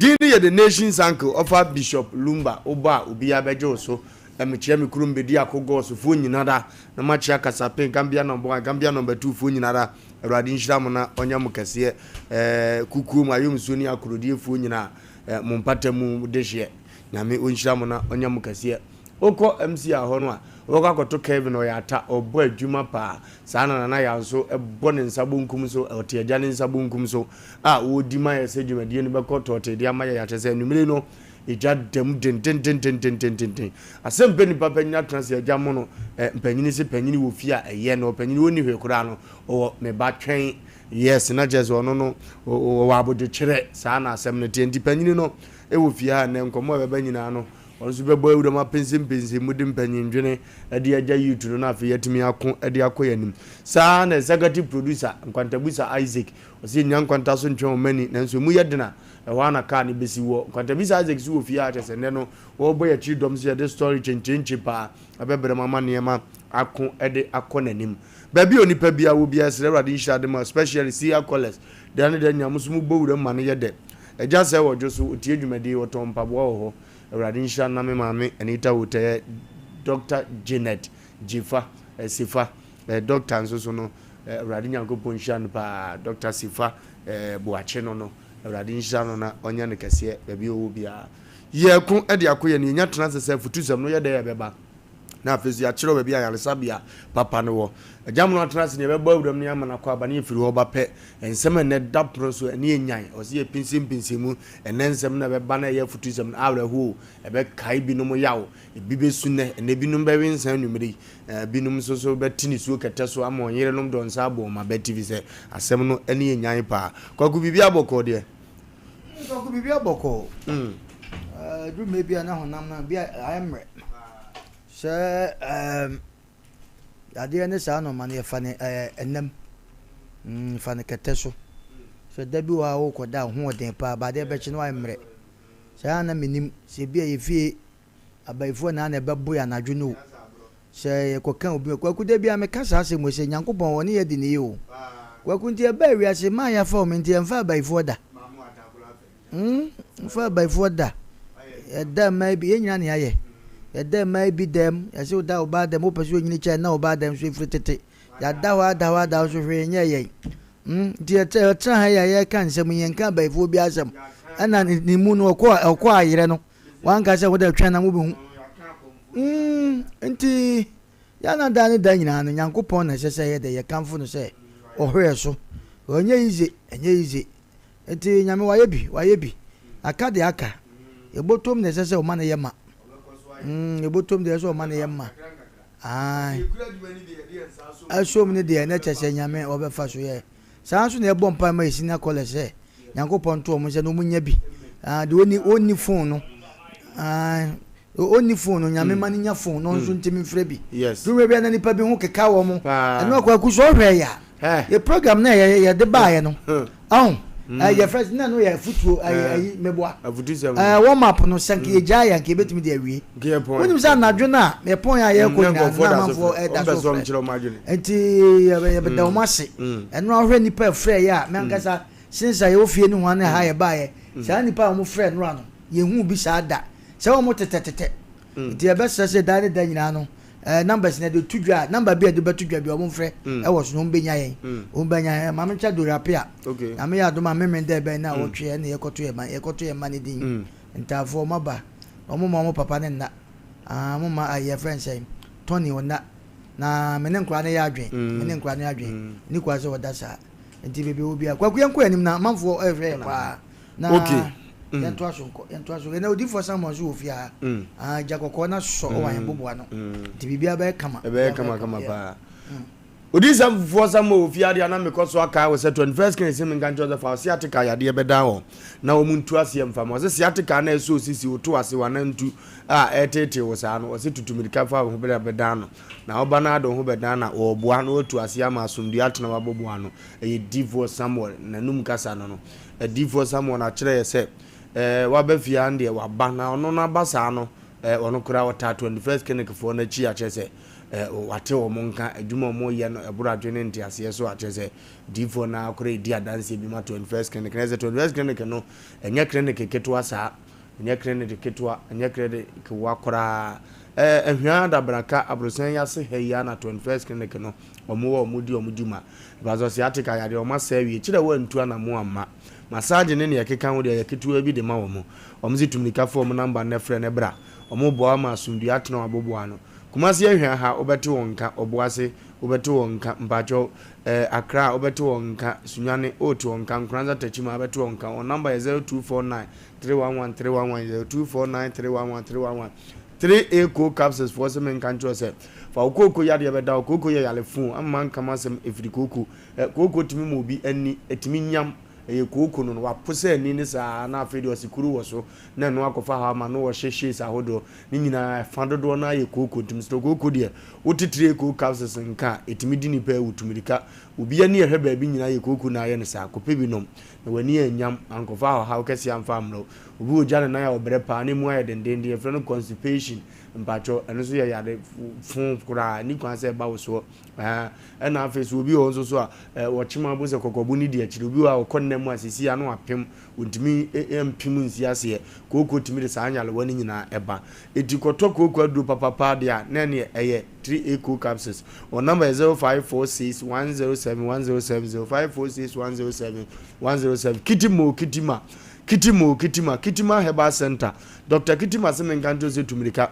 Edin no yɛ The Nation's Uncle, ɔfa Bishop Lumba, wobɔ a obiara bɛgye wo so. Mekyea me kurom Bediako Goss foɔ nyinara, na makyea Kasapen, Gambia Number One, Gambia Number Two foɔ nyinara. Awurade nhyira mo na ɔnyɛ mo kɛseɛ. Kukuo mu, Ayomsuo ne Akorodie foɔ nyinaa, mo mpata mu dehyeɛ. Nyame ɔnhyira mo na ɔnyɛ mo kɛseɛ. Wokɔ MCR hɔ no a, wobɛkɔ akɔto Kevin, ɔyɛ ata, ɔbɔ adwuma paa. Saa na Nana Yaw nso bɔ ne nsa bonkum so, ɔte agya ne nsa bonkum so a ɔredi ma yɛ sɛ dwumadie no bɛkɔ tɔɔtee de ama yɛ. Akyerɛ sɛ anwummere yi no, egya da mu dendendendendendenden. Asɛm pɛ nipa panyin atena ase agya mono, eh, mpanyini se panyini wɔ fie a ɛyɛ na ɔpanyini ɔnni hwee koraa no, ɔwɔ me ba twɛn. Yes, na kyerɛ sɛ ɔno no ɔwɔ abodwokyerɛ, saa na asɛm no teɛ. Nti panyini no wɔ fie ha nnɛ, nkɔmmɔ a ɛbɛba nyinaa no, Ɔno nso bɛbɔ awuram apɛnsɛmpɛnsɛm mu de mpanyindwene de agya youth no na afei yɛatumi ako de akɔ yɛn anim. Saa ara na executive producer, Nkwantabusa Isaac, ɔse yɛnnya nkwanta so ntwɛn wɔn ani nanso emu yɛ den a, ɛhɔ ara na kaa no bɛsi wɔ. Nkwantabisa Isaac nso wɔ fie a kyerɛ sɛ nnɛ no wɔrebɔ yɛn akyiri dɔm sɛ yɛde story kyenkyenkye paa ɛbɛbrɛ mu ama nneɛma ako de akɔ n'anim. Baabi a onipa biara wɔ biara yɛsrɛ Awurade nhyira de ma especially Sia Callers, da ne da nyinaa mo nso mobɔ wuram ma no yɛ dɛ. Agya sɛ ɔdwo so, ɔtie dwumadie yi, ɔtɔn mpaboa wɔ hɔ. Awurade nhyira no na me maame Anita Wotɛyɛ, Doctor Janet Gyefa, eh, Sefa, eh, Doctor nso so no, eh, Awurade Nyankopɔn nhyira no paa, Doctor Sefa, eh, Boakye no no, Awurade nhyira no na ɔnyɛ no kɛseɛ baabi a ɔwɔ biara. Yɛko de ako yɛ no, yɛnya tena ase sɛ afutusɛm no yɛ dɛ yɛbɛba. Na afei nso yɛakyerɛw baabi a ayaresabea papa no wɔ. Agya Mono atena ase nea ɛbɛbɔ awuram no yɛama no akɔ aba na yɛfiri hɔ ba pɛ. Nsɛm a ɛnnɛ da pono so ɛne yɛ nyan. Ɛwɔ sɛ yɛpinsimpinsim mu. Ɛnnɛ nsɛm no a ɛbɛba na ɛyɛ afutusɛm no awerɛhoɔ o, ɛbɛkae binom yaw. Ebi bɛsu nnɛ, ɛnnɛ binom bɛwe nsa anwummere yi. Binom nso so bɛte nisuo kɛtɛ so ama wɔn yerenom de wɔn nsa abɔ wɔn abati efisɛ asɛm no ɛne yɛ nyan paa. Kwaku biribi abɔkɔɔ deɛ? Kwaku biribi abɔkɔɔ. Ɛduru mmerɛ bi a na honam no bi ayɛ mmerɛ. Sɛ ɛɛm yadeɛ ne saa nnoɔma no yɛfa no ɛɛ ɛnam. Fa no kɛtɛ so. Sɛ da bi wɔ hɔ a wokɔda a wo ho ɔden paa but adeɛ bɛkye no woayɛ mmerɛ. Saa na menim sɛ ebi a yɛ fie abayifoɔ na na ɛbɛbo yɛ anadwo no o. Sɛ yɛkɔka obi Kwaku da biara meka saa asɛm wei sɛ Nyankopɔn ɔne yɛ di ne yie o. Kwaku nti yɛbaa wiase maa yɛafa wɔn nti yɛmfa abayifoɔ da. Hmm, mfa abayifoɔ da. Yɛda mmaa bi, yɛn nyinaa na yɛayɛ. Yɛda mmaa bi dɛm, yɛsɛ woda ɔbaa dɛm, wopɛ sɛ onyini kyɛ na ɔbaa dɛm so efiri tete. Yɛada hɔ ada hɔ ada hɔ so hwee nyɛ yɛn. Hmm, nti yɛtena ha yi a yɛka nsɛm yi, yɛnka abayifoɔ bi asɛm. Ɛna ne mu no ɔkɔ ɔkɔ ayerɛ no, wanka sɛ wode twɛn na mobɛhu. Hmm, nti yɛn na da ne da nyinaa no, Nyankopɔn na ɛsɛ sɛ yɛde yɛkamfo no sɛ ɔhwɛɛ so. Ɔnyɛ yize, ɛnyɛ yize. Nti Nyame wayɛ bi, wayɛ bi. Aka deɛ aka. Yɛbɔtom deɛ ɛsɛ sɛ ɔma no yɛ ma. Mm, yɛbɔtom deɛ ɛsɛ sɛ ɔma no yɛ ma. Ae. Ɛsom no deɛ na kyɛ sɛ Nyame ɔbɛfa so yɛ. Saa nso na yɛbɔ mpae ma yɛ senior college sɛ Nyankopɔn nto wɔn nsa na wɔn nya bi. Ah, deɛ ɔnni ɔnni phone no. Ah, ɔnni phone no, Nyame ma no nya phone na ɔnso ntumi mfrɛ bi. Yes. Dwuma bi a na nipa bi ho keka wɔn. Paa. Ɛno akɔ akuso ɔhwɛ ya. Hɛ. Yɛ program na yɛ yɛde baayɛ no. Ɔho. Yɛ fɛ na no yɛ afutuo ɛyɛ ayi meboa. Afutusɛm. Ɛɛ warm up no sɛ nka yɛgyaa yɛ nka yɛbɛtumi de awie. Nka yɛ pɔn. Wonim sɛ anadwo no a yɛpɔn a yɛkɔ Na nyinaa no nkurɔfoɔ na da so amanfoɔ frɛ. ɛda Wɔn pɛ so sɛ wɔn frɛ. kyerɛ wɔn adwene. Nti yɛbɛda wɔn ase. Ɛno ara wohwɛ nnipa ɛfrɛ yɛ a me ankasa since a yɛwɔ fie nohoa ne ha yɛbaeɛ saa nnipa a wɔn frɛ nnora no yɛnhuu bi saa da. Sɛ wɔn tetɛtetɛ. Nti yɛbɛsrɛ sɛ daa ne da nyinaa no eh, numbers na yɛde to dwa a, number bi a yɛde bɛto dwa bi a wɔmfrɛ ɛwɔ so na wɔbɛnya yɛn. Wɔbɛnya yɛn. Maame nkyɛ Dora Apea. Okay. Nyame yɛ adom a memen dɛ bɛn na wɔtwe ɛne yɛkɔto yɛn ma yɛkɔto yɛn mma ne din. Ntaafoɔ wɔn aba. Wɔn ma wɔn papa ne nna. Ah, wɔn ma ayi yɛfrɛ no sɛn Tony ɔnna. Na me ne nkwadaa no yɛ adwen. Me ne nkwadaa no yɛ adwen. Ni kwa sɛ ɔda saa. Nti baabi a ɔwɔ biara. Kwaku yɛnkɔ yɛn anim na amanfoɔ ɛrehwɛ yɛn paa. Na Okay. Yɛntoa so nkɔ, yɛntoa so. Ɛnɛ odiyifoɔ Samuel nso wɔ fie ha. Ah, gya kɔkɔɔ no asɔ wɔ ahemboboa ano. Nti biribiara bɛyɛ kama. Ɛbɛyɛ kama kama paa. Odiyifoɔ Samuel wɔ fie ha deɛ na mekɔ so akae wo sɛ 21st King se menka nkyerɛ wo sɛ fa wo sciatica yadeɛ bɛdan wɔn na wɔn ntu aseɛ mfa ma. Ɔse sciatica na ɛsɔ osisi, wo to ase, w'anantu a ɛreteetee wo saa no, ɔse tutu mirika fa wo ho bra bɛdan no. Na woba na ade wo ho bɛdan na wɔreboa na wɔatu aseɛ ama asomdwoeɛ atena w'aboboa ano. Ɛyɛ diyifoɔ Samuel n'anum kasa no no. Adiyifoɔ Samuel na akyerɛ yɛ sɛ eh, waba fie ha no deɛ waba, na ɔno no aba saa no eh, ɔno koraa ɔtaa 21st Clinic foɔ no akyi akyerɛ sɛ Wate wɔn nka, adwuma a wɔyɛ no ɛboro adwene ne nteaseɛ so a, kyerɛ sɛ diifoɔ no ara koraa redi adanseɛ bi ma 21st Clinic. Na ɛsɛ 21st Clinic no, ɛnyɛ clinic ketewa saa, ɛnyɛ clinic ketewa, ɛnyɛ clinic kewa koraa. Ɛɛ Ahwia Adabraka aborosan yi ase ha yi ara na 21st Clinic no wɔn wɔ wɔn di wɔn dwuma. Ɛba sɛ sciatica yadeɛ wɔn asɛ awie, kyerɛ wɔantu anamo amma. Massage ne nea ɛkeka ho deɛ ɛyɛ ketewa bi de ma wɔn. Wɔn se tumirika fa wɔn number no frɛ no bra. Wɔn boa wo ma asomdue atena wɔn aboboa ano. Kumasi Ahwea ha wobɛte wɔn nka, Obuasi wobɛte wɔn nka, mpakyɛw eh, Accra wobɛte wɔn nka, Sunyani wote wɔn nka, Nkoranza Techiman wobɛte wɔn nka. Wɔn number yɛ 0249 311 311, 0249 311 311. 3A Cold Capsules foɔ se menka nkyerɛ wo sɛ fa wo kooko yadeɛ bɛda wo. Kooko yɛ yare fo ama manka m'asɛm ɛfiri kooko. Eh, kooko tumi ma obi ani, ɛtumi nyam. Ɛyɛ kooko no no, wapo sɛ ani ne saa na afei deɛ ɔse kuru wɔ so na ɛno akɔfa haw ama no wɔ hyɛ shades ahodoɔ ne nyinaa ɛfa dodoɔ no ara yɛ kooko nti mesrɛ kooko deɛ wote tire kooko capsules nka a ɛtumi di nipa awu tu mirika obi ani ɛhwɛ baabi nyinaa yɛ kooko na ayɛ no saa kɔpɛ bi nom na w'ani anyam ankɔfa ɔhaw kɛseɛ amfa ammrɛ wo obi wɔ gya ne nan a ɔbrɛ paa na emu ayɛ dendenden yɛfrɛ no constipation mpakyɛw ɛno nso yɛ yare fo koraa ɛni kwan sɛ ɛba wo soɔ Ɛɛ, ɛna afei so obi wɔ hɔ nso so a, ɛɛ, wɔkyem abo sɛ kɔkɔbo no di akyire. Obi wɔ hɔ a ɔkɔ nna mu a seesei ano apem, ɔntumi mpem nsi aseɛ. Kooko tumi de saa nyarewa no nyinaa ba. Enti kɔtɔ kooko aduro papapa deɛ a, na ɛneɛ ɛyɛ 3A Cold Capsules. Wɔn namba yɛ 0546 107 107, 0546 107 107. Kitimo Kitima, Kitimo Kitima, Kitima Herbal Center. Dr. Kitima se menka nkyerɛ wo sɛ tu mmirika.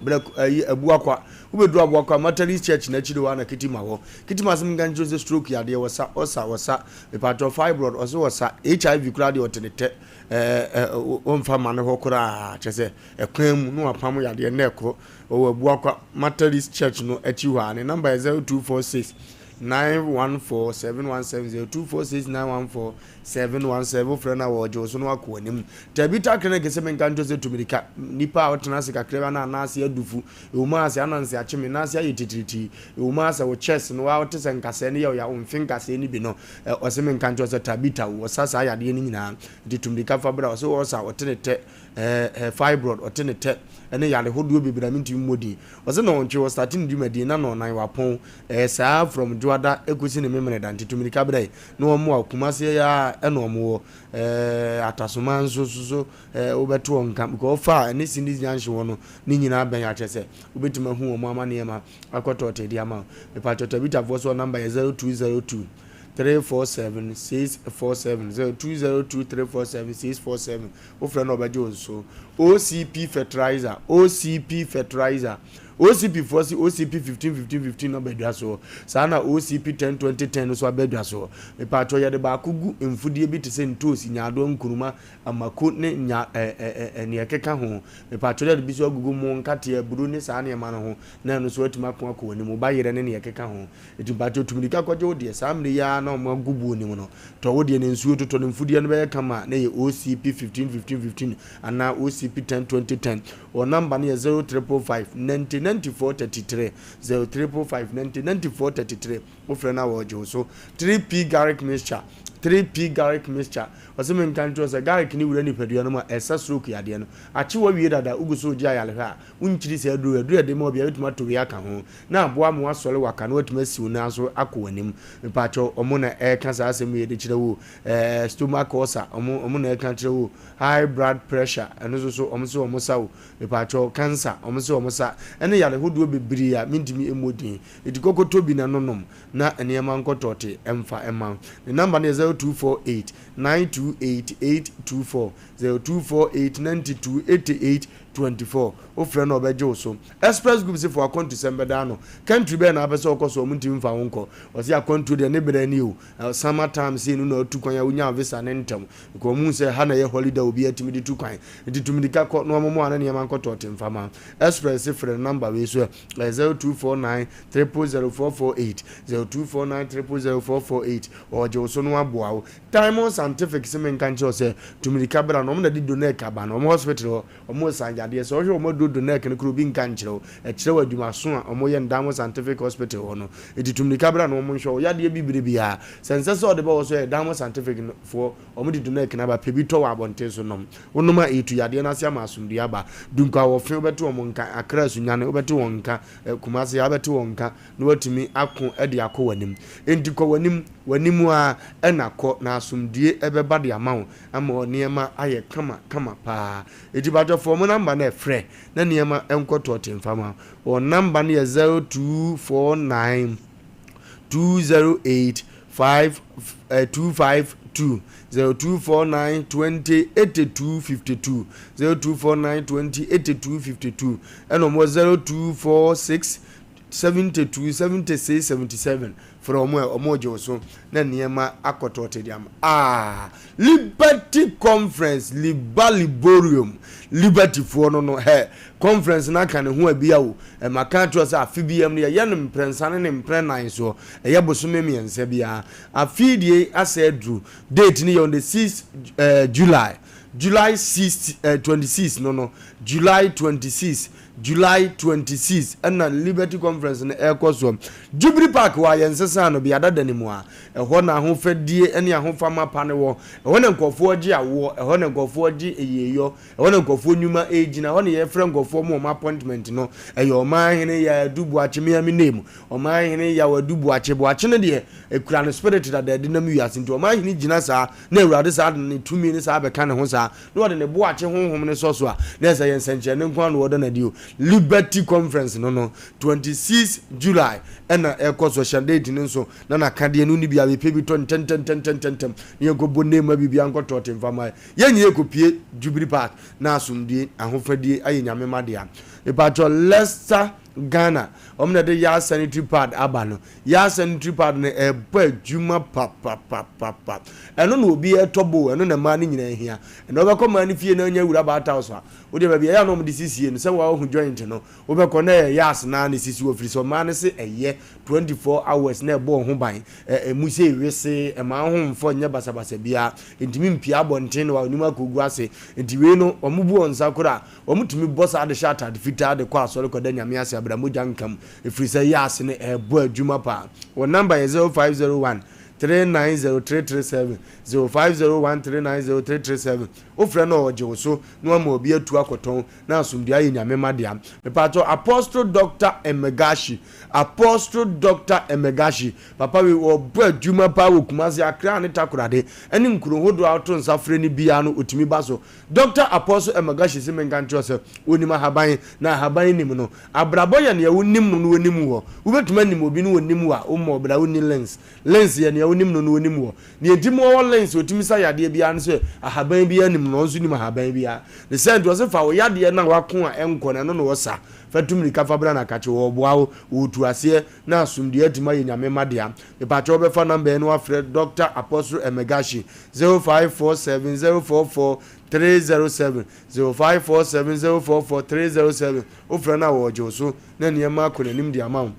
Berɛ ayi Abuakwa. Wobɛduru Abuakwa Methodist Church no akyiri hɔ a na Kitima wɔ. Kitima asɛm nka nkyerɛ sɛ stroke yadeɛ wɔsa, ɔsa, wɔsa. Mepatwɔ fibroid ɔse wɔsa. HIV koraa deɛ ɔte ne tɛ. Ɛɛ wɔmfa ma no hɔ koraa kyerɛ sɛ ɛkwan mu na wapam yadeɛ na ɛkɔ. Ɔwɔ Abuakwa Methodist Church no akyi hɔ a. Ne number yɛ 0246 914 717 0246 914 717 wofrɛ no a wɔgye wo so na wakɔ w'anim. Tabita Clinic sɛ menka nkyerɛ sɛ tu mirika. Nnipa a wɔtena ase kakra bi na anaase adu fu, ɛwɔ mu ara sɛ ananse akye me, naase ayɛ titiritii, ɛwɔ mu ara sɛ wo chest no waa wote sɛ nkasɛɛ no yɛ wo ya, wo mfe nkasɛɛ no bi no, ɔse menka nkyerɛ sɛ Tabita wo, wɔsa saa yadeɛ no nyinaa. Nti tu mirika fa bra. Ɔse ɔsa, ɔte ne tɛ, ɛɛ fibroid, ɔte ne tɛ, ɛne yare hodoɔ bebree a mentumi mmɔ din. Ɔse nɔɔntwe, ɔstate ne dwumadie na nɔɔnan wapɔn, ɛyɛ saa from Dwoada ɛkɔsi ne Memeneda. Nti tu mirika bra yi na wɔn a Kumasi yi ara ɛna wɔn wɔ. Ɛɛ Atasoma nso so so ɛɛ wobɛto wɔn nka because ɔfa a ɛne Cindy's Junction wɔ no ne nyinaa bɛn akyɛ sɛ wobɛtumi ahu wɔn ama nneɛma akɔtɔ ɔtɛ de ama wo. Mepatwɔ Tabitafoɔ so namba yɛ 0202 347 647 0202 347 647 wofrɛ no ɔbɛgye wo nso. OCP fertilizer OCP fertilizer OCP foɔ se OCP 15 15 15 no aba dwa soɔ, saa na OCP 10 20 10 no nso aba dwa soɔ. Mepaakyɛw yɛde baako gu mfudeɛ bi te sɛ ntoosi, nyaadoa, nkuruma, amako ne nya ɛ ɛ ɛ nea ɛkeka ho. Mepaakyɛw yɛde bi nso agugu mo, nkateɛ, aburo ne saa nneɛma no ho na ɛno nso atumi ako akɔ w'anim, wo bayerɛ ne nea ɛkeka ho. Enti mpakyɛw tu mirika kɔgye wo deɛ. Saa mmerɛ yi ara na wɔn agu buo no mu no, tɔ wo deɛ na nsuo totɔ no mfudeɛ no bɛyɛ kama a na ɛyɛ OCP 15 15 15 anaa OCP 10 20 10. Wɔn number no yɛ 0 triple 5 90 94 33, 0 triple 5 90 94 33. Wofrɛ no a wɔgye wo so. 3P garlic mixture, 3P garlic mixture. Ɔse menka nkyerɛ wo sɛ garlic no wura nipadua no mu a ɛsa stroke yadeɛ no. Akye wo awie dada, wogu so regye ayarehwɛ a, wonkyiri saa aduro yi. Aduro a yɛde ma obi a wobɛtumi atɔ wei aka ho na aboa ma woasɔre waka na woatumi asi wo nan so akɔ w'anim. Mepaakyɛw, wɔn na ɛreka saa asɛm yi de kyerɛ wo o. Ɛɛ stomach ulcer, wɔn wɔn na ɛreka kyerɛ wo o. High blood pressure, ɛno nso so wɔn se wɔn sa o. Mepaakyɛw, cancer, wɔn se wɔn sa. Ɛne yare hodoɔ bebree a mentumi mmɔ din. Enti kɔkɔtɔ bi na nonom na nneɛma nkɔ tɔɔte mfa mma wo. Ne number no yɛ 0248 928 824, 0248 92 88 24. Wofrɛ no a ɔbɛgye wo so. Express group se fa w'akwantusɛm bɛda ano. Country bɛn na wopɛ sɛ wokɔ so a wɔntumi mfa wo nkɔ? Ɔse akwantuo deɛ ne berɛ nie o. Summer time sei no na watu kwan a wonya visa no ntɛm. Because wɔhu sɛ ha na ɛyɛ holiday a obiara tumi de tu kwan. Nti tu mirika kɔ na wɔmmoa na nneɛma nkɔ tɔɔte mfa ma wo. Express se frɛ no number wei so ɛ, ɛyɛ 0249 000 448, 0249 000 448. Ɔregye wo so na waboa wo. aboa wo. Diamond Scientific se menka nkyerɛ wo sɛ, tu mirika bra na wɔn na de Donec aba no, wɔn hospital hɔ, wɔn resa yadeɛ. Sɛ wohwɛ wɔn aduro Donec no koraa obi nka nkyerɛ wo. Ɛkyerɛ wo adwumaso a wɔyɛ no Diamond Scientific Hospital hɔ no. Enti tu mirika bra na wɔn nhwɛ wo yadeɛ bi berɛ biara. Sɛ nsɛ sɛ wɔde ba wɔ so ɛyɛ Diamond Scientific foɔ, wɔn de Donec no aba, pɛ bi tɔ wɔ abɔnten so nom. Wonom a, ɛretu yadeɛ no ase ama asomdwoeɛ aba. Dunkwa-Wɔfe wobɛte wɔn nka, Accra Sunyani wobɛte wɔn nka, Kumasi ha wobɛte wɔn nka. na woatumi ako de akɔ w'anim. Enti kɔ w'anim, w'anim ara na kɔ, na asomdwoeɛ bɛba de ama wo, ama nneɛma ayɛ kama kama paa. Enti pakyɛ fa wɔn namba no frɛ na nneɛma nkɔ tɔɔte mfa ma wo. Wɔn namba no yɛ 0249 208 5 252 0249 20 82 52 0249 20 82 52 ɛna wɔn wɔ 0246 72 76 77 frɛ wɔn ɛ wɔn regye wo so na nneɛma akɔ tɔɔte de ama ah liberty conference liba liborium liberty foɔ no no hɛ conference no aka ne ho abia o ɛma ka akyerɛ sɛ afe bi no yɛyɛ no mprɛnsa ne ne mprɛ nan soɔ ɛyɛ bosome mmiɛnsa biara afe die asɛ aduru date no yɛ on the 6 eh, July July 6 eh, 26 no no July 26 July 26 na Liberty Conference no rekɔ soɔ. Jubilee Park hɔ a yɛnsesaa no, bea dada no mu a, ɛhɔ na ahofadie ne ahofama pa no wɔ. Ɛhɔ na nkurɔfoɔ gye awoɔ, ɛhɔ na nkurɔfoɔ gye ayieyɔ, ɛhɔ na nkurɔfoɔ nnwuma regyina, ɛhɔ na yɛfrɛ nkurɔfoɔ ma wɔn appointment no. Ɛyɛ Ɔmanhene Yaw Adu Boakye, me ara me name, Ɔmanhene Yaw Adu Boakye. Boakye no deɛ, ɛkura no spirit dada de nam wiase nti Ɔmanhene gyina saa na Awurade saa de ne tumi no saa bɛka ne ho saa. na ɔde ne boakye honhom no sɔ so a, na ɛsɛ yɛ nsɛnkyerɛnne nko ara na wɔda no adi o. Liberty Conference no no, 26 July ɛna ɛkɔ so, hyɛ date no nso, na n'akadeɛ no wonni bi a bɛpɛ bi tɔ ntɛntɛntɛntɛntɛm na yɛnkɔbɔ name ma biribiara nkɔ tɔɔte mfa mma yɛn. Yɛn nyinaa yɛkɔpue Jubilee Park na asomdue, ahofadie ayɛ Nyame ma dea. Mepakyɛw Leicester Ghana, wɔn na ɛde Yah Sanitary Pad aba no. Yah Sanitary Pad no, ɛbɔ adwuma papapapapa. Ɛno na obi ɛtɔ bowl, ɛno na mmaa no nyinaa hia. Ɛnna wobɛkɔ mmaa no fie na anya wura bath house a, wodeɛ baabi a ɛyɛ a na wɔde sisie no, sɛ woahu joint no, wobɛkɔ na ɛyɛ Yahs no ara na ɛsisi hɔ, firi sɛ mmaa no se ɛyɛ 24 hours na ɛbɔ wo ho ban, ɛ, ɛmu sɛ wesee, ɛmma wo ho mfɔ nyɛ basabasa biara, ɛntumi mpue abɔnten na w'anim akɔgu ase. Nti wei no, wɔbu wɔn nsa koraa Wɔtumi bɔ saa de hyɛ atade fitaa de kɔ asɔre kɔda Nyame ase abira mogya nka mu ɛfiri sɛ yɛ ase no ɛrebɔ adwuma paa. Wɔn number yɛ 0501 390 337, 0501 390 337. Wofrɛ no a ɔgye wo so na wama obi atu akɔtɔn na asomdwoeɛ ayɛ Nyame ma dea. Mepaakyɛw Apostle Doctor Emegashi, Apostle Doctor Emegashi, papa wei ɔbɔ adwuma paa wɔ Kumasi, Accra ne Takoradi ɛne nkuro hodoɔ a woto nsa frɛ no biara no ɔtumi ba so. Dɔkta Apostle Emagashi se menka nkyerɛ wo sɛ onim ahaban, na ahaban nim no. Abrabɔ yɛ nea wonim no na wonim woɔ. Wobɛtumi anim obi na ɔnnim wo a, wommɔ bra, wonni lens. Lens yɛ nea wonim no na ɔnim woɔ. Nea enti ma ɔwɔ lens a ɔtumi sa yadeɛ biara ne sɛ ahaban biara nim no na ɔno nso nim ahaban biara. Ne saa nti ɔse fa wo yadeɛ no a wako a ɛnkɔ no, ɛno na ɔsa. Fa tu mmirika fa bra na kakye, ɔreboa wo, ɔretu aseɛ na asomdwoeɛ atumi ayɛ Nyame mma dea. Mepakyɛ wobɛfa number yi na woafrɛ Dɔkta Apostle Emagashi 0547 044 307, 0547 044 307, wofrɛ no a ɔregye wo so na nneɛma akɔ n'anim de ama wo.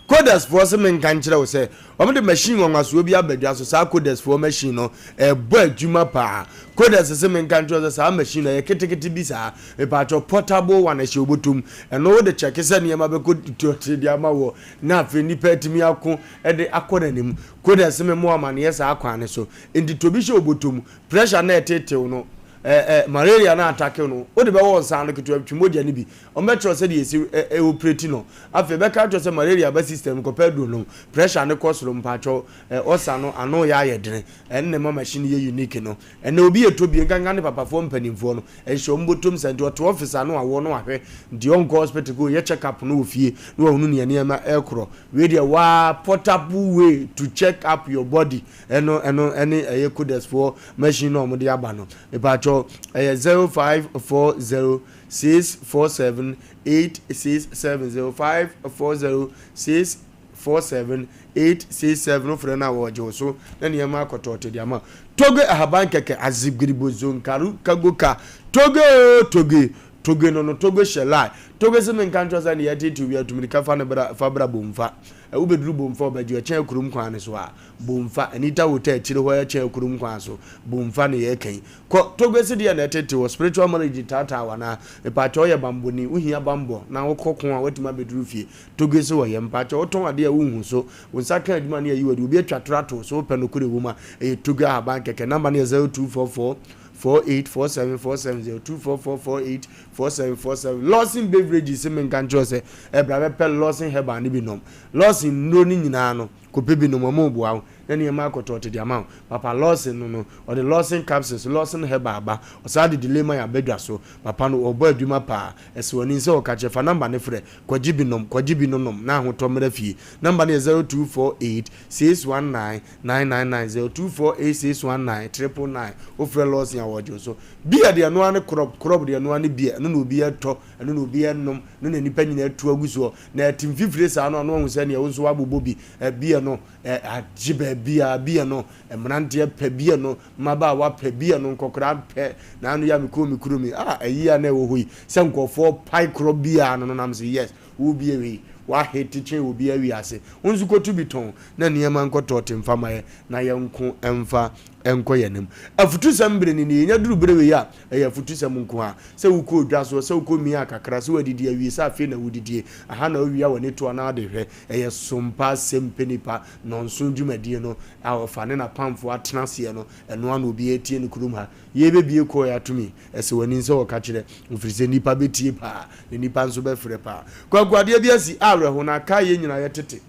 Coders foɔ se menka nkyerɛ wo sɛ wɔn de machine nwanwasoɔ bi aba dwa so, saa coders foɔ machine no ɛbɔ adwuma paa. Coders se menka nkyerɛ wo sɛ saa machine no ɛyɛ ketekete bi saa, mepaakyɛw portable one ɛhyɛ wo bɔtɔ mu, ɛno wode kyɛke sɛ nneɛma bɛkɔ tɔtee de ama wɔ na afei nnipa atumi ako de akɔ n'anim. Coders se memmɔ wo amaneɛ saa kwan no so. Enti tobi hyɛ wo bɔtɔ mu, pressure no a ɛtetew no, ɛ ɛ malaria no a atake no, wode bɛwɔ wo nsa ano ketewa bi, twe mogya no bi. Wɔbɛkyerɛ wo sɛdeɛ yɛsi ɛ ɛ operate no. Afei bɛka akyerɛ wo sɛ malaria ba system no, kɔpɛ aduro nom. Pressure no kɔ soro, mpakyɛw, ɛ ɔsa no ano yɛ ayɛ dene. Ɛno na ɛma machine no yɛ unique no. Ɛnnɛ obi retɔ bi, nkanka ne papafoɔ mpanimfoɔ no, ɛhyɛ wɔn bɔtɔm saa nti ɔte office a na wawɔ na wahwɛ. Nti ɔnkɔ hospital kɔ yɛ check up no wɔ fie na wahunu nea nneɛma ɛrekorɔ. Wei deɛ waa portable way to check up your body. Ɛno ɛno ɛne ɛyɛ Kodes foɔ machine no a wɔde aba no. Mepaakyɛw ɛyɛ 0540 647 867 0540 647 867 wofrɛ no a wɔregye wo so na nneɛma akɔ tɔɔte de ama wo. Toge ahaban kɛkɛ azigiribo zonkaru kagoka toge oo toge. Toge no no, Toge hyɛ line. Toge se menka nkyerɛ wo sɛ neɛ ɛteetew biara tu mirika fa no bra, fa bra Bomfa. Ɛ, wobɛduru Bomfa a ɔbɛgye wo, ɛkyɛn akurom kwan no so a. Bomfa, Anita Hotel akyire hɔ ɛkyɛn akurom kwan so, Bomfa ne yɛreka yi. Kɔ, Toge se deɛ na ɛteetew wɔ spiritual marriage taataa wo anaa? Mepaakyɛw woyɛ bambɔni, wohia bambɔ na wokɔ ko a woatumi abɛduru fie. Toge se ɔyɛ. Mpaakyɛw wotɔn adeɛ a wonhu so, wo nsa ka adwuma ne ayi wo adi, obi atwa toro ato wo so, wopɛ nokorɛ wɔ mu a, ɛyɛ Toge ahaban kɛkɛ. Number no yɛ 0244 48 47 47 0244 48 47 47. Lawson Beverages se menka nkyerɛ wo sɛ ɛbra bɛpɛ Lawson Herbal no bi nom. Lawson nnuro no nyinaa no, kɔpɛ bi nom, wɔn reboa wo na nneɛma akɔtɔɔte de ama wo. Papa Lawson no no, ɔde Lawson capsules, Lawson Herbal aba, ɔsan de Delay aba dwa so. Papa no, ɔbɔ adwuma paa. Ɛsɛ w'ani sɛ ɔka kyerɛ, fa number no frɛ, kɔgye bi nom, kɔgye bi no nom na ahotɔ mmra fie. Number no yɛ 0248 619 999 0248 619 999. Wofrɛ Lawson a ɔgye wo so. Beer deɛ ɛno ara ne krɔb, krɔb deɛ ɛno ara ne beer, ɛno na obiara tɔ, ɛno na obiara nom, ɛno na nnipa nyinaa tu agu soɔ. Na ɛte mfifire saa no a na wahu sɛ neɛ wo nso woabobɔ bi. Ɛ, beer no, ɛ, agye baabiara, beer no, mmeranteɛ pɛ beer no, mmabaawa pɛ beer no, nkɔkoraa pɛ. Na ano yi a mekɔɔ me kurom yi, ah, ayi a na ɛwɔ hɔ yi, sɛ nkurɔfoɔ pae korɔ beer ano no, na mese yes, wo beer wei, woahete kyɛn obiara wiase. Wo nso kɔtu bi tɔn na nneɛma nkɔtɔ te mfa ma yɛ na yɛnko mfa nkɔ yɛn anim. Afutusɛm bere no nie, yɛnya duru bere wei a, ɛyɛ afutusɛm nko ara. Sɛ wokɔ odwa soɔ, sɛ wokɔ mia kakra, sɛ woadidi awie, sɛ afei na wodidie, aha na wowia w'ani to anaa wode hwɛ, ɛyɛ sompa asɛm pɛ nipa nnɔnson dwumadie no a ɔfa ne n'apamfoɔ atena aseɛ no, ɛno ara na obiara tie no kurom ha. Yɛrebɛbue kɔɔ atumi, ɛsɛ w'ani sɛ wɔka kyerɛ, ɛfiri sɛ nnipa bɛtie paa, na nnipa nso bɛfrɛ paa. Kwaku adeɛ bi asi, awerɛho na akae yɛn nyinaa yɛtete.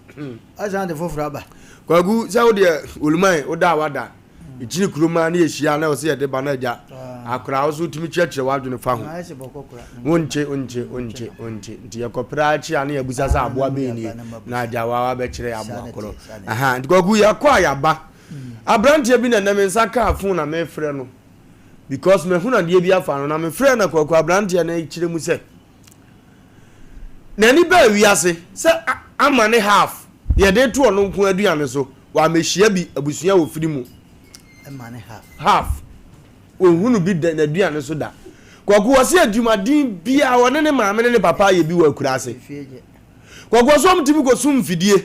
Asan de foforɔ aba. Kwaku sɛ wo deɛ oluman wo da a wada ɛkyini kurom a ne yɛhyia na ɔsɛ yɛde ba no agya akora wo so wotumi kyerɛkyerɛ w'adwene fa ho wonkye wonkye wonkye wonkye nti yɛkɔpere akyi a ne yɛbusa sɛ aboa bɛn nie na agya wa wabɛkyerɛ aboa korɔ aha nti Kwaku yɛkɔ a yɛaba aberanteɛ bi na ɛnɛ me nsa kaa fon na mefrɛ no because mahunu adeɛ bi afa no na mefrɛ na Kwaku aberanteɛ no kyerɛ mu sɛ N'ani baa wiase sɛ ama ne half yɛde to ɔno nko aduane so wamɛhyia bi abusua a wɔfiri mu half ɔnhunu bi da n'aduane so da. Kwaku ɔse adwumaden biara ɔne ne maame ne ne papa ayɛ bi wɔ akuraase. Kwaku ɔse wɔn tumi kɔ sum mfidie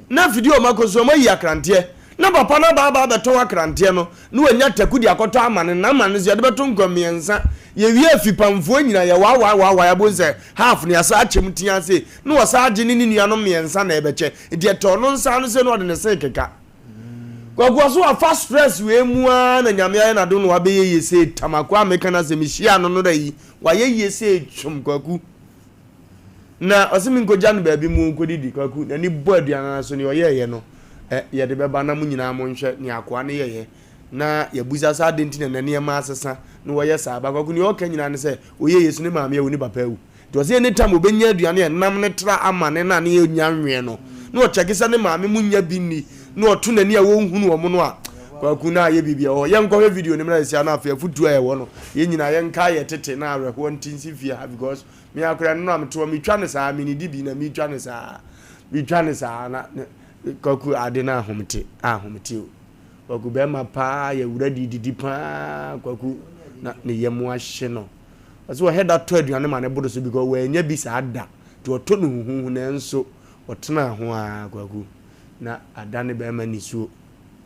na afidie a wɔn akɔ sum wɔn ayi akranteɛ na papa no aba aba abɛtɔn akranteɛ no na wanya taku de akɔtɔ amane na amane nso yɛde bɛto nkwa mmiɛnsa yɛwie afipamfoɔ nyina yɛwaawae waawae abom sɛ half no yɛasa akyɛ mu tea sei na wɔsa agye ne ne nuanom mmiɛnsa na ɛbɛkyɛ nti ɛtɔɔ no nsa ano sei na ɔde ne se keka Kwaku ɔso wafa stress wei mu ara na Nyame ayɛ n'adom na wabɛyɛ yie sei tam akoa a meka no asɛm mehyia no no da yi wayɛ yie sei twom Kwaku Na ɔse menkɔgya no baabi mu ɔnkɔdidi. Kwaku, n'ani bɔ aduane no so, nea ɔyɛeɛ no, ɛ, yɛde bɛba na mo nyinaa monhwɛ nea akoa no yɛeɛ. Na yɛabisa sɛ adɛn nti na nnɛ nneɛma asesa na wɔyɛ saa. Ba Kwaku, nea ɔka nyinaa ne sɛ, ɔyɛeɛ so ne maame awu, ne papa awu. Nti ɔse anytime ɔbɛnya aduane a ɛnam no tra ama ne na ne ɔnya nweɛ no, na ɔkyɛke sɛ ne maame mo nnya bi nni, na ɔto n'ani a ɔnhunu wɔn no a, Kwaku, na ayɛ biribi ɛwɔ hɔ. Yɛnkɔhwɛ video no mmra yɛsia na afei afotuo a ɛwɔ no, yɛn nyinaa yɛnkae yɛ tete na awerɛhoɔ nte nsi fie ha because Me ara koraa no na mete hɔ metwa no saa menidi bi na metwa no saa metwa no saa na kwaku ade no ahomte ahomte o kwaku bɛrima paa yɛ wura di didi paa kwaku na ne yam ahye no ɔsɛ ɔhɛ da tɔ aduane ma ne boro so because wɔanya bi saa da nti ɔtɔ no huhuhu nanso ɔtena ho a kwaku na ada ne bɛrima nisuo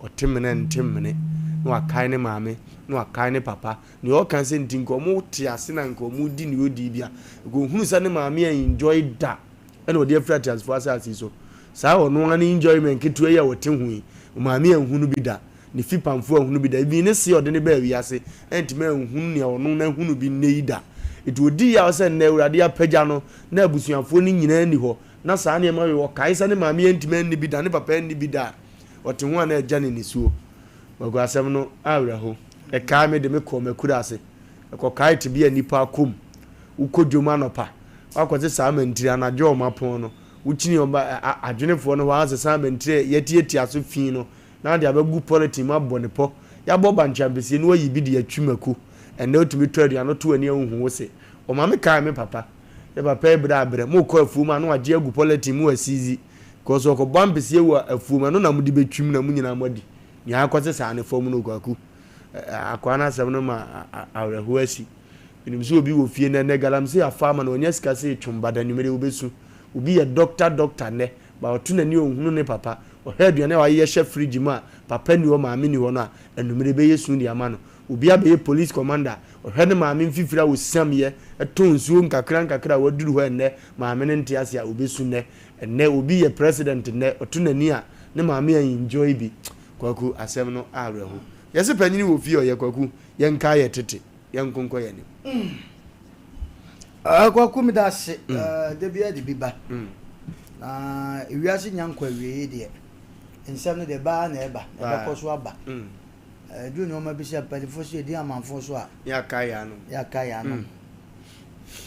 ɔte mene nte mene na wakae ne maame na wakae ne papa Nea ɔka sɛ nti nka ɔmo te ase na nka ɔmo di nea odi bi a, nka ohunu sɛ ne maame a enjoy da ɛna ɔde afiri ateasefoɔ asase yi so. Saa ɔno ara ne enjoyment ketewa yi a ɔte ho yi, maame anhunu bi da, ne fipamfoɔ anhunu bi da, even ne se a ɔde no baa wiase antumi anhunu nea ɔno no ahunu bi nnɛ yi da. Nti ɔdi yaw sɛ nnɛ Awurade apagya no na abusuafoɔ no nyinaa nni hɔ na saa nneɛma wei ɔkae sɛ ne maame antumi anni bi da, ne papa anni bi da a, ɔte ho a na agya no nisuo. Kwaku asɛm no awerɛho. Ɛkae me de me kɔɔ m'akuraase. Ɛkɔkae tebea a nnipa akɔ mu. Wokɔ dwom anɔpa, woakɔte saa amantiri, anadwo a wɔapɔn no, wokyini ɔba ɛ a adwenefoɔ no hɔ ara sesa amantiri a yɛatiatia so fi no na wode abɛgu polythene mu abɔ ne pɔ. Yɛabɔ bankye ampesie na woayi bi de atwi mako. Ɛnnɛ wotumi tɔ aduane to w'ani a wonhu wo se. Ɔma mekae me papa. Yɛ papa yi berɛ a berɛ. Mokɔ afuom a na wagye agu polythene mu asiizi. Because ɔkɔbɔ ampesie wɔ afuom ɛno na mode bɛtwim na mo nyinaa moadi. Nea akɔte saa ne fam no, Kwaku, akoa no asɛm no ma awerɛhow asi. Menim sɛ obi wɔ fie nnɛ, nnɛ galamsey afa ama no, wanya sika sei twom, but anwummere wobɛsu. Obi yɛ doctor doctor nnɛ, but ɔto n'ani a ɔnhunu ne papa. Ɔhwɛ aduane a wayeyɛ hyɛ fridge mu a, papa nni hɔ, maame nni hɔ no a, anwummere bɛyɛ su de ama no. Obi abɛyɛ police commander, ɔhwɛ ne maame mfifire a ɔsiameɛ, tɔ nsuo nkakra nkakra a waduru hɔ ɛnnɛ, maame no nte ase a, ɔbɛsu nnɛ. Ɛnnɛ obi yɛ president nnɛ, ɔto n'ani a, ne maame a enjoy bi. Kwaku, asɛm no awerɛho. Yɛse panyini wɔ fie ɔyɛ Kwaku, yɛnkae yɛ tete, yɛnko nkɔ yɛn anim. Ah, Kwaku meda ase. Mm. Da biara de bi ba. Mm. Na ewiase nya nkɔ awiei deɛ, nsɛm no deɛ baa na ɛba, na ɛbɛkɔ so aba. Mm. Ɛduru nneɛma bi sɛ mpanimfoɔ so yɛdi amanfoɔ so a. Yɛaka yɛn ano. Yɛaka yɛn ano.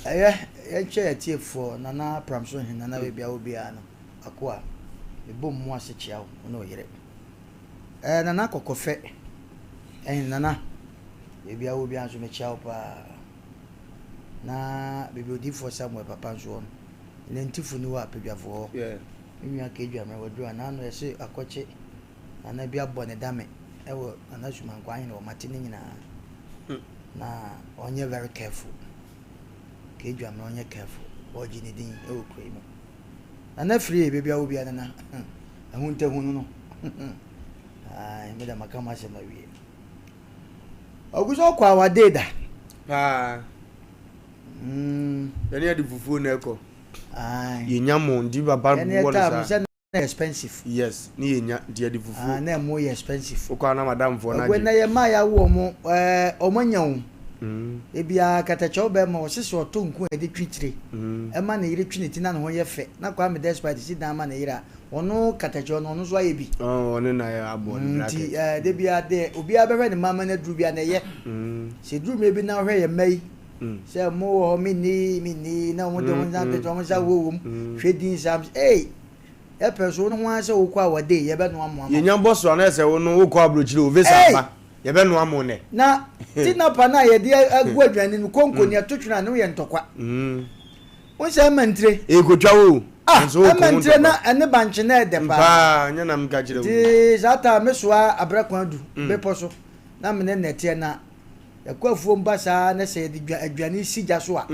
Ɛyɛ yɛnkyɛ yɛn atiefoɔ Nana Pramso Hene Nana baabi a wɔ biara no akoa mebɔ mu ase kyea wo wo ne wo yere. Ɛɛ Nana Kɔkɔfɛ Hene Nana baabi a wɔ biara nso mekyea wo paa. Na baabi odiyifoɔ Samuel papa nso wɔ no Nlentifo ni hɔ a Padwafoɔ hɔ. Me nua Kedwamena waduru a n'ano yɛse akɔkye Nana bi abɔ ne dame wɔ Nana Sumankwaa Ahene wɔ mate ne nyinaa na ɔnyɛ very careful Kedwam na ɔnyɛ careful ɔgye ne din wɔ kuro yi mu Nana firi baabi a wɔ bia Nana ahuntahunu no ae me da maka m'asɛm awie Ɔgu sɛ ɔkɔ awade da paa mm. Yɛne yɛde fufuo na ɛkɔ yɛnya mo nti papa wɔ no saa na expensive. Yes ne yɛ nya nti yɛde fufuo. Ah na ɛmo yɛ expensive. Wokɔ a na madam foɔ no agye. Ɛguɛ na yɛ mmaa yɛawo ɔmo ɛɛ ɔmo anya o. Ebia katakyɛw bɛɛma ɔse sɛ ɔtɔ nku a yɛde twi tire ɛma ne yere twi ne ti na ne ho yɛ fɛ na Kwame Despite si dan ma ne yere a ɔno katakyɛw no ɔno nso ayɛ bi. Ɔɔ ɔno na yɛ abɔ ne bracket. Nti ɛɛ da biara deɛ obiara bɛhwɛ ne mma ama no aduru bi a na ɛyɛ. Sɛ eduru mmerɛ bi na wohwɛ yɛ mma yi sɛ mo wɔ hɔ menni menni na wɔn de wɔn nsa tete wɔn nsa wɔ wɔm hwɛ din saa ee ɛpɛ so wo ho ara sɛ wokɔ a wɔde yɛbɛnoa mo ama. Yɛnya bɔ so a na ɛsɛ wo no wokɔ aburokyire o visa aba yɛbɛnoa mo nɛ. Na tinapa no a yɛde agu aduane no konko ne ɛto twene a ne yɛ ntɔkwa. Wo sɛ ɛma ntire. Ekotwa wo. Ah ɛma ntire na ɛne bankye na ɛdɛ paa. Paa nyɛ na meka kyerɛ wo. Nti saa taa mesoa abrɛ kwan du bepɔ so na mene nɛteɛ na Yɛkɔ afuom ba saa na sɛ yɛde dwa aduane si gya so a,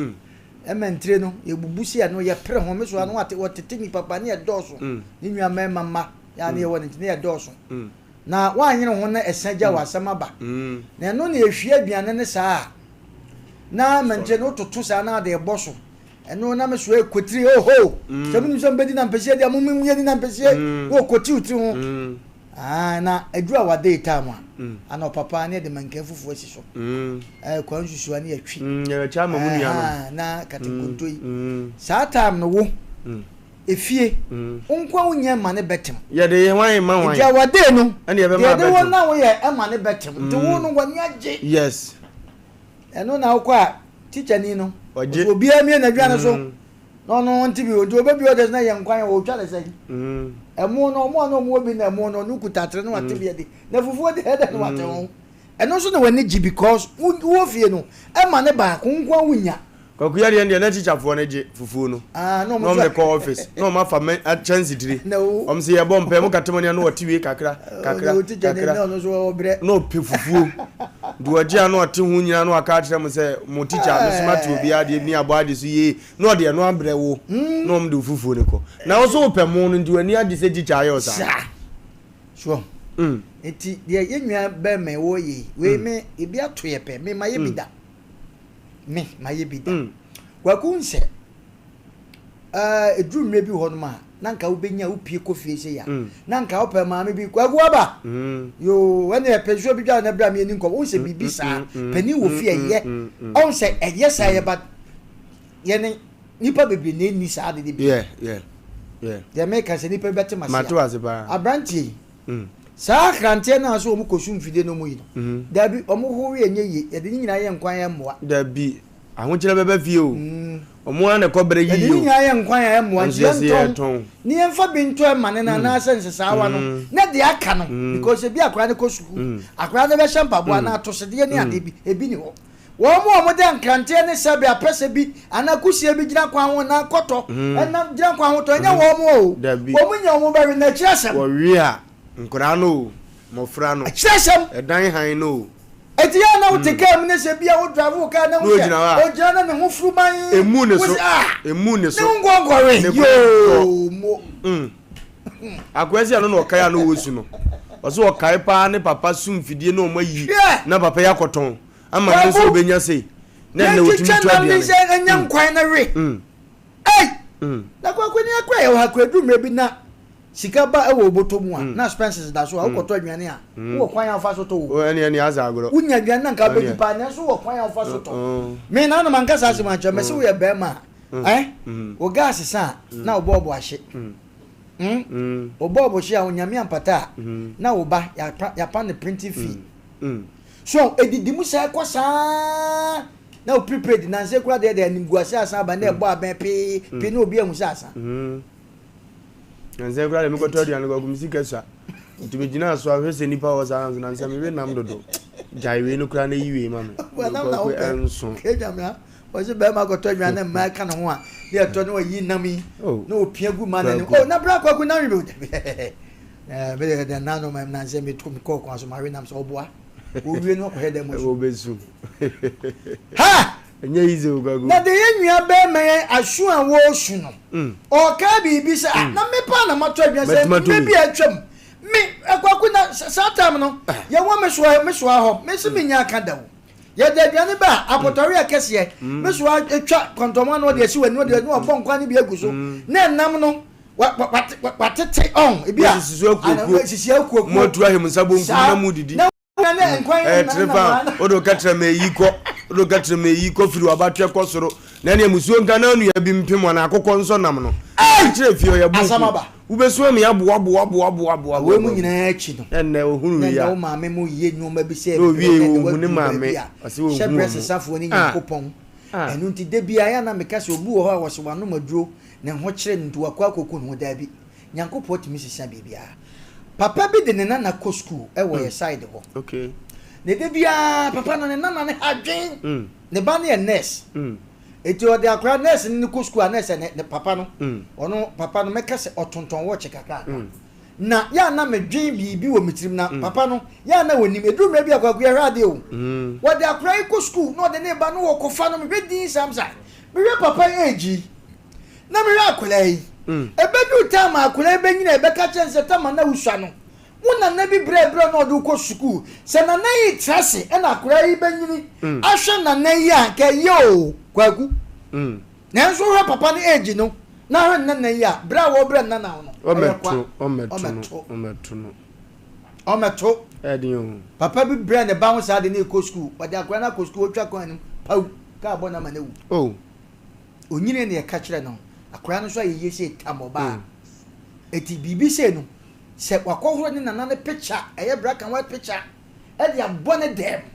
ɛma ntire no, yɛbubu si ɛno, yɛpere ho. Me so ano ate, wɔtete nnipa pa ne yɛdɔɔso. Ne nua mmarima mma, yɛ a ne yɛwɔ no nti, ne yɛdɔɔso. Na woanyere ho na ɛsa gya wɔ asɛm aba. Na ɛno na yɛhwie aduane no saa a, na ma ntire no wototo saa na ade rebɔ so. Ɛno na me so ɛkɔtiri, oho! Sɛ monim sɛ mobɛdi nampesie deɛ, mom yɛni nampesie. Na wɔkɔti wo tiri ho. Aah na aduru a wade time a anɔpa paa ne yɛde mankan fufuo asi so ɛɛ kwa nsusua ne yɛtwi yɛbɛkyɛ ama mu nua no na katenkonto yi saa time no wo efie wo nkoa wo nya ma ne bɛtem yɛde yɛ hwan ma hwan nti awade no ɛne yɛbɛma bɛtem yɛde wo na woyɛ ɛma ne bɛtem nti wo no w'ani agye yes ɛno na wokɔ a teacher ni no ɔgye obiara mie n'aduane so Na ɔno ɔnte bi o, nti ɔbɛbue ɔdɛ so na yɛ nkwan a ɔtwa ne sɛn. Ɛmo no, ɔmo a na ɔmo wɔ bi na ɛmo no, ɔno kuta atere na wate bi adi. Na fufuo deɛ ɛdɛ na wate ho. Ɛno nso na w'ani gye because wowɔ fie no, ɛma ne baako nko ara wonya. Kwaku yadeɛ no deɛ na tikyafoɔ no gye fufuo no na ɔmo de kɔ office na ɔmo afa kyɛnse tire ɔmo sɛ yɛbɔ mpae mo kata mo ani a na ɔte wei kakra kakra kakra na ɔpɛ fufuo nti ɔgye a na ɔte ho nyinaa na waka akyerɛ mo sɛ mo tikya me so mate obiara deɛ mi abɔ agye so yie na ɔde ɛno abrɛ wo na ɔmo de wo fufuo no kɔ na wo so wopɛ mo no nti w'ani agye sɛ tikya ayɛ wo saa. So nti deɛ yɛn nua bɛrima yi wɔyɛ yi wei me ebi ato yɛ pɛ me ma yɛ bi da me ma yɛ bi da kwaku nsɛ ɛɛ eduru mmerɛ bi hɔ nom a na nka wobɛnya wopie kɔ fie sɛ ya na nka wopɛ maame bi kwaku aba yoo ɛne ɛpɛ nsuo bi dwa na bra mi ani nkɔm wo sɛ biribi saa panin wɔ fie ɛyɛ ɔn sɛ ɛyɛ saa yɛ ba yɛne nipa bebree na ɛnni saa ade no bi deɛ meka sɛ nipa bi bɛte mase a aberanteɛ yi mm. saa akranteɛ no a so wɔn kɔsu mfidie no mu yi no mm-hmm. dabi wɔn ho yɛ nyɛ yie yɛde ne nyinaa yɛ nkwan yɛ mmoa dabi ahokyerɛ bɛbɛ fie o mm. wɔn ara na ɛkɔ bere yiye o yɛde ne nyinaa yɛ nkwan yɛ mmoa nti yɛntɔn ne yɛnfa bi ntɔ ɛma ne na mm. anaasɛ nsesaawa no mm. na deɛ aka no because ebi akora no kɔ sukuu akora no bɛhyɛ mpaboa na atosodeɛ ne adeɛ bi ebi ni hɔ Wɔn a wɔde nkranteɛ ne sɛbe apɛsɛ bi anaa kusie bi gyina kwan ho anaa kɔtɔ nam gyina kwan ho tɔ, ɛnyɛ wɔn o. Dabi. Wɔn nya wɔn bɛwe no akyiri asɛm. Wɔwe a, nkwadaa no o, mmɔfra no. Akyiri asɛm. Ɛdan hann no o. Eti yɛ na wote kaa mu ne sɛ bia wo drive wo kaa na wo sɛ ogyina na ne ho furu ban. Emu ne so. Emu ne so. Ne ho nkɔnkɔre. Yoo mo. Akoa si ano na ɔkae ano wɔ su no. Ɔsɛ ɔkae paa ne papa su mfidie na ɔma yi na papa yi akɔtɔn ama ne nso ɔbɛnya sei. Na ɛnna ɔtumi tu aduane. Yɛntwitwa nam ne sɛ ɛnyɛ nkwan na we. Ei! Na kwaku ni akora yɛ wɔ ha kura duru mmerɛ bi na sika ba wɔ obotɔ mu a na expenses da so a wokɔtɔ aduane a wowɔ kwan a wofa so tɔ o. Ɛne ɛne asa agorɔ. Wonya aduane na nka wobɛdi paa nanso wowɔ kwan a wofa so tɔ. Me na anam anka saa asɛm ankyerɛ mɛsɛ woyɛ bɛrima a eh wo gas sa a na wo bɔɔbo ahye. Wo bɔɔbo hye a onyame ampata a na wo ba yɛapa ne printing fee. So edidi mu saa ɛkɔ saa na wo prepaid nansa kura deɛ deɛ animguase asan aba na ɛbɔ abɛn pee pee na obi ahu sɛ asa. Nansa kura deɛ mekɔtɔ aduane kɔ akum sika sua nti megyina so ahwɛ sɛ nipa wɔ saa nso nansa mewe nam dodo gyae wei no kura na yi wei ma me kɔkɔ ɛnso. Kejamina wɔsi bɛrima akɔtɔ aduane na mmaa ka ne ho a ne ɛtɔ ne wɔyi nam yi na opia gu ma n'anim oh na bra kɔkɔ na wi bi ɛɛ mi de nanu ma nansa mi tu mi kɔɔ kwan so ma we nam sɛ ɔboa. Owie no akɔhwɛ dɛm so. Wɔbɛsu. Ha! Ɛnyɛ easy o Kwaku. Na deɛ yɛn nua bɛrima yɛn asu a wɔresu no, ɔkaa biribi sɛ, ah, na me paa na matɔ aduane sɛ mmerɛ bi a atwam. Me, Kwaku, na saa time no, yɛwɔ me soa, me soa hɔ, me se menya aka da o. Yɛde aduane ba a, apɔtɔre akɛseɛ, me soa atwa kɔntɔnma na ɔde asi w'ani, ɔde na wabɔ nkwan no bi agu so, na ɛnam no, watete ɔn, ebi a, sisi akuokuo. Mo atu ahem nsa bonkum na mo didi. Ɛtere fa wode wo kɛtrɛma eyi kɔ wode wo kɛtrɛma eyi kɔ firi w'abatwɛ kɔ soro na ɛneɛ musuo nka na onua bi mpem anaa akokɔ nsɔ nam no kyerɛ fie ɔyɛ bonku wobɛsua me aboa boa boa boa boa wei mu nyinaa akyi no ɛnɛ ohunu wei a wo maame mu yɛ nneɛma bi sɛ na owie ohun ne maame ɔsɛ ohun hyɛ brɛ sesafoɔ ne Nyankopɔn ɛno nti da biara yɛ na meka sɛ obi wɔ hɔ a wɔsɛ wanom aduro ne ho kyerɛ no nti wakɔ akɔku ne ho daabi Nyankopɔn tumi sesa biribiara. Papa bi de ne nana kɔ school wɔ yɛ side hɔ. Okay. Na da biara papa no ne nana no ha dwen. Mm. Ne ba no yɛ nurse. Mm. Eti ɔde akora nurse no kɔ school a nurse ne, ne papa no. Mm. Ɔno papa no mɛka sɛ ɔtontɔn watch kakra. Mm. Na yɛ a na medwen biribi wɔ me tirim na mm. papa no yɛ a na wɔnim. Eduru mmerɛ bi a Kwaku yɛhwɛ adeɛ o. Mm. Wɔde akora yi kɔ school na ɔde ne ba no wɔkɔfa no mehwɛ din samsa. Mehwɛ papa yi age yi. Na mehwɛ akwadaa yi, ɛbɛduru time a akwadaa yi bɛnyini a yɛbɛka kyerɛ no sɛ tama na wosua no, wo nana bi brɛ brɛ na ɔde wo kɔ sukuu. Sɛ nana yi tra ase ɛna akwadaa yi bɛnyini ahwɛ nana yi a, nka ɛyɛ o, Kwaku. Nanso wohwɛ papa no age no na ahwɛ ne nana yi a, brɛ a wɔbrɛ nana no, ɛyɛ kwa. Ɔmmɛto. Ɔmmɛto. Papa bi brɛ ne ba ho saa de no rekɔ sukuu, ɔde akwadaa no akɔ sukuu, ɔtwa kwan no mu, pawu, kaa bɔ no ama no awu. Onyinii na yɛka kyerɛ no, akwadaa no nso ayɛ yie sɛ tam ɔbaa. Eti biribi sei no, sɛ wakɔhoro ne nana no picture, ɛyɛ black and white picture, ɛde abɔ ne dan mu.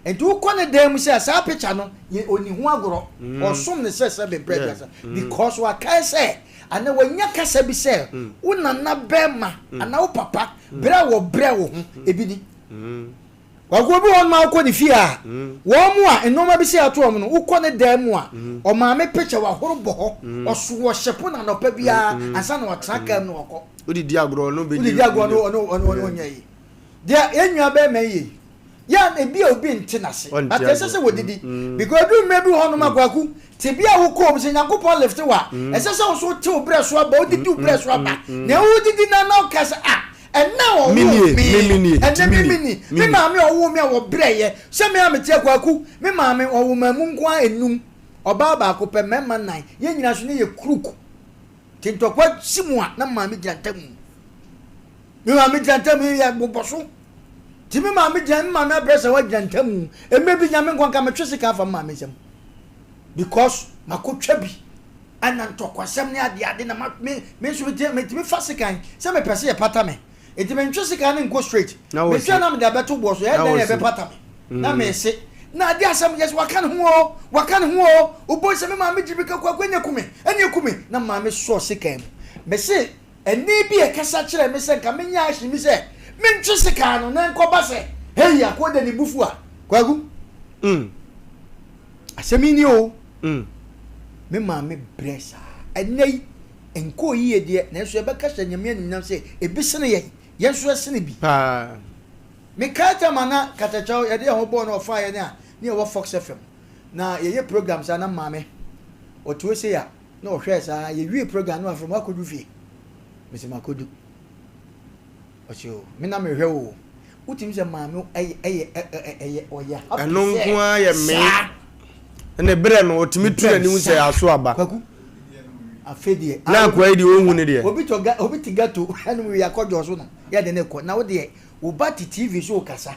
Nti wokɔ ne dan mu sɛ saa picture no, yɛ ɔni ho agorɔ. Ɔsom no sɛ sɛ bebrɛ aduasa. Because wakae sɛ, anaa wanya kasa bi sɛ, wo nana bɛrima anaa wo papa, berɛ a wɔbrɛ wo ho, ebi ni. Kwaku, obi wɔ hɔnom a wokɔ ne fie a, wɔn mu a nneɛma bi sɛ ato wɔn no, wokɔ ne dan mu a, ɔmaame picture wahoro bɔ hɔ, ɔso ɔhyɛ po na anɔpa biara ansa na watena kaa mu na wakɔ. Wodidi agorɔ ɔno bɛdi. Wodidi agorɔ ɔno ɔno ɔno ɔno ɔnyɛ yi. Deɛ yɛn nua bɛrima yi yɛ yi, yɛ a ebi a obi nte n'ase, but ɛsɛ sɛ wɔdidi. Because edu mmerɛ bi wɔ hɔnom a Kwaku, tebea a wokɔɔ mu sɛ Nyankopɔn lift wo a, ɛsɛ sɛ wo nso wote wo brɛ so aba, wodidi wo brɛ so aba. Nea wodidi no na woka sɛ ah, Ɛnnɛ a wɔwoo me, ɛnnɛ me mini, me maame a ɔwoo me a wɔbrɛeɛ sɛ me a mete Kwaku, me maame ɔwoo maa mu nko ara nnum, ɔbaa baako pɛ, mmarima nnan, yɛn nyinaa nso ne yɛ crook. Nti ntɔkwa si mu a na me maame gyina ntam. Me maame gyina ntam yɛ bobɔ so. Nti me maame gyina, me maame abrɛ sɛ wagyina ntam. Mmerɛ bi nyame nkwa nka metwe sika afa me maame nsam because makɔtwa bi. Ɛna ntɔkwasɛm ne adeade na ma me me nso mete metumi fa sekan sɛ mepɛ sɛ yɛpata me nti mentwe sekan no nkɔ straight metwe a na mede abɛto boɔ so ɛyɛ dɛn na yɛbɛpata me na mese na ade asɛm yɛsɛ waka ne ho o waka ne ho o wobɔ sɛ me maame gye mirika kɔ akɔ ɛne ku me ɛne ku me na maame sɔɔ sekan mu mese ɛne bi ɛkasa kyerɛ me sɛ nka menyɛ action bi sɛ mentwe sekan no na nkɔba sɛ hei akoa da ne bufu a kwaku mm. Asɛm yi ni o, me maame brɛ saa. Ɛnnɛ yi, ɛnkɔɔ yiye deɛ, nanso yɛbɛka hyɛ Nyame animuonyam sɛ ebi sene yɛn, yɛn nso yɛsene bi. Paa. Mekae tam a na Katakyɛw yɛde yɛn ho bɔɔ no ɔfaa yɛn a ne yɛwɔ Fox FM. Na yɛyɛ program saa na maame ɔte hɔ sei a na ɔhwɛɛ saa yɛwie program no afei moakɔdu fie. Mese makɔdu. Ɔse o me na mehwɛ wo o. Wotumi sɛ maame ɛyɛ ɛyɛ ɛyɛ ɔyɛ happy Ɛno nko ara yɛ mee. saa. Ne berɛ no ɔtumi tu n'anim sɛ aso aba. Kwaku afei deɛ. Na akoa yi deɛ ɔnhu ne deɛ. Obi tɔ obi te gato ɛnum wei akɔdwɔ so no yɛde ne kɔ na wo deɛ wo ba te TV so rekasa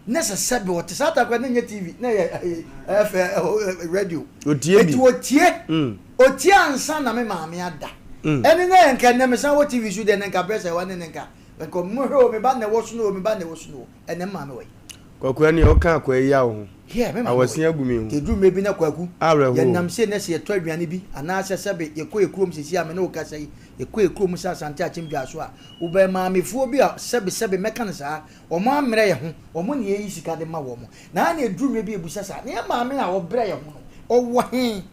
na sɛ sɛbe ɔte saa ta koraa na nyɛ TV na ɛyɛ ɛfɛ radio. Otie bi. Eti otie otie ansa na me maame ada. Ɛne na yɛ nka ɛnɛ mesan wɔ TV so deɛ na nka brɛ sɛ ɛwɔ ne ne nka nka mo hwɛ o me ba na ɛwɔ so no o me ba na ɛwɔ so no o ɛnɛ me maame wɔ yi. Kwaku ɛneɛ woka akoa yi yaw ho. Yeah, me maame wɔ Awɔse yi. agu me ho. Nti ɛduru mmerɛ bi na Kwaku Awerɛhoɔ. yɛnam sei na sɛ yɛtɔ aduane bi anaasɛ sɛbe yɛkɔ yɛ kurom seesei a me ne wo kasa yi yɛkɔ yɛ kurom sɛ Asante Akyem Dwaso a Wobɛn maamefoɔ bi a sɛbesɛbe, mɛka no saa, wɔn ammrɛ yɛn ho, wɔn na yɛyi sika de ma wɔn. Na na ɛduru mmerɛ bi a yɛbisa saa, na yɛn maame a ɔbrɛ yɛn ho no, ɔwɔ he?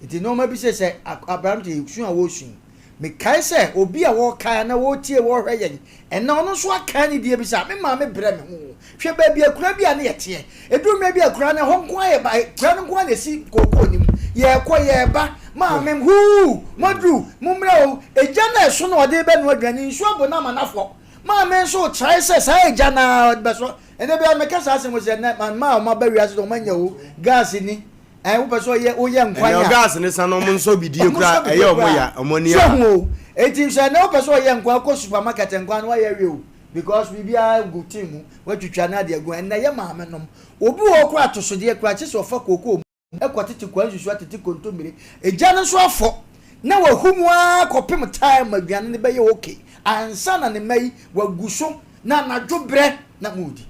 Nti nnoɔma bi sɛ sɛ aberanteɛ yi su a wɔresu yi, mekae sɛ obi a wɔrekae anaa wɔretie wɔrehwɛ yɛn ɛnnɛ, ɔno nso akae ne deɛ bi sɛ, me maame brɛ me ho o. Hwɛ baabi akuraa bi a na yɛteɛ. Ɛduru mmerɛ bi a akuraa no, ɛhɔ nko ara yɛ ba, akuraa no nko ara na ɛsi kookoo no mu. Yɛrekɔ, yɛreba, maame, huu, moaduru, mommra o. Egya no a ɛso no a ɔde rebɛnoa aduane, nsuo abɔ no ama no afɔ. Maame nso retrae sɛ saa egya no ara ɔde bɛsɔ. Ɛnnɛ biara meka saa asɛm yi sɛ, ɛnnɛ mmaa a wɔaba wiase deɛ wɔanya o, gas ni, ɛn wopɛ sɛ ɔyɛ woyɛ nkwan a. Ɛnɛ gas ne sa no ɔmo nsɔ bidie koraa ɛyɛ ɔmo ya, ɔmo ani a. So ho o, enti sɛ ɛnnɛ wopɛ sɛ ɔyɛ nkwan, kɔ supermarket nkwan no wayɛ awie o. Because biribiara gu tin mu, watwitwa na ade agu. Ɛnnɛ yɛ maame nom. Obi wɔ hɔ koraa atosodeɛ koraa kyesɛ ɔfa kookoo mu kɔ tete kwaa nsusu atete kontommire. Egya no nso afɔ na wahu mu ara kɔpem time aduane no bɛyɛ okay ansa na ne mma yi wagu so na anadwo berɛ na moredi.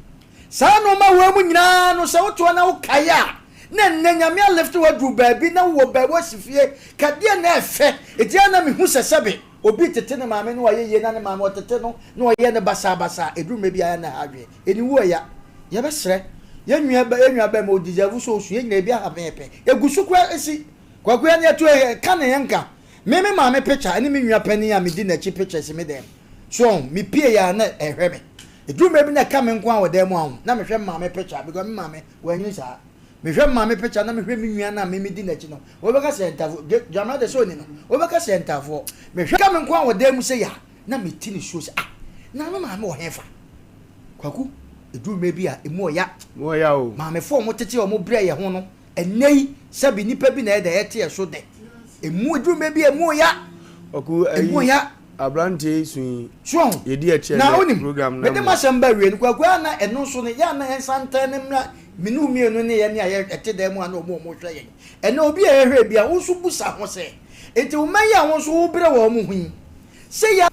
Saa nnoɔma wei mu nyinaa no sɛ wote hɔ na wokae a na ɛnnɛ Nyame alifte wo aduru baabi na wowɔ baabi woasi fie ka deɛ na ɛfɛ. Enti a na mehu sɛ sɛbe Obi tete ne maame na wayɛ yie na ne maame ɔtete no na ɔyɛ no basabasa a, ɛduru mmerɛ bi a na ɛha adwene. Aniwu ɛya. Yɛbɛsrɛ yɛn nua ba, yɛn nua barima, ɔdeserve sɛ ɔsu. Yɛn nyinaa ebi aha yɛn pɛ. Ɛgu so koraa si. Kwaku yɛn yɛto yɛ ka ne yɛn nka. Me me maame picture ɛne me nua panin a medi n'akyi picture si me dan mu. So ɔho, me pie yɛ a na ɛhwɛ me. Ɛduru mmerɛ bi na ɛka me nko ara wɔ dan mu a ɔho, na mehwɛ me maame picture because me maame wanyini saa. Mehwɛ me maame picture na mehwɛ me nua no a me medi n'akyi no, Wobɛka sɛ ntafoɔ, dwa dwamena de sɛ ɔni no, wobɛka sɛ ntafoɔ. Mehwɛ ka me nko ara wɔ dan mu sɛ ya, na mete nisuo sɛ ah, na me maame wɔ hefa? Kwaku, ɛduru mmerɛ bi a, ɛmu ɔya. Mu ɔya o. Maamefoɔ a wɔtete a wɔbrɛ yɛn ho no, ɛnnɛ yi, sɛbe nnipa bi na ɛyɛ dɛ, ɛte yɛn so dɛ. Ɛmu, ɛduru mmerɛ bi a, ɛmu ɔya. Kwaku, Ɛmu ayi, ɔya. aberanteɛ yi su yi, So wahu? yɛdi akyire Na ɛnnɛ wonim, program no mede amu. m'asɛm ba awie no, Kwaku, a na ɛno nso no, yɛ a na yɛnsan ntɛn no mmra Me ne wo mmienu ne yɛn a yɛte dan mu a na wɔn a wɔhwɛ yɛn. Ɛnnɛ obi a yɛhwɛ bi a, wo nso bisa ho sɛ, Enti wo mma yi a wo nso wobrɛ wɔn ho yi, sɛ yɛ.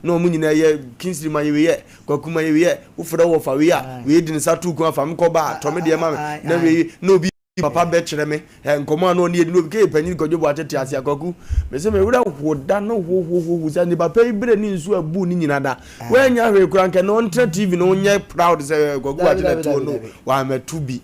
Na wɔn nyinaa yɛ Kingsley ma yɛ wei ɛ, Kwaku ma yɛ wei ɛ, wofrɛ wo wɔfa wei a, wei de ne nsa to kun afa me kɔ ba a, tɔ me deɛ ma me, na wei, na obi papa bɛkyerɛ me ɛ, nkɔmmɔ a na ɔne yɛdi, na obi kɛyɛ panyin Kwadwo Boakye te ase a, Kwaku, mese me werɛ ho da no hohohoho sɛ ne papa yi berɛ ne nsuo abu ne nyina da. Wannya hwee koraa nka na ɔntra TV no nyɛ proud sɛ Kwaku Boakye na tuo no wammɛto bi.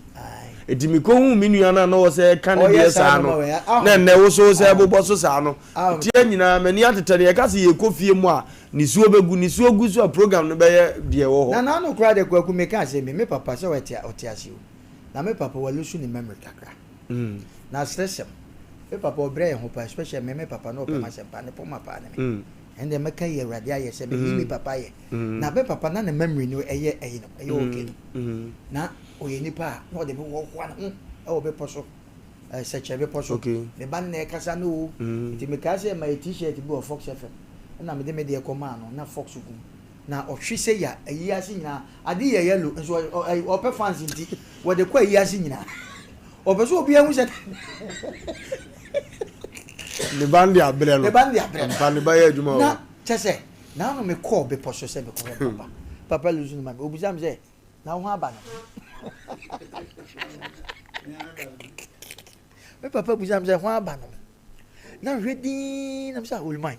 Eti mekɔhuu me nua no a na ɔsɛ ɛka ne deɛ saa no na ɛnnɛ wo so sɛ ɛbobɔ so saa no tia nyinaa m'ani atetɛ no yɛka sɛ yɛkɔ fie mu a nisuo bɛgu nisuo gu so a program no bɛyɛ deɛ ɛwɔ hɔ. Na n'ano koraa deɛ Kwaku meka asɛm bi me papa sɛ ɔte ɔte ase o na me papa walusu ne memory kakra na aseresɛm me papa ɔbrɛ yɛn ho paa especially me me papa na ɔpɛ m'asɛm paa ne pɔma paa ne me. Ɛnde mɛka yi Awurade ayɛ sɛ meyi me papa ayɛ. Na me papa na ne memory no ɛyɛ ɛyi no ɛyɛ okay no. Na ɔyɛ nipa a na ɔde me hoahoa ne ho ɛwɔ bepɔ so ɛɛ sɛkyɛ bepɔ so. Me ba no na ɛkasa no o. Nti mekae sɛ ɛma yɛ t-shirt bi wɔ Fox FM ɛna mede me deɛ kɔ maa no na Fox gu mu. Na ɔhwe sɛ ya ayi ase nyinaa ade yɛ yellow nso ɔpɛ fans nti wɔde kɔ ayi ase nyinaa. Ɔpɛ sɛ obiara hu sɛ ne ba no de abrɛ no. Ne ba no de abrɛ no. Mpa ne ba yɛ adwuma o. Na kyɛ sɛ naano me kɔɔ bepɔ so sɛ mekɔhwɛ papa. Papa lusu no ma me. Obisa me sɛ na wo ho aba no. Me papa bisa me sɛ ho aba no. Na mehwɛ din na me sɛ oluman.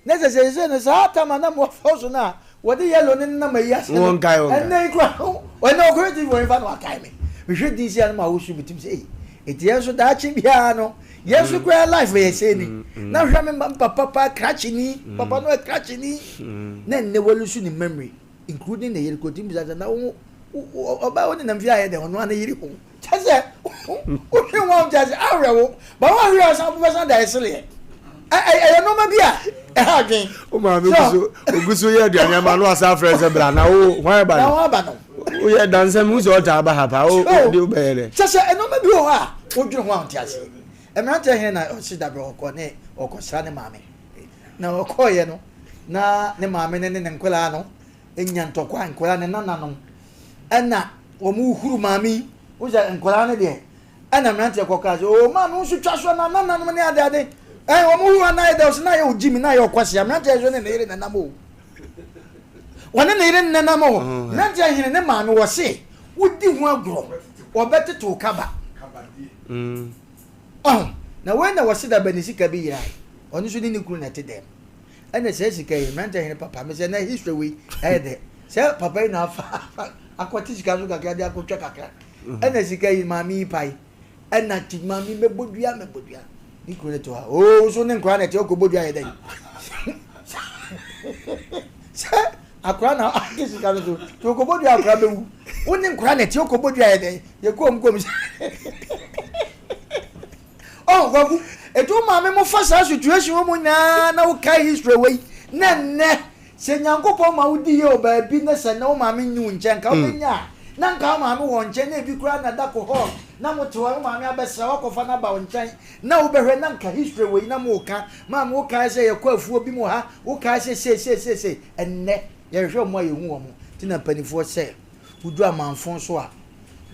Na sɛ seesei no saa tam a na mowɔ so no a wɔde yellow no nenam ayi ase no, ɛnnɛ yi koraa no, ɛnnɛ ɔkɔhwɛ TV wɔ hefa na wakae me. Mehwɛ din sei a na mawosu me tirim sɛ ei, enti yɛn nso daakye biara no, yɛn nso koraa life yɛ sei ni. Na hwɛ me papa paa krakyeni, papa no yɛ krakyeni, na ɛnnɛ walusu ne memory. including ne yere kotumi bisa sɛ na wo ɔbaa wo nenam fie ayɛ dɛ ɔno ara ne yere ho kyɛ sɛ wohwɛ ho a wote ase awerɛ wo ba woahwɛ a ɔsan wobɛsan da ɛsereɛ ɛyɛ nneɛma bi a ɛha adwen wo maame gu so ogu so yɛ aduane ama no asa afrɛ sɛ bra na wo hwan ba no aba no woyɛ dansɛ mu sɛ ɔtaa ba ha paa wo de wobɛyɛ dɛ kyɛ sɛ nneɛma bi wɔ hɔ a wodwene ho a wote ase mmeranteɛ hene na ɔsi dabrɛ ɔkɔ ne ɔkɔsra ne maame na ɔkɔɔyɛ no na ne maame ne ne ne nkwadaa no nya ntɔkwa nkwadaa ne nananom ɛna wɔn huru maame yi wo sɛ nkwadaa no deɛ ɛna mmeranteɛ kɔkaa sɛ oo maame wo nso twa so na nananom ne ade ade ɛn wɔn huru ana ayɛ dɛ ɔsɛ na ayɛ ogyi mi na ayɛ ɔkwasi mmeranteɛ nso ne ne yere nenam o wɔne ne yere nenam o mmeranteɛ hene ne maame wɔ se wodi ho agorɔ wɔbɛtetew kaba ɔho na wei na wɔse da bɛ ne sika bi yerae ɔno nso ne ne kunu na ɛte dɛm Ɛna saa sika yi mmerante hene papa mesɛ na history wei ɛyɛ dɛ sɛ papa yi na afa akɔte sika so kakra de akɔtwa kakra mm. ɛna sika yi maame yi pae ɛna ti maame mɛbɔ dua mɛbɔ dua ne kuro ne to ha oo so ne nkora na ɛte ɔkɔ bɔ dua yɛ dɛ sɛ akora na ate sika no so tí ɔkɔ bɔ dua akora bɛwu wo ne nkora na ɛte ɔkɔ bɔ dua yɛ dɛ yɛ kɔm kɔm Oh Kwaku, etu wo maame mo fa saa situation wɔ mu nyinaa na wo kae history wei na nnɛ sɛ Nyankopɔn ma wo di yie wɔ baabi na sɛ nnɛ wo maame nni wo nkyɛn nka wobɛnya a na nka wo maame wɔ nkyɛn na ebi koraa na da kɔ hall na mo te hɔ wo maame abɛsra wo akɔfa no aba wo nkyɛn na wobɛhwɛ na nka history wei na mo ka maame wo kae sɛ yɛkɔ afuo bi mu ha wo kae sɛ sei sei sei sei ɛnnɛ yɛhwehwɛ wɔn a yɛhu wɔn nti na mpanimfoɔ sɛ wodu amanfo so a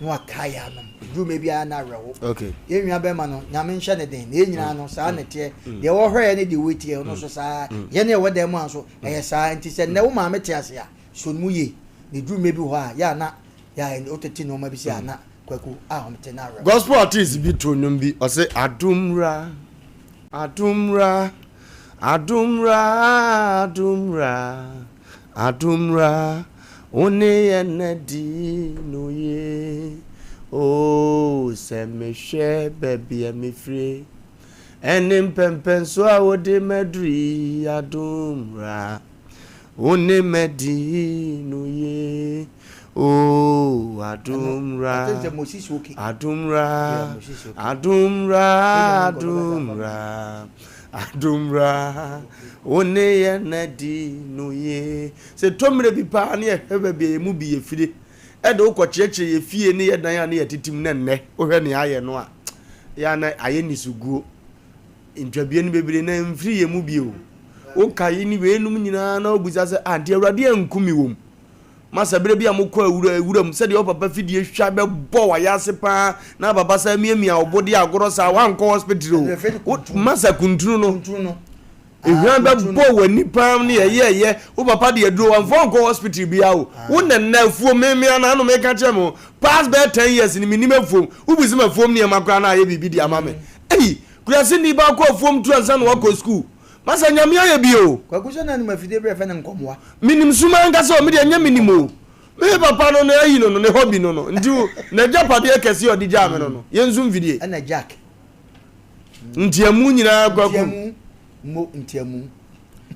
na wakae yɛn anom. Ɛduru mmerɛ biara na awerɛho. Okay. Yɛn nua bɛrima no, Nyame nhyɛ ne den. Na yɛn nyinaa no, saa na ɛteɛ. Deɛ wɔhwɛɛ ne deɛ wɔtie, ɔno nso saa. Yɛn a ɛwɔ dan mu a nso, ɛyɛ saa. Nti sɛ nnɛ wo maame te ase a, sɔ ne mu yie. Na ɛduru mmerɛ bi wɔ hɔ a, yɛ a na yɛ a wotete nneɛma bi sei a na Kwaku ahomete na awerɛho. Gospel artist bi too nnwom bi, ɔse, Adom wura, adom wura, adom wura, adom wura. Adom Wura, wo ne yɛn adi no yie oo Sɛ mehwɛ baabi a mefire Ɛne mpɛnpɛnsoɔ a wode maduru yi Adom Wura, wo ne madi no yie oo Adom Wura, Adom Wura, Adom Wura, Adom Wura Adom Wura, wo ne yɛn adi no yie. Sɛ ɛtɔ mmerɛ bi paa ne yɛhwɛ baabi a yɛn mu bi yɛ fire de wo kɔkyerɛkyerɛ yɛ fie ne yɛ dan a ne yɛtete mu na nnɛ wohwɛ nea ayɛ no a, yɛ a na ayɛ nisuguo. Ntwabie no bebree na ɛmfiri yɛn mu bio. Wokae ne weinom nyinaa na wobisa sɛ, ah, nti Awurade anku me wom? Masa berɛ bi a mokɔ awura wuram sɛdeɛ wo papa fidie hwa bɛbɔ w'ayase paa na papa saa miamia wo bo de agorɔ saa woankɔ hospital o wo masa kuntunu no ehwan bɛbɔ w'ani paa ne ɛyɛɛyɛ wo papa de aduro wamfa wo nkɔ hospital biara o wo nana afuom me me ana ano meka kyerɛ me ho past bɛyɛ 10 years ni menim afuom wobu sɛ m'afuom nneɛma koraa na ayɛ biribi de ama me ei kurase ni ba kɔ afuom tu ansa na wakɔ school Masa Nyame ayɛ bi o. Kwaku sɛ na nim afidie bi a yɛfrɛ no nkɔmoa. Menim sum ankasa o, me deɛ nyɛ menim o. Me papa no ne ayi no no, ne hobby no no, nti o, n'agyapadeɛ kɛseɛ a ɔde gyaa me no no, yɛnsu mfidie. Ɛna Jack. Nteamu nyinaa Kwaku. Nteamu, mo nteamu.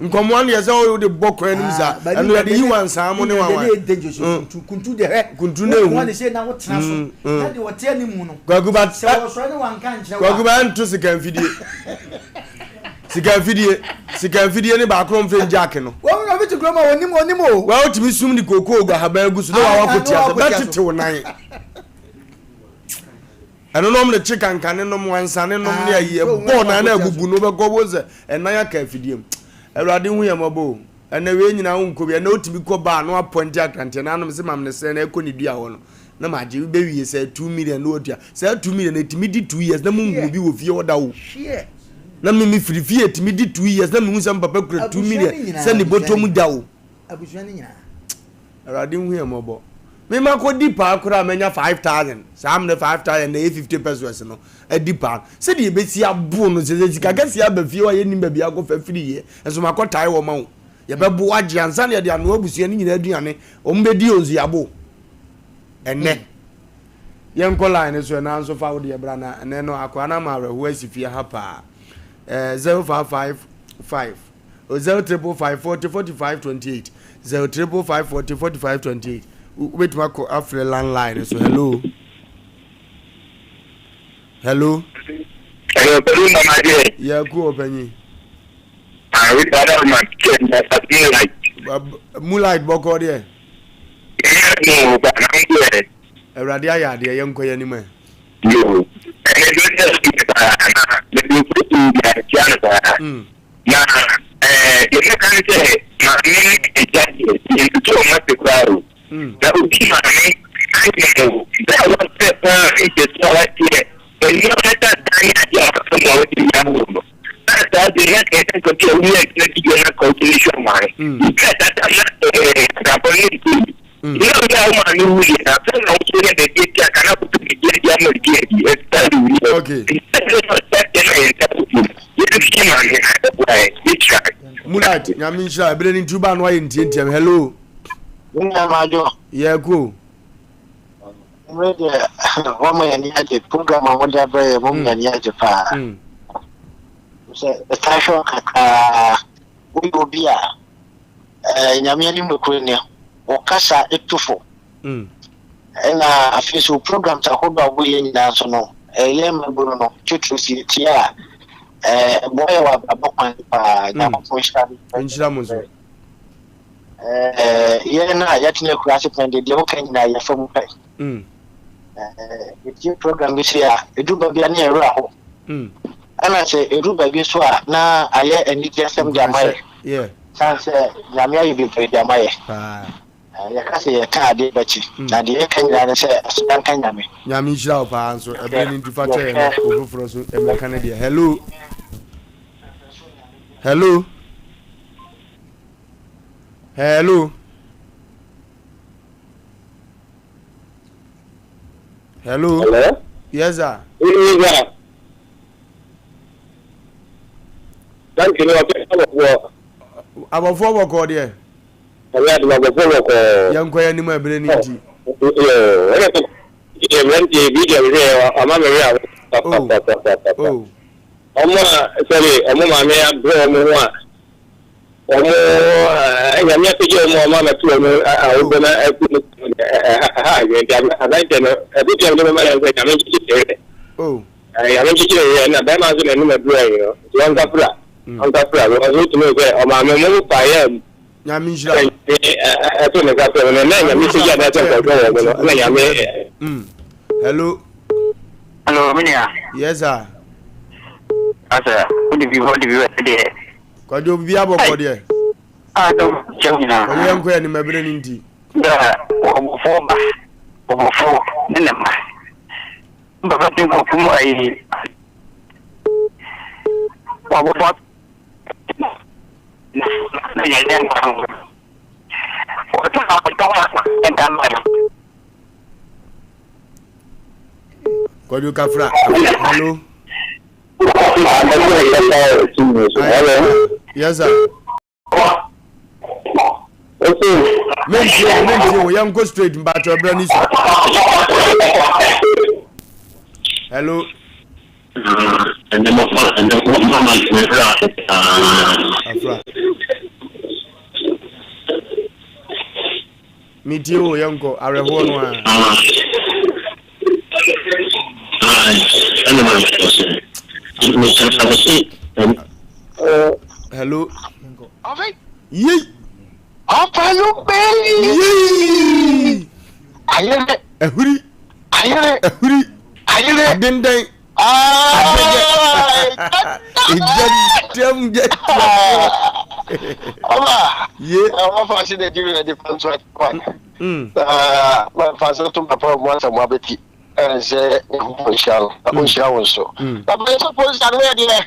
Nkɔmoa no yɛ sɛ wode bɔ kwan no mu saa, Ah, ɛno yɛde yi wansaa mo ne wanwan. Ɛna dangerous o, kuntu, kuntu deɛ hwɛ. Kuntu no ehu. Wo ne sei na wotena so, na deɛ ɔte anim no. Kwaku ba, Sɛ wɔsɔre ne wanka nkyerɛ wo a. Kwaku ba ɛnto sika mfidie. Sika mfidie, sika mfidie ne baako mfe jack no. Wɔn na obi te kurom a onim onim o. Wa otumi sum de kookoo gu ahaban gu so na wa wakɔ tia sɛ bɛtete wo nan. Ɛno nom de kye kankane nom wansane nom ne ayi ɛbɔ nan na abubu no bɛkɔ bo sɛ ɛnan aka afidie mu. Awurade hu yɛn mmɔbɔ o. Ɛnɛ wei nyinaa wonkɔ bi ɛnɛ wotumi kɔ baa na wapɔnte akranteɛ na anom sɛ mam ne srɛ na ɛkɔ ne dua hɔ no. Na magye wobɛwie sɛ 2 million na watua saa 2 million ɛtumi di 2 years na monhunu bi wɔ fie hɔ da o. Na me mefiri fie ɛtumi di 2 years na mehu sɛ mpapa kura 2 million sɛ ne bɔtɔ mu da o. Awurade hu yɛn mmɔbɔ. Mema kɔdi paa koraa manya 5000 saa mmerɛ 5000 na ɛyɛ 50 pesos no adi paa sɛdeɛ ɛbɛsi abo no sɛ sɛ sika kɛseɛ aba fie hɔ a yɛnnim baabi akɔfa firi yɛ nso makɔtae wɔ ma wo yɛbɛbo agye ansa na yɛde anoa abusua no nyinaa aduane wɔn bɛdi o nso yɛabo ɛnɛ yɛnkɔ line no so ɛna nso fa wo deɛ bra na ɛnɛ no akoa no ama awerɛhoɔ asi fie ha paa ɛɛ 0555 0 555 40 45 28. 0 triple 5 40 45 28. Wobɛtumi akɔ afrɛ landline so. Hello. Hello. Hello, Pẹ̀lú Mama Jẹ́. Yẹ kú ọ̀pẹ̀yìn. Àwọn ìdáná ọmọ àti ẹ̀ Moonlight. Moonlight bɔkɔ deɛ. Ẹ̀yẹ́ mú ọgbà náà ń gbé ẹ̀. Awurade ayɛ adeɛ yɛn nkɔ yɛn anim ɛ. Yoo. Ẹni tó ń tẹ̀sí ní paa na bẹ̀rẹ̀ òkú ìgbà tí a nù paa. Na ẹ̀ yẹn ká ní sẹ́ maame ní ẹja deɛ yẹn tutu ọmọ ti kura o. Na obi maame ayɛ o. Bẹ́ẹ̀ wọ́n fẹ́ paa ìjẹ̀sọ́ wa tiẹ̀. Ẹni wọn fẹ́ tà dání àti àwọn afẹ́ wọn ti yà wò lọ. Láti àti ní ẹ̀kẹ́ nǹkan tí òun yẹ kí ẹ̀kí yẹn kọ́ ojú ní sọ́ọ̀mù rẹ̀. Ìgbà tata náà ẹ̀ àgbàbọ̀ ní ìlú. Ilé ọ̀gá àwọn àmì wúlò náà fẹ́ náà ó ṣe é lẹ́dẹ̀ẹ́ tí a kàná kótó ní díẹ̀ díẹ̀ mọ̀ díẹ̀ díẹ̀ ẹ̀ tá lù ní. Moonlight nyame nhyira ebere ne ntuba no ayɛ ntiantiam. Hello. Nna maadwo. Yɛ kú. Mmerɛ deɛ wɔma yɛn ani agye program a wɔde abrɛ yɛ wɔma yɛn ani agye paa. Sɛ ɛtaa hwɛ wo kakraa woyɛ obi a nyame anim nokorɛ ni wo kasa tu fo. Ɛna afei so programs ahodoɔ a woyɛ nyinaa nso no ɛyɛ mmabunu no titiri si tie a ɛboa yɛ wɔ abrabɔ kwan so paa. Nyankopɔn nhyira no. Nhyira mo nso. Yɛn a yɛtena akuraase pɛn de deɛ woka nyinaa yɛfa mu pɛ. Yɛtie program bi sei a ɛduru baabi a ne yɛwerɛ ho. Ɛna sɛ ɛduru baabi nso a na ayɛ anigye asɛm de ama yɛ. Sane sɛ Nyame ayɛ bebree de ama yɛ. Yɛka sɛ yɛka adeɛ bɛkye. Na deɛ yɛka nyinaa ne sɛ aseda nka Nyame. Nyame nhyira wo paa nso. Ɛberɛ no nti fa kyɛ yɛn na ofoforɔ nso mmɛka ne deɛ. Hello. Hello. Hello. Hello. Hello. Yes, sir. Yes, sir. Thank you. Abɔfoɔ. Abɔfoɔ bɔkɔɔ deɛ. Ɛyɛ adum abɔfoɔ bɔkɔɔ. Yɛn kɔ yɛn anim ɛbere ne nti. Yoo ɛyɛ sɛ mmeranteɛ bi deɛ mehwɛ ɔma me werɛ aho papapapapa. Ɔmo a sɛbe ɔmo maame abrɛ ɔmo ho a ɔmo nyame apagya ɔmo ɔmo amɛto ɔmo awodɔ na aku no ɛha adwene nti aberanteɛ no abutua mede bɛma no sɛ nyame nkyekyere werɛ. Nyame nkyekyere werɛ na bɛrima nso n'anim aduru ayi no nti ɔnkafra ɔnkafra because wotumi sɛ ɔmaame mo fa yɛ Nyame nhyira. Ɛto ne nsa frɛ no na nyame pagya na ɛsɛ nkɔmfɔ wɔ mo no na nyame. Hello. Hello, me nua. Yes sir. Asa, wo de bi wo de bi wɔ deɛ. Kwadwo bi abɔkɔ deɛ. Ah, dɔm kyɛw nyinaa. Kwadwo yɛn kɔ yɛn nim ɛbere ne nti. Da ɔbɔfoɔ ba, ɔbɔfoɔ ne ne mma. Baba ti nkɔkɔ mu ayi. Ɔbɔfoɔ na yɛn yɛn nkwa ho. Wɔtɔ na wɔtɔ wɔn nta mma no. Kwadwo Kafra, hello. Hello. Yes sir. Mentie wo, mentie wo, yɛnkɔ straight mpakyɛ ɛberɛ ne su. Hello. Afra. Metie wo, yɛnkɔ awerɛhoɔ no a. Hello. Yei. Yei. Ahuri. Ahuri. Adendɛn. Adɛgɛ. Egyɛdɛm gyɛdɛm. Ye. Fa so to papa mu asɛm abɛti sɛ Nyankopɔn nhyira no na ɔnhyira wo nso. Na bɛyɛ sɛ polisi ano yɛ deɛ.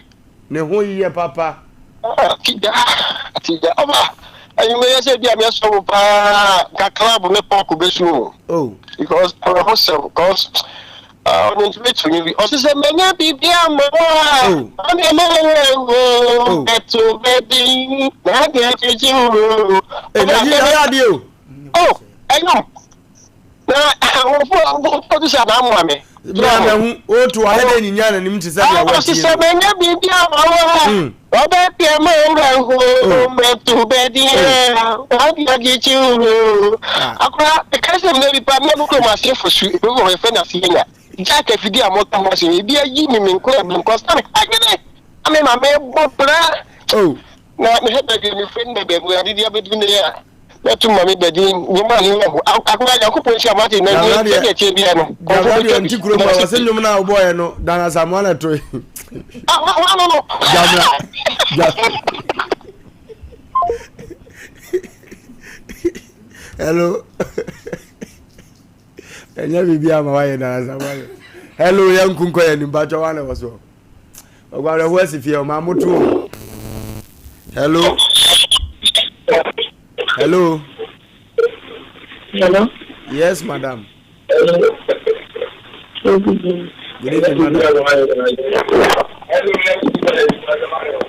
Ne ho yɛ papa. Tigya tigya ɔba anwummerɛ yɛ sɛ bi a meɛsɔ wo paa nka club ne pɔk bɛsu o. Oh. Because awerɛho sɛm because ɔno ntumi to nwom bi ɔse sɛ manya biribi ama wo a ɔne ma wo ɛto bɛdin na adeɛ kyekye wo. Ɛna yi ayɛ adeɛ o. Oh ɛnwom na wɔfo producer na amoa me. Mea mahu, oto ayɛ dɛ nyinya n'anim te sɛ nea watie no. Ɔse sɛ manya biribi ama wo a, ɔbɛpia ma owura ho, mɛto bɛdeɛ, wade agyekye ho. Akora, ɛka sɛ mmerɛ bi pa, mmerɛ no kurom aseɛ fo su, ebi wɔ hɔ yɛfrɛ no aseɛ nya. Jack afidie a moka ho asɛm, ebi ayi me me nkora bi, nkɔsa me adwene, na me ma mebɔ bra. Na mehwɛ baabi a mefiri ne baabi a Awurade de abɛduru nnɛ yi a, mɛto ma me bɛdi nnwom a yɛyɛ ho. Akora Nyankopɔn nhyira mo ate na nie sɛdeɛ ɛteɛ biara no. Gabra deɛ ɔnte kurom a wɔsɛ nnwom no a wobɔɔyɛ no Dan Asamoah na ɛtoe. Ah, wa no no. Gabra. Gabra. Hello. Ɛnyɛ biribi ama wayɛ Dan Asamoah. Hello, yɛn nkunkɔ yɛn nipa twɛ wa na wɔ so. Ɔguawerɛhoɔ asi fie ɔma moto o. Hello. Hello. Hello. Yes, madam. Good evening. Good evening, madam.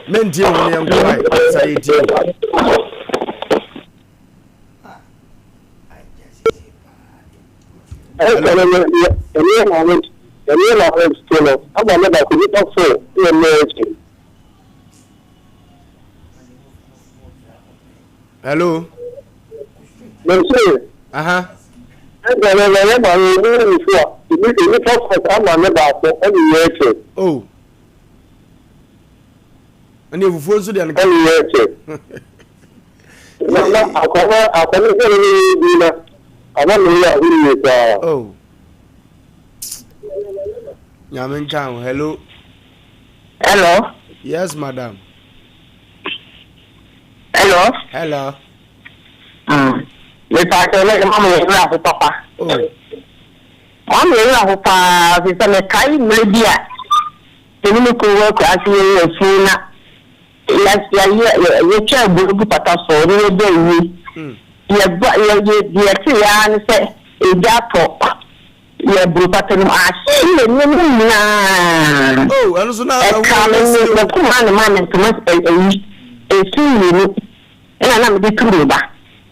Mentie wo ne yɛnkɔ wae sa yɛtie wo. Hello. Aha. Oh. Ɛne fufuo nso deɛ no. Na na akwadaa akwadaa sɛ ne ne bi na ama me yɛ ahuru yie paa. Oh. Nyame nka ho. Hello. Hello. Yes, madam. Hello. Hello. Mm. Me pa kyɛ ne mama yɛ wura ho papa. Oh. Mama yɛ wura ho paa fi sɛ mekae mmerɛ bi a me ne me kunu wɔ akuraase yɛyɛ afuo na Yɛtwa aburo gu pata so na yɛbɔ awie. Yɛba yɛ yɛ deɛ yɛteeɛ ara ne sɛ egya atɔ yɛn aburo pata no mu ahye yɛn nneɛma nyinaa. Oh, ɛno nso na ɛho Ɛkaa me ɛsi me o. m'akumaa na maa me ntoma ayi nsu mmienu ɛna na mede turu me ba.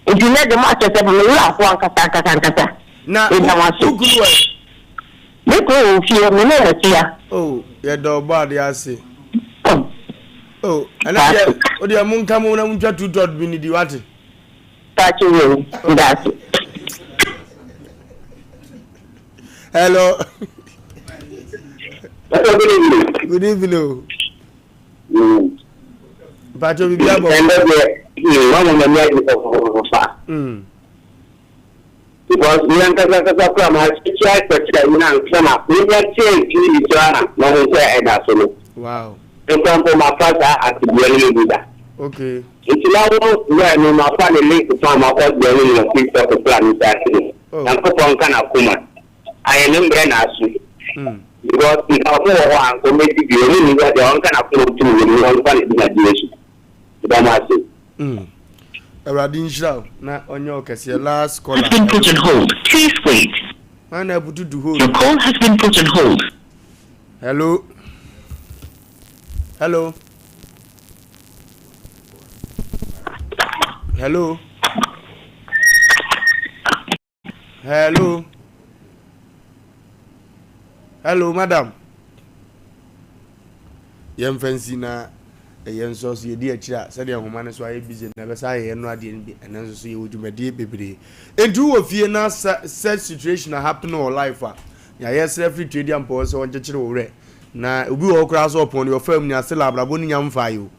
Nti nnɛ de mo akyɛ sɛ me werɛ ahow ankasa ankasa ankasa. Na Meda mo wo ase. wo kunu wɔ he? Me kunu wɔ fie, me ne no te ha. Oh, yɛda Ɔbɔadeɛ ase. Oh. Oh, ɛnɛ deɛ, wo deɛ monka mo na montwa two tot bi nidi, wate? Paakye wei, meda ase. Hello. Hello, good evening. Good evening. Oh. Paakye bibi abɔ. Ɛnɛ deɛ, mama m'ani agye fɔfɔfɔfɔfa. Because me ankasa ankasa koraa ma akyekye akyerɛkyerɛ yi na ansa na menya tee TV so a na mahu sɛ ɛda so no. Wow. Nka mpo mafa saa atebea no mu bi da. Okay. Nti na wo wura no mafa ne link fa makɔ deɛ no mu TikTok koraa me nsa ase no. Oh. Nyankopɔn nka n'akoma. Ayɛ ne mbrɛ na aso. Because nka ɔmo wɔ hɔ a nka ɔmo adi bi ɔmo nni hɔ deɛ ɔnka n'akoma ntom wɔ mu na ɔmfa ne dwumadie so. Meda mo ase. Mm. Awurade nhyira wo na ɔnyɛ wo kɛseɛ. Last caller. Has been put on hold. Please wait. Hwan na abutu du hold? Your call has been put on hold. Hello. Hello. Hello. Hello. Hello, madam. Yɛmfa nsi na ɛyɛ nso so yɛdi akyire a sɛdeɛ nhoma no so ayɛ busy na ɛbɛsa ayɛ yɛn no adeɛ no bi ɛnɛ nso so yɛwɔ dwumadie bebree. Nti wowɔ fie na such situation a happen wɔ life a nea yɛsrɛ firi Tweedi Ampɔw sɛ ɔnkyekyere wo werɛ Na obi wɔ hɔ koraa sɛ ɔpɔn deɛ ɔfaa mu ni ase la abrabɔ no nya mfaa yi o.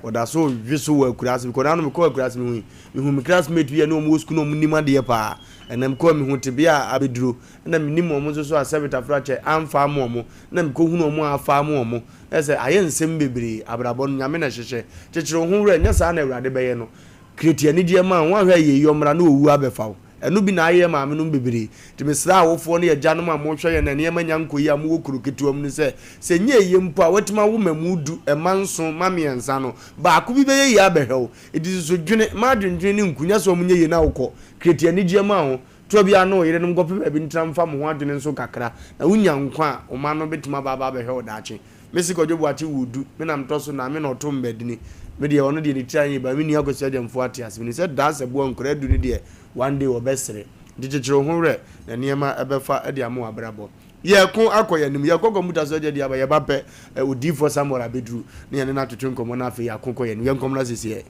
Ɔda so we so wɔ akuraase because nanom mekɔɔ akuraase mehui mehu me classmate bi a ne wɔn wɔ sukuu na wɔn nim adeɛ paa. Ɛnna mekɔɔ mehu tebea a abɛduro ɛnna menim wɔn nso so a sɛbe tafrakyɛ amfa ama wɔn ɛnna mekɔhunu wɔn a afa ama wɔn. Ɛyɛ sɛ ayɛ nsɛm bebree abrabɔ no Nyame na ɛhyehyɛ. Kyekyere wo ho werɛ nyɛ saa na Awurade bɛyɛ no. Create anigyeɛ ma wo woanhwɛ a yei ɔmmra na owu abɛfa wo. Ɛno bi na ayeyɛ maamenom bebree. Nti mesrɛ awofoɔ ne agyanom a mohwɛ yɛn na nneɛma nya nkɔ yie a mowɔ kuro ketewa mu no sɛ, sɛ ɛnyɛ yie mpo a woatumi awo mmamu du, mma nson, mma mmiɛnsa no, baako bi bɛyɛ yie abɛhwɛ wo. Nti susu dwene, mma adwendwene ne nku nyɛ sɛ wɔnyɛ yie na wokɔ. Create anigyeɛ ma wo. Toa biara ne wo yerenom nkɔpɛ baabi ntena mfa mo ho adwene nso kakra. Na wonya nkwa a, wo mma no bɛtumi aba aba abɛhwɛ wo daakye. Mese Kwadwo Boakye woo du, me na metɔ so nan, me na ɔtoo me badini. Me deɛ ɔno deɛ ne tiri anyɛ ba, me nua Kwasi Agyamfoɔ ate ase. Menim sɛ daa sɛ boa nkwadaa du no deɛ one day wɔbɛsere. Nti kyekyere wo ho werɛ na nneɛma ɛbɛfa de ama w'abrabɔ. Yɛko akɔ yɛn anim. Yɛkɔ kɔmputa so agya di aba yɛba pɛ odiyifoɔ Samuel abɛduru na yɛne no atwetwe nkɔmmɔ na afei yɛako kɔ yɛn anim. Yɛnkɔ mmra seesei.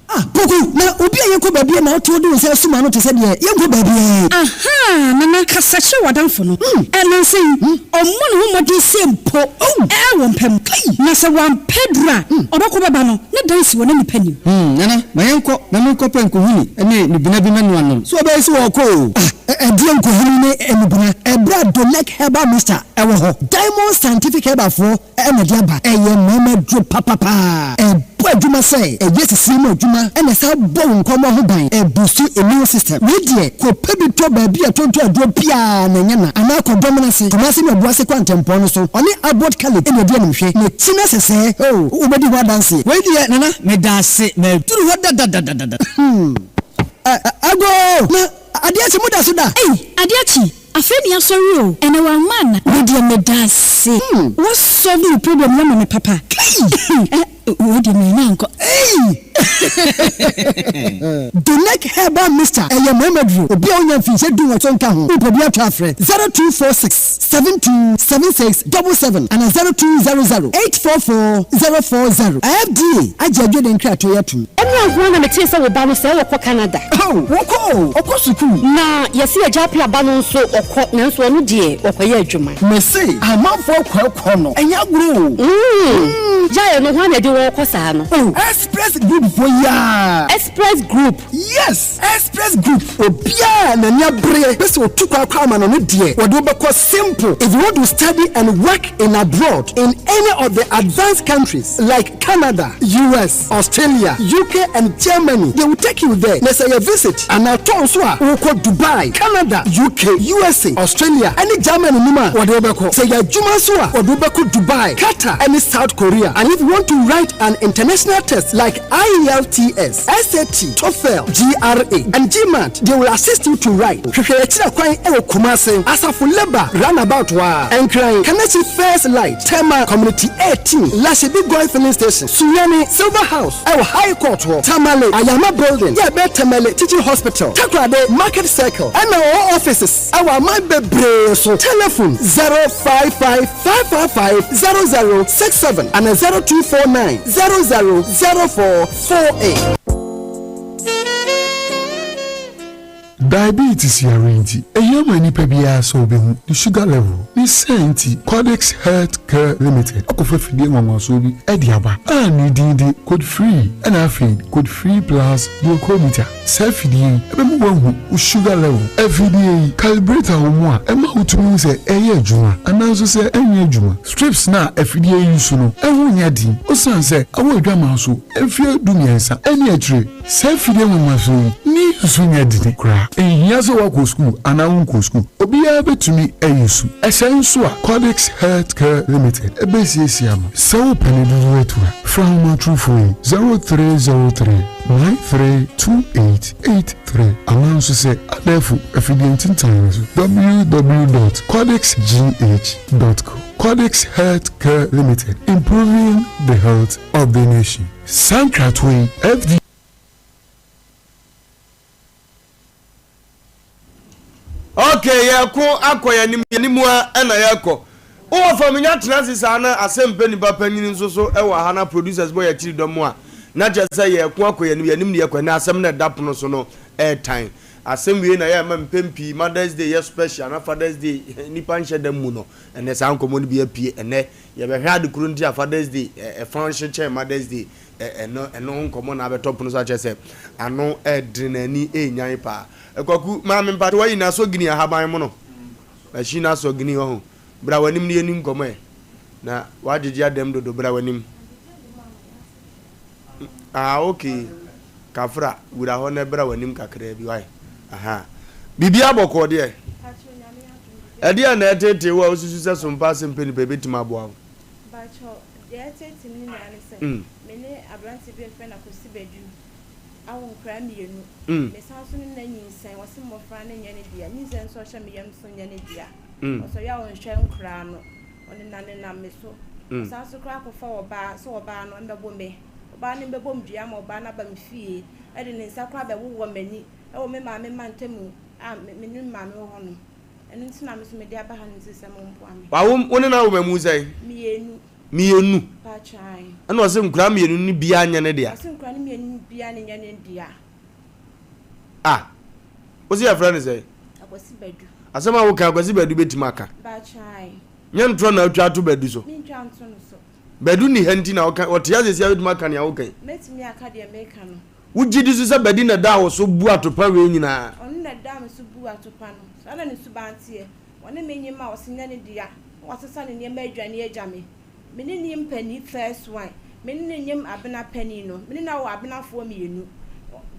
Ah, Poku, na obi a yɛnkɔ baabiara na wote wode wo nsa asum ano te sɛ deɛ yɛnkɔ baabiara yi. Ahaa, Nana, kasa kyerɛ w'adamfo no. Nnansa yi, ɔmmɔ ne ho mmɔden sɛ mpo wɔ mpa mu. Na sɛ wampɛ aduru a, ɔbɛkɔ bɛba no, ne dan si hɔ na nnipa nnim. Nana, ma yɛnkɔ na menkɔpɛ nkohini ne nnubena bi mɛnoa nnom. So ɔbɛyɛ sɛ wɔrekɔ oo? Ah, ɛdeɛn nkohini ne nnubena? Ɛberɛ a Dolec Herbal Mixture wɔ hɔ, Diamond Scientific Herbal foɔ na ɛde aba. Ɛyɛ mmarima aduro papapaa. Ɛbɔ adwuma sɛ ɛyɛ sisie mu adwuma na ɛsan bɔ wo nkwammoa ho ban. Ɛbuustu immune system. Wei deɛ, kɔpɛ bi tɔ baabi a ɛtontɔn aduro biara na ɛnyɛ na. Anaa kɔ Dɔmena ase, Kumasi ne Obuasi kwantempɔn no so. Ɔne Abbot Caleb na ɛdi animhwɛ. N'akyi no sesɛɛ, oh, wobɛdi ho adanseɛ. Wei deɛ Nana medaase maduru hɔ dadadadada. Hmm. Ɛ, ɛ, agoo! Na adeɛ akye, moda so da? Ei, adeɛ akye, afei ne yɛasɔre o, ɛnɛ wamma ana? Wo deɛ medaase, wa solve me problem yi ama me papa. Kai! Eh, wei deɛ mannya ankɔ. Ei! Donec Herbal Mixture, ɛyɛ mmarima duro, obi a ɔnnya mfinhyia dunwɔtwe nka ho, wopɛ bi atɔ a frɛ 0246 72 76 77 anaa 0200 844 040. FDA agye adwene nkratoɔ yi atom. Ɛnora nko ara na metee sɛ wo ba no sɛɛ ɔkɔ Canada. Oh, wɔkɔ o, ɔkɔ sukuu. Na yɛse agya Appiah ba no nso ɔkɔ nanso ɔno deɛ ɔkɔyɛ adwuma. Mese amanfoɔ kɔ ɛkɔ no ɛnyɛ agorɔ o. Mm, gyae no, hwan na ɛde wɔn kɔ saa no? Oh, Express Group foɔ yi aa. Express Group. Yes, Express Group. Obiara a n'ani abereɛ pɛ sɛ ɔtu kwan kɔ amanɔne deɛ, wɔde wo bɛkɔ simple. If you want to study and work in abroad in any of the advanced countries like Canada, US, Australia, UK and Germany, they will take you there. Na sɛ ɛyɛ visit anaa tour nso a, wokɔ Dubai, Canada, UK, USA, Australia ne Germany no mu a, wɔde wo bɛkɔ. Sɛ ɛyɛ adwuma nso a, wɔde wo bɛkɔ Dubai, Qatar ne South Korea. And if you want to write an international test like IELTS, SAT, TOEFL, GRA, and GMAT, they will assist you to write. Hwehwɛ yɛn akyiri kwan wɔ Kumasi, Asafo Labour Runabout hɔ ara, Nkran, Kaneshie First Light, Tema Community 18, Lashibi Goil Filling Station, Sunyani, Silver House wɔ High Court hɔ, Tamale, Ayama Building, yɛ ɛbɛn Tamale Teaching Hospital, Takoradi, Market Circle, ɛna wɔwɔ offices wɔ aman bebree so. Telephone 055 555 0067 ana 0249 00 04 48. Diabetes yare nti, ehia ma nipa biara sɛ obehu ne sugar level. Ne saa nti, Cordix Health Care Limited akɔfa fidie nwanwasoɔ bi de aba a ne din de Code Free ɛna afei Code Free Plus Glucometer. Saa fidie yi bɛma woahu wo sugar level. Afidie yi, calibrator wɔ mu a ɛma wotumi hu sɛ ɛreyɛ adwuma anaa nso sɛ ɛnyɛ adwuma. Strips no a afidie yi use no, ɛho nyɛ den osiane sɛ ɛwɔ adwaman so mfeɛ dumiɛnsa ne akyire. Saa afidie nwanwaso yi ne use nyɛ den koraa. Ɛnhia sɛ woakɔ sukuu anaa wonkɔɔ sukuu, obiara bɛtumi ayi su. Ɛsɛe nso a, Cordix Health Care Limited bɛsiesie ama. Sɛ wopɛ ne dodoɔ atu a, frɛ ahomatorofoɔ yi, 0303 932883 anaa nso sɛ abɛɛfo afidie ntentan no so, www dot cordixgh dot com. Cordix Health Care Limited, improving the health of the nation. Saa nkratoɔ yi, FDA. Ok yɛko akɔ yɛn anim yɛn anim a ɛna yɛkɔ. Wowɔ fam nya tena ase saa na asɛm pɛ nipa panyin nso so ɛwɔ ha na producers bɔ yɛn akyiri dɔm a na kyerɛ sɛ yɛko akɔ yɛn anim yɛn anim ne yɛkɔ ɛnɛ asɛm na ɛda pono so no ɛɛtan asɛm wei na yɛ ma mpɛn pii Mother's Day yɛ special na Father's Day nipa nhyɛ da mu no ɛnɛ saa nkɔmmɔ no bi apue ɛnɛ yɛbɛhwɛ ade koro nti a Father's Day ɛfa nhye kyɛn Mother's Day ɛno ɛno ho nkɔmmɔ na abɛtɔ pono so akyerɛ sɛ ano ɛdene n'ani ɛnyan paa. Kwaku, maame mpakyɛ wayi n'asɔ gini ahaban mono machine asɔ gini ɔho bra w'anim na yɛni nkɔmmɔ ɛ na wagyegye adam dodo bra w'anim ah ok kafra wura hɔ na bra w'anim kakraa bi wae aha biribi abɔkɔɔ deɛ ɛdeɛ na ɛtetee wo a wosusu sɛ sompa asɛm pɛ nipa ɛbɛtumi aboa wo. Mpakyɛw, deɛ ɛtetee me nyinaa ne sɛ, me ne aberanteɛ bi a yɛfrɛ no Akwasi Badu awo nkwadaa mmienu. Mesan nso ne no anyinsɛn. Ɔse mmɔfra no nyɛ ne dea. Nyinsɛn nso a ɔhyɛ me yam nso nyɛ ne dea. Ɔsɔre a ɔnhwɛ nkwadaa no. Ɔnenam nenam me so. Ɔsan nso koraa akɔfa ɔbaa sɛ ɔbaa no mmɛbo me. Ɔbaa no mmɛbɔ me dua ama ɔbaa no aba me fie de ne nsa koraa abɛwowɔ m'ani wɔ me maame mantamu a me ne me maame wɔ hɔ no. Ɛno nti na me nso mede aba ha no nti sɛ momboa me. Wawo, wo ne no awo mmamu sɛn? Mienu. Mienu? Mpakyɛ ae. Ɛna ɔse nkoraa mienu no biaa nyɛ ne dea? Ɔse nkoraa no mienu no biaa ne nyɛ ne dea. Ah! Wose yɛfrɛ no sɛn? Akwasi Badu. Asɛm a woka Akwasi Badu bɛtumi aka? Mpakyɛ ae. Nyɛ ntorɔ na wotwa ato Badu so? Mentwa nto no so. Badu nni ha nti na woka, ɔte ha seesei a bɛtumi aka nea woka yi? Mɛtumi aka deɛ meka no. Wogye di nso sɛ Badi na ɛdaa wo so bu atopa wei nyinaa? Ɔno na ɛdaa me so buu atopa no. Saa na ne suban teɛ. Ɔne me nyem a ɔse nyɛ ne dea na wasesa ne nneɛma adwane agya me. Me ne no nyem panin first one. Me ne no nyem abena panin no. Me ne no awo abenafoɔ mienu.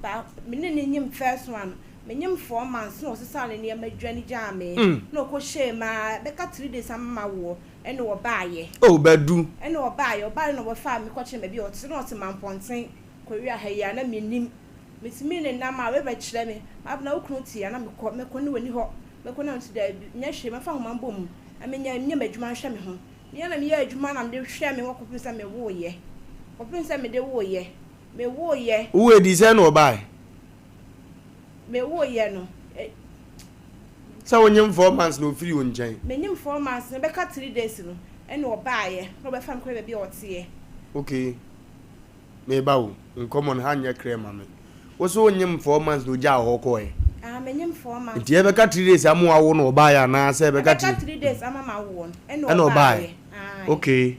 Ba me ne no nyem first one no, me nyem four months na ɔsesaa ne nneɛma dwane gyaa me. Na ɔkɔ hyɛɛ mu ara bɛka three days ama mawoɔ ɛna ɔbaeɛ. Oh, Badu. Ɛna ɔbaeɛ. Ɔbaeɛ na ɔbɛfaa me kɔkyeree baabi a ɔte. Na ɔte Mampɔnten. Korea ha yi a na mennim. Metumi nenam a wei bɛkyerɛ me. M'abena wo kunu te a na mekɔ, mɛkɔ ne w'ani hɔ. Mɛkɔ na ɔse daabi, nyɛ hwee mɛfa nhoma mbɔ mu na menyɛ menyɛ m'adwuma nhwɛ me ho. Me ara na meyɛɛ adwuma na mede hwɛɛ me ho kɔpem sɛ mewoeɛ. Kɔpem sɛ mede woeɛ. Mewoeɛ. Wowɔ adi sɛn na ɔbaeɛ? Mewoeɛ no, eh. Sɛ wonyem four months na ɔfirii wo nkyɛn? Menyem four months no, bɛka three days no ɛna ɔbaeɛ na ɔbɛfa me kɔɛ baabi a ɔteɛ. Okay. Meba o, nkɔmɔ no ha nyɛ krɛ ma me. Wo so wonyem four months na ogyaa wo hɔ kɔɔɛ? Ah, menyem four months. Nti ɛbɛka three days ama wawo na ɔbaeɛ anaa sɛ ɛbɛka three? Ɛbɛka three days ama mawoɔ no ɛna ɔbaeɛ. Ɛna ɔbaeɛ. Okay.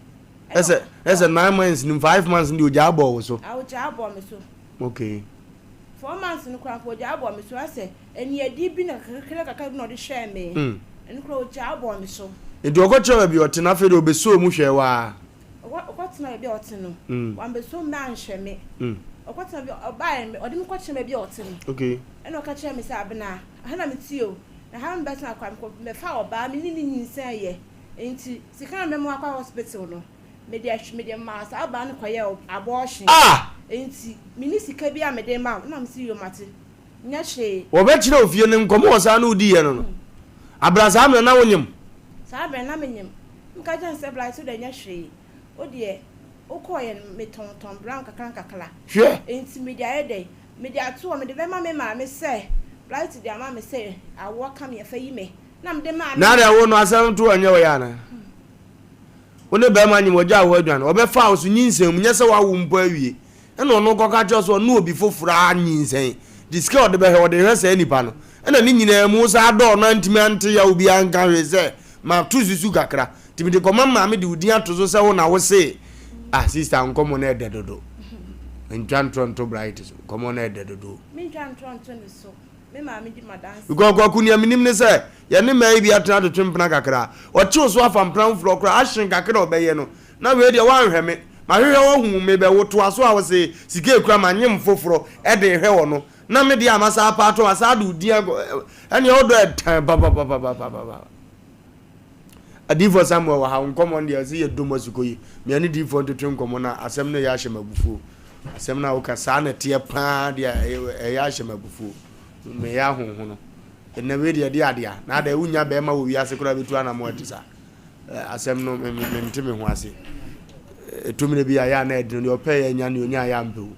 Ɛsɛ ɛsɛ nine months nim five months no deɛ ogyaa bɔɔ wo so. Ah, ogyaa bɔɔ me so. Okay. Four months no koraa mpo ogyaa bɔɔ me so asɛ aniadi bi na kakra kakra bi na ɔde hwɛɛ me. Ɛno koraa ogyaa bɔɔ me so. Nti ɔkɔkyerɛ baabi ɔte no afei deɛ ɔbɛsɔɔ mu hwɛɛ wo aa. Ɔkɔtenaa baabi a ɔte no, wambɛsɔ mu anhwɛ me. Ɔkɔtenaa baabi a, ɔbaeɛ no, ɔde me kɔkyerɛɛ baabi a ɔte no. Ɛnna ɔka kyerɛɛ me sɛ, Abena, ha na mete o, na ha na mebɛtena koraa. Mekɔ, mebɛfaa ɔbaa, me ne no nyinsɛneeɛ. Enti sika a mebɛma wakɔ hospital no, mede ahw, mede maa saa ɔbaa no kɔyɛɛ abortion. Enti menni sika biara a mede rema wo. Ɛnna mese, Yoo, mate. Nyɛ hwee. Wɔbɛkyerɛ wo fie no nkɔmmɔ wɔ saa na wodiiɛ no no. Abena, saa mmerɛ no na wonyem? Saa berɛ no na menyem. Meka kyerɛɛ no sɛ, Bra, so deɛ nyɛ hwee. Wo deɛ, wokɔeɛ no, metɔntɔn brown nkakrankakra. Hwɛ! Enti mede ayɛ dɛn? Mede ato hɔ, mede bɛma me maame sɛ, Bright de ama me sɛ awoɔ ka me a, fa yi me. Na mede maa me. Na deɛ wo no, asɛm to ɛnyɛ wo ya anaa? Wo ne barima nyem, ɔgyaa wo hɔ adwane. Ɔbɛfaa wo so nyinsɛn mu, nyɛ sɛ woawo mpo awie. Ɛna ɔno kɔka kyerɛ sɛ ɔne obi foforɔ anyinsɛn. De sika a ɔde bɛhwɛ, ɔde hwɛ saa nipa no. Ɛna ne nyinaa mu, wo saa dɔɔ no antumi ante yaw biara anka hwee sɛ, Mato susu kakra, nti mede kɔma maame de wo din ato so sɛ wo na wo se. Ah sister nkɔmɔ no ɛdɛ dodo. Ntwa ntorɔ nto Bright so, nkɔmɔ no ɛdɛ dodo. Mentwa ntorɔ nto ne so, me maame di m'adanse. Because Kwaku nea menim ne sɛ, yɛne mmaa yi bi atena atwetwe mpena kakra. Ɔkye wo so afa mpena foforɔ koraa, ahyen kakra a ɔbɛyɛ no, na wei deɛ woanhwɛ me. Mahwehwɛ wo ahu wo, mebɛwo, toa so a wose sika ekura manyem foforɔ de rehwɛ wɔ no. Na me deɛ a masa apa ato asa de wo din akɔ ɛneɛ wo dɔ ɛtan papapapapapa. Adiifoɔ Samuel wɔ ha nkɔmmɔ no deɛ ɔsɛ yɛ dom asukɔ yi mea ne diifoɔ ntwetwe nkɔmmɔ na asɛm no yɛ ahyɛ me abufuo asɛm no a woka saa na ɛteɛ paa deɛ ɛyɛ ahyɛ me abufuo meyɛ ahonhono ɛnna wei deɛ ɛde adeɛ a na adɛ wonya bɛrima wɔ wiase koraa bɛtu anamo ɛte saa asɛm no mente me ho ase ɛtumire bi a yɛ a na ɛdene deɛ ɔpɛ yɛ nya ne ɔnya yɛ ampɛ o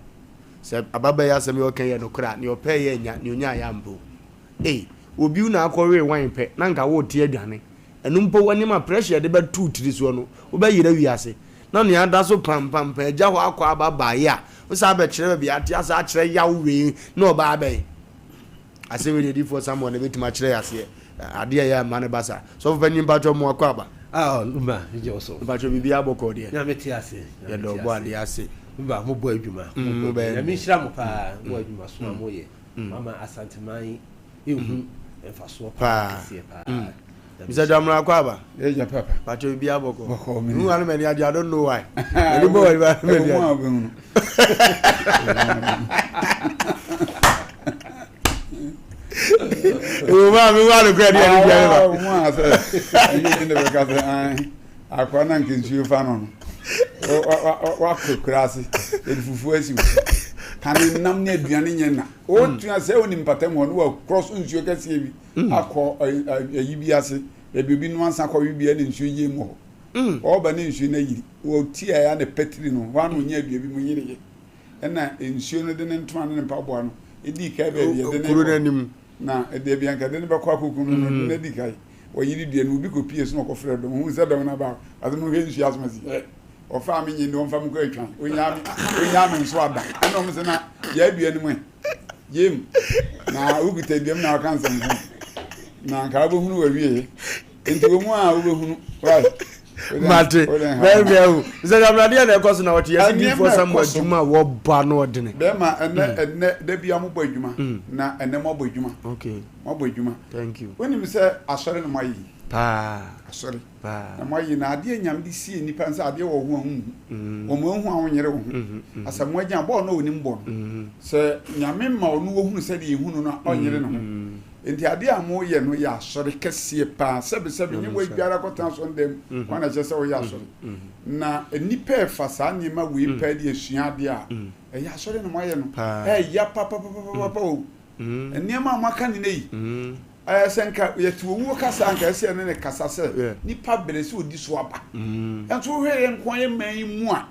Sɛ ababaa yi asɛm yi ɔka yi yɛ nokorɛ a, nea ɔpɛɛ yɛ anya, nea ɔnyaa yɛ ampɛ o. Ei, obi na akɔwee wine pɛ, na nka worete adwane. Ɛno mpo w'anim a pressure a yɛde bɛto wo tiri soɔ no, wobɛyera wiase. Na nea ada so pampampam agya hɔ akɔ ababaa yi a, wosan abɛkyerɛ baabi a ate asan akyerɛ yaw wei na ɔbaa bɛn. Asɛm wei deɛ difoɔ Samuel na ɛbɛtumi akyerɛ yɛ aseɛ. Adeɛ a ɛyɛ a mma no ba saa. Sɔfo panyin mpakyɛw mo akɔ aba. Ah Numa megye wo so. Mpakyɛw biribiara bɔkɔɔ deɛ. Nyame te ase. Yɛda ɔbɔ adeɛ ase. Numa mo bɔ adwuma. Mo bɛyɛ Nyame nhyira mo paa mo adwuma so a mo yɛ. Mo ama Asanteman ehu mfasoɔ paa kɛseɛ paa. Mr. Dwamena akɔ aba. Yɛ papa. Pakyɛw biribiara bɔkɔɔ. Bɔkɔɔ mi. Numa no m'ani agye I don't know why. M'ani bɔ w'ani ba m'ani agye. Ɛwɔ mu a wobɛhunu. Ewo maa mi wa no kura di ɛni bi ɛni ba. Awo mu a sɛ ɛnyɛ bi na bɛka sɛ an akora na nka nsuo fa no no wakɔ kura ase yɛde fufuo asi wo kane nam ne aduane nyɛ na wotua sɛ wonim mpatam hɔ no wakorɔ so nsuo kɛseɛ bi akɔ ayi bi ase baabi obi no ansa kɔwe bi ne nsuo yie mu hɔ ɔba ne nsuo no ayiri wɔtia ya ne patiri no hɔ ano ɔnya adua bi mu yereyɛ ɛna nsuo no de ne ntoma ne ne mpaboa no ɛdii kae baabi ɛde ne kuro no anim. Na dabi anka de no bɛkɔ akɔkum no no, ɔde no adi kan. Ɔyere dua no, obi kɔpie so na ɔkɔfrɛ dɔm. Ohuu sɛ dɔm no aba a, ɔse monhwɛ nsuo asom asi. Hɛ! Ɔfaa me nye de ɔmfa me kɔ atwan. Ɔnyaa me, ɔnyaa me nso ada. Ɛna ɔmo se na gyaa dua no mu ɛ. Gyem. Na wokuta dua mu na woka nsɛm ho. Na anka wobɛhunu w'awieɛ. Nti wɔ mu a wobɛhunu. Wai. Mate. Very very. Sɛ awurade na ɛkɔ so na wɔte yɛsi diifoɔ Samuel adwuma a wɔba no ɔdene. Bɛrima ɛnɛ ɛnɛ da bi a mobɔ adwuma na ɛnɛ moabɔ adwuma. Okay. Moabɔ adwuma. Thank you. Wonim sɛ asɔre na moayɛ yi. Paa. Asɔre. Paa. Na moayɛ na adeɛ nyame de sie nnipa nsa adeɛ wɔ ho a wonhu. Wɔn ahu a wonyere wo ho. Asamoah gyan bɔɔl no a onim bɔ no. Sɛ nyame ma ɔno wɔhunu sɛdeɛ yɛhunu no a ɔnyere ne ho. Enti adeɛ a moyɛ no yɛ asɔre kɛseɛ paa. Sɛbesɛbe, nyɛ woadware akɔtena asɔredan mu kwan na ɛkyerɛ sɛ woyɛ asɔre. Na nnipa refa saa nneɛma wei paa de asua adeɛ a, ɛyɛ asɔre na moayɛ no. Ɛyɛ papapapapapa o. Nneɛma a moaka ne nnɛ yi, ɛɛ sɛ nka yɛte owuo kasa a, nka ɛsɛ yɛne no kasa sɛ nipa brɛ sɛ ɔdi so aba. Nso wohwɛ yɛn nko ara yɛn man yi mu a,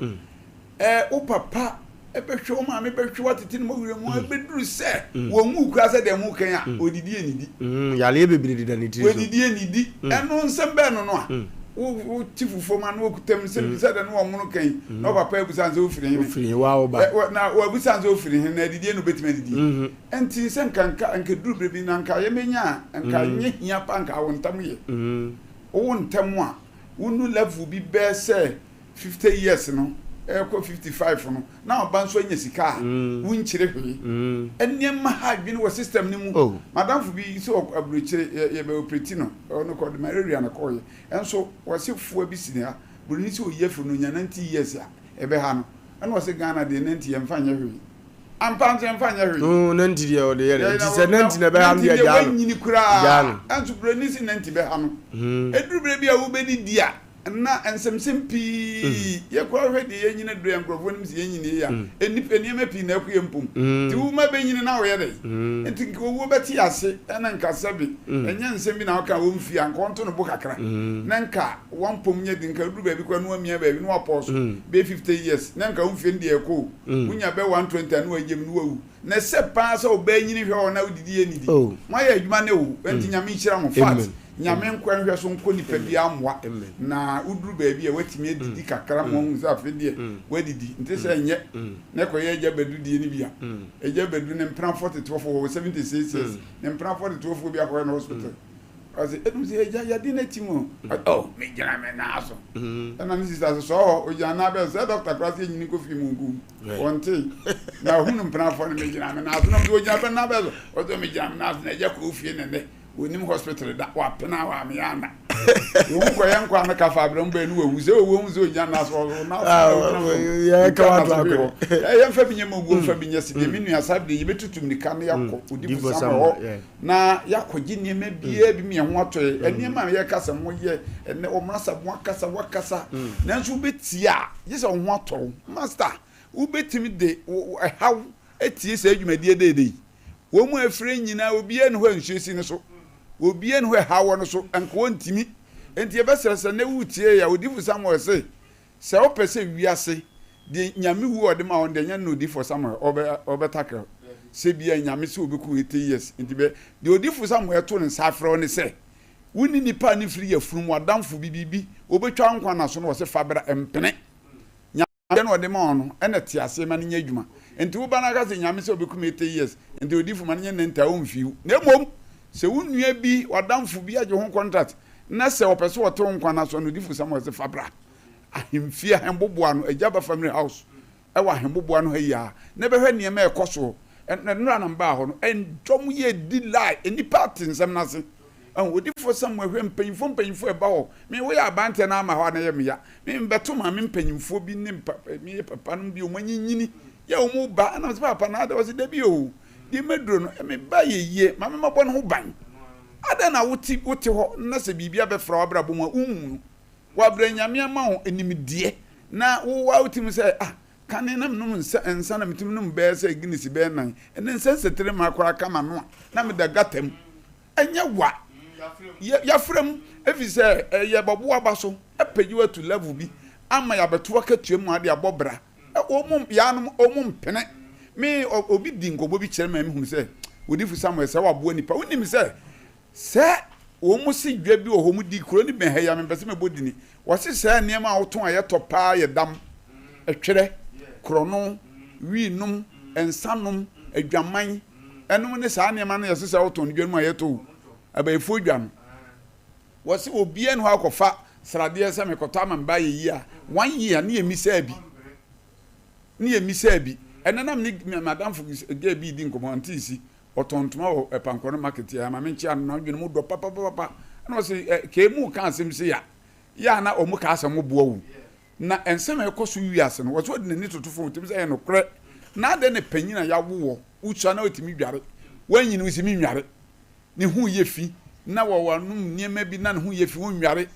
Ɛɛ, wo papa bɛhwɛ, wo maame bɛhwɛ wo atete no ma werɛ mu abɛduru sɛ wɔnwu koraa sɛ deɛ moka yi a, ɔdidi annidi. Yareɛ bebree deda ne tiri so. Ɔdidi annidi. Ɛno nsɛm bɛn no no a, wote fufuo ma na ɔkuta mu sɛ sɛ deɛ ne wɔmono ka yi, na wo papa abusa no sɛ wofiri he? Wofiri he? Woa wo ba. Na wabusa no sɛ wofiri he, na adidie na ɔbɛtumi adidi. Ɛnti sɛ nka nka nka duru berɛ bi na nka yɛbɛnya a, nka nyɛ hia paa nka awo ntam yɛ. Wowo ntam a, wonu level bi bɛɛ sɛ 50 years no ɛrekɔ 55 no na ɔba nso anya sika a wonkyere hwee. Nneɛma ha adwene wɔ system no mu. Madamfo bi sɛ ɔkɔ aburokyire yɛ yɛbɛ operate no ɔno kɔ de malaria na kɔɔyɛ ɛnso wɔse foa bi si ne ha buroni sɛ oyi afiri no onya 90 years a ɛbɛha no ɛna ɔse Ghana deɛ 90 yɛmfa nyɛ hwee ampa nso yɛmfa nyɛ hwee. No 90 deɛ ɔde yɛ dɛ nti sɛ 90 na ɛbɛha no deɛ gyaa no. Wanyini koraa ɛnso buroni se 90 bɛha no ɛduru berɛ bi a wobɛdidi a Na nsɛmnsɛm pii, yɛ koraa hwɛ deɛ yɛnyini aduru yɛ nkorɔfoɔ nim sɛ yɛnyini yie a, nnipa nneɛma pii na ɛkɔ yɛn mpom. Nti wo mma bɛnyini na woyɛ dɛn? Nti nka owuo bɛte ase ɛna nka sɛbe ɛnyɛ nsɛm bi na woka a wɔmfie a, nka wɔnto no bo kakra na nka wampom nyɛ den, nka woduru baabi koraa na wamia baabi na wapɔɔso bɛyɛ 50 years na nka wo mfie no deɛ ɛkɔ o, wonya bɛ 120 a na wagyam na wawu. Na ɛsɛ paa sɛ ɔbaa nyini hwɛ hɔ na wodidi yɛ nidi. Moayɛ adwuma nɛ o, ɛnti Nyame nhyira mo. Fact, Nyame nkɔ nhwɛ so nkɔ nipa biara mmoa na woduru baabi a woatumi adidi kakra ma wahu sɛ afei deɛ woadidi. Nte sɛ ɛnyɛ na ɛkɔyɛ agya Badu deɛ no bi a. Agya Badu ne mpenafoɔ tetefoɔ wɔwɔ 76 years, ne mpenafoɔ tetefoɔ bi akɔhwɛ no hospital. Ɔse ɛnum sɛ agya yadeɛ no ati mu o. Oh megyina me nan so. Ɛna ne sista sɛ sɔɔ hɔ ogyina nan bɛn sɛ dɔkta koraa sɛ ɛnyini kɔ fie mu nku. Wɔnte. Na ɔhunu mpenafoɔ no megyina me nan so na ɔsɛ ogyina bɛn nan bɛn so. Ɔsɛ megyina me nan so na agya kɔ fie ne nnɛ. Wɔnim hospital da wapena wɔ ameyɛ ana. Wɔn kɔyɛ nkwa no kafa abrɛ mu bɛn no wawu sɛ owuo hu sɛ ogyina nan so ɔso nan so na ogyina fam. Yɛ ka wato akɔ. Yɛmfa bi nyɛ ma owuo mfa bi nyɛ sɛ deɛ me nua saa deɛ yɛbɛtutu mmirika na yɛakɔ odiifo Samuel hɔ. Na yɛakɔgye nneɛma biara bi ma yɛn ho atɔ yɛn. Nneɛma a yɛka sɛ moyɛ ɛnnɛ, wɔn asa, moakasa, woakasa, nanso wobɛtie a, gye sɛ wo ho atɔ wo. Master, wobɛtumi de wo ɛhaw atie saa dwumadie deede yi. Wɔn mu a afire nyinaa, obiara nni hɔ a nsuo si ne so. Obiara nni hɔ a ɛhaw wɔ no so, anka wɔntumi. Enti yɛbɛsrɛ sɛ nnɛ woretie yɛn a, Odiyifo Samuel se, Sɛ wopɛ sɛ wiase deɛ Nyame wu a ɔde ma wo no deɛ nyɛ no na odifoɔ Samuel ɔbɛ ɔbɛtakra wo sɛ bia Nyame sɛ ɔbɛku 80 years nti bɛ deɛ odifoɔ Samuel to ne nsa afrɛ wo ne sɛ wo ne nipa a ne firi yafunu mu adamfo bi biribi ɔbɛtwa wo nkwa nna so na ɔse fa bra mpene Nyame deɛ na ɔde ma wo no ɛna te aseɛ ma no nyɛ adwuma nti wo ba no aka sɛ Nyame sɛ ɔbɛku me 80 years nti odifo ma no nyɛ 90 a ɔmfii wo na mmom sɛ wo nua bi w'adamfo bi agye ho contract na sɛ ɔpɛ sɛ ɔte wo nkwa nna so a na odifo Samuel se fa bra ahemfie, ahemboboa no, Agyaba Family House wɔ ahemboboa no ha yi ara, na bɛhwɛ nneɛma a ɛkɔ soɔ. Nnora na mbaa hɔ no, ndɔm yɛ di lie, nnipa ate nsɛm no ase. Ɛho, Odiyifoɔ Samuel hwɛ mpanyimfoɔ mpanyimfoɔ a ɛba hɔ. Me, woyɛ aberanteɛ na ama hɔ a na ɛyɛ me ya. Me, mbɛto maame mpanyimfoɔ bi ne papa, me papa nom bi, wɔn anyinyini, yɛ wɔn ba, ɛna mese papa na adɛ, ɔse dabi o, deɛ maduro no, me ba yɛ yie, maame mabɔ ne ho ban. Adɛn na wote, wote hɔ na sɛ biribi abɛfra w'abrabɔ mu a, wonhu no? Wɔabrɛ Nyame ama wo nimdeɛ na wo ara wotumi sɛ ah kane na menom nsa nsa na metumi nom bɛyɛ sɛ Guinness bɛyɛ nan ɛnɛ nsa nsatere ma koraa ka m'ano a na meda gata mu ɛnyɛ wa yɛafra mu ɛfiri sɛ ɛyɛ bɔbo aba so apagye wo atu level bi ama yɛabɛto akatua mu ade abɔ bra wɔn yɛanom wɔn mpene me obi di nkɔmmɔ bi kyerɛ me a mehunu sɛ. Odifo Samuel sɛ waboa nipa. Wonim sɛ sɛ wɔn se dwa bi wɔ hɔ wɔn di kuro no bɛn ha yi a mempɛ sɛ mebɔ dini. Wɔse sɛ nneɛma a wotɔn a yɛtɔ paa yɛ dam, ɛtwerɛ, korɔno, wii nom, nsa nom, adwaman, ɛnom ne saa nneɛma no yɛse sɛ wotɔn no dwa no mu a yɛtɔ o. Abayifoɔ dwa no. Wɔse obiara nni hɔ akɔfa sradeɛ sɛ mekɔtɔ ama me ba ayɛ yie a, one year ne yɛmmisaa bi. Ne yɛmmisaa bi. Ɛnnɛ na me ne m'adamfo girl bi redi nkɔmmɔ, Auntie Si, ɔtɔn ntoma wɔ Pankɔno market ha, ma menkyea no, n'adwene mu dɔ papapapa. Ɛna ɔse, ɛ, kee mu ka asɛm sei a, yɛ a na wɔn ka asɛm boa wo. Na nsɛm a ɛkɔ so wiase no, wɔse ɔde n'ani toto fam, ɔtumi sɛ ɛyɛ nokorɛ. Na adɛn na panyin a yɛawo wɔ, wosua na wotumi dware, woanyini wosi menware. ne ho yɛ fi, na wanom nneɛma bi na ne ho yɛ fi, ɔnnware.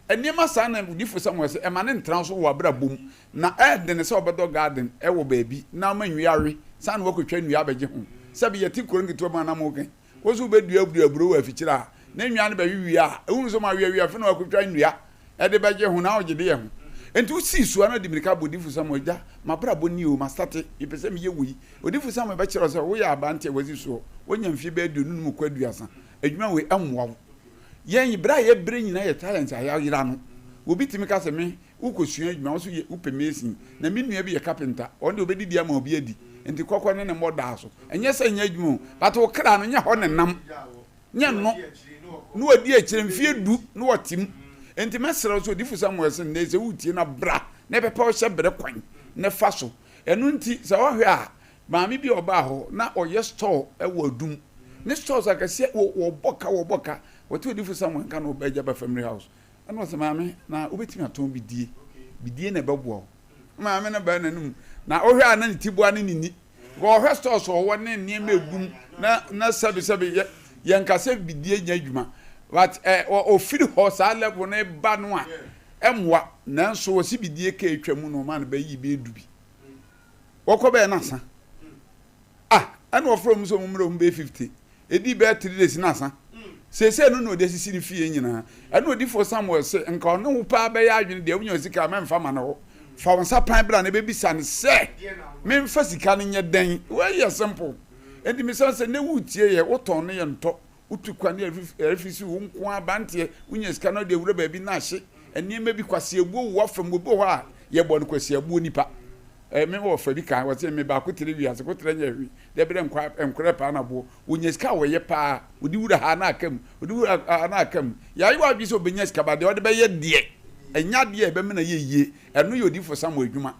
Nneɛma saa na odiyifo Samuel sɛ ɛma no ntra so wɔ w'abrabɔ mu. Na ɛyɛ den sɛ wobɛdɔ garden wɔ baabi na ama nnua awe saa na woakɔtwa nnua abɛgye ho. Sɛbe yɛte kuro nketewa mu a na moka yi, wo nso wobɛdua dua aburo wɔ afikyire a, na nnua no bɛwe wie a, wohunu sɛ wɔawe awie afei na woakɔtwa nnua de bɛgye ho na wogye de yɛ ho. Enti wosii so a na ɔde mmirika bɔ odiyifo Samuel, Agya, m'abrabɔ nie o, mastate, mepɛ sɛ meyɛ wei. Odiyifo Samuel bɛkyerɛ wo sɛ woyɛ aberante a woasi soɔ, woanya mfeɛ bɛyɛ 25 kɔ aduasa, adwuma wei ɛmmoa wo. Yɛn berɛ a yɛbrɛ nyinaa yɛ talent a yɛayera no. Obi tumi ka sɛ me, wokɔsua adwuma, wo nso yɛ, wopɛ mason, na me nua bi yɛ carpenter, ɔno deɛ ɔbɛdidi ama obi adi, nti kɔkɔ ne ne mmɔ daa so. Ɛnyɛ sɛ nyɛ adwuma o, but wo kra no nyɛ hɔ na ɛnam, nyɛ no, na wadi akyire mfeɛ du na wɔte mu. Nti mɛsrɛ wo sɛ Odiyifo Samuel se nnɛ sɛ woretie no a bra na ɛbɛpɛ wo hyɛ berɛ kwan na fa so. Ɛno nti, sɛ wohwɛ a, maame bi a ɔbaa hɔ, na ɔyɛ store wɔ Adum. Ne stores akɛseɛ, wɔ, wɔbɔ ka, wɔbɔ ka. Wɔte odifo Samuel nka na ɔba agya ba family house. Ɛna ɔsɛ, maame, na wobɛtumi atɔn bidie. Bidie na ɛbɛboa wo. Maame no baa n'anim. Na wohwɛ a na ne tiboa ne ne ni. Wɔhwɛ stores ɔwɔ ne nneɛma egum na na sɛbi sɛbi yɛ yɛnka sɛ bidie nyɛ adwuma. But ɛ, ɔfiri hɔ saa level no ba no a, ɛmmoa. Nanso wɔsi bidie ka atwa mu na ɔma no bɛyi bɛyɛ du bi. Wɔkɔ bɛyɛ no asa. Ah, ɛna wɔfrɛ wɔn sɛ wɔn mmerɛ wɔn bɛyɛ 50. Ɛdii bɛyɛ 3 days na asa. Seesei no na ɔde asisi ne fie nyinaa. Ɛna odifoɔ Samuel se, nka ɔne wo paa bɛyɛ adwene deɛ wonya sika a mɛmfa ma no hɔ. Fa wo nsa pan bra na ɛbɛbisa no sɛ, memfa sika no nyɛ dɛn? Wei yɛ simple. Enti mesrɛ sɛ nnɛ woretie yɛ, wotɔn no yɛ ntɔ. Wotu kwan ne ɛrefi wo nko ara abanteɛ, wonya sika na wode awura baabi na ahye nneɛma bi, kwasiabuo wɔ w'afam, obi wɔ hɔ a yɛbɔ no kwasiabuo nipa. Ɛɛ me wɔ fa bi kan, wɔse me baako tere wiase, ko tere nyɛ hwee, dɛ berɛ nkwa nkorɛ paa na boɔ. Wonya sika a wɔyɛ paa, wode wura ha na aka mu, wode wura ha na aka mu. Yɛayɛ w'adwene sɛ wobɛnya sika ba deɛ wode bɛyɛ deɛ, ɛnyɛ adeɛ a ɛbɛmena yɛ yie. Ɛno yɛ odiyifoɔ Samuel adwuma.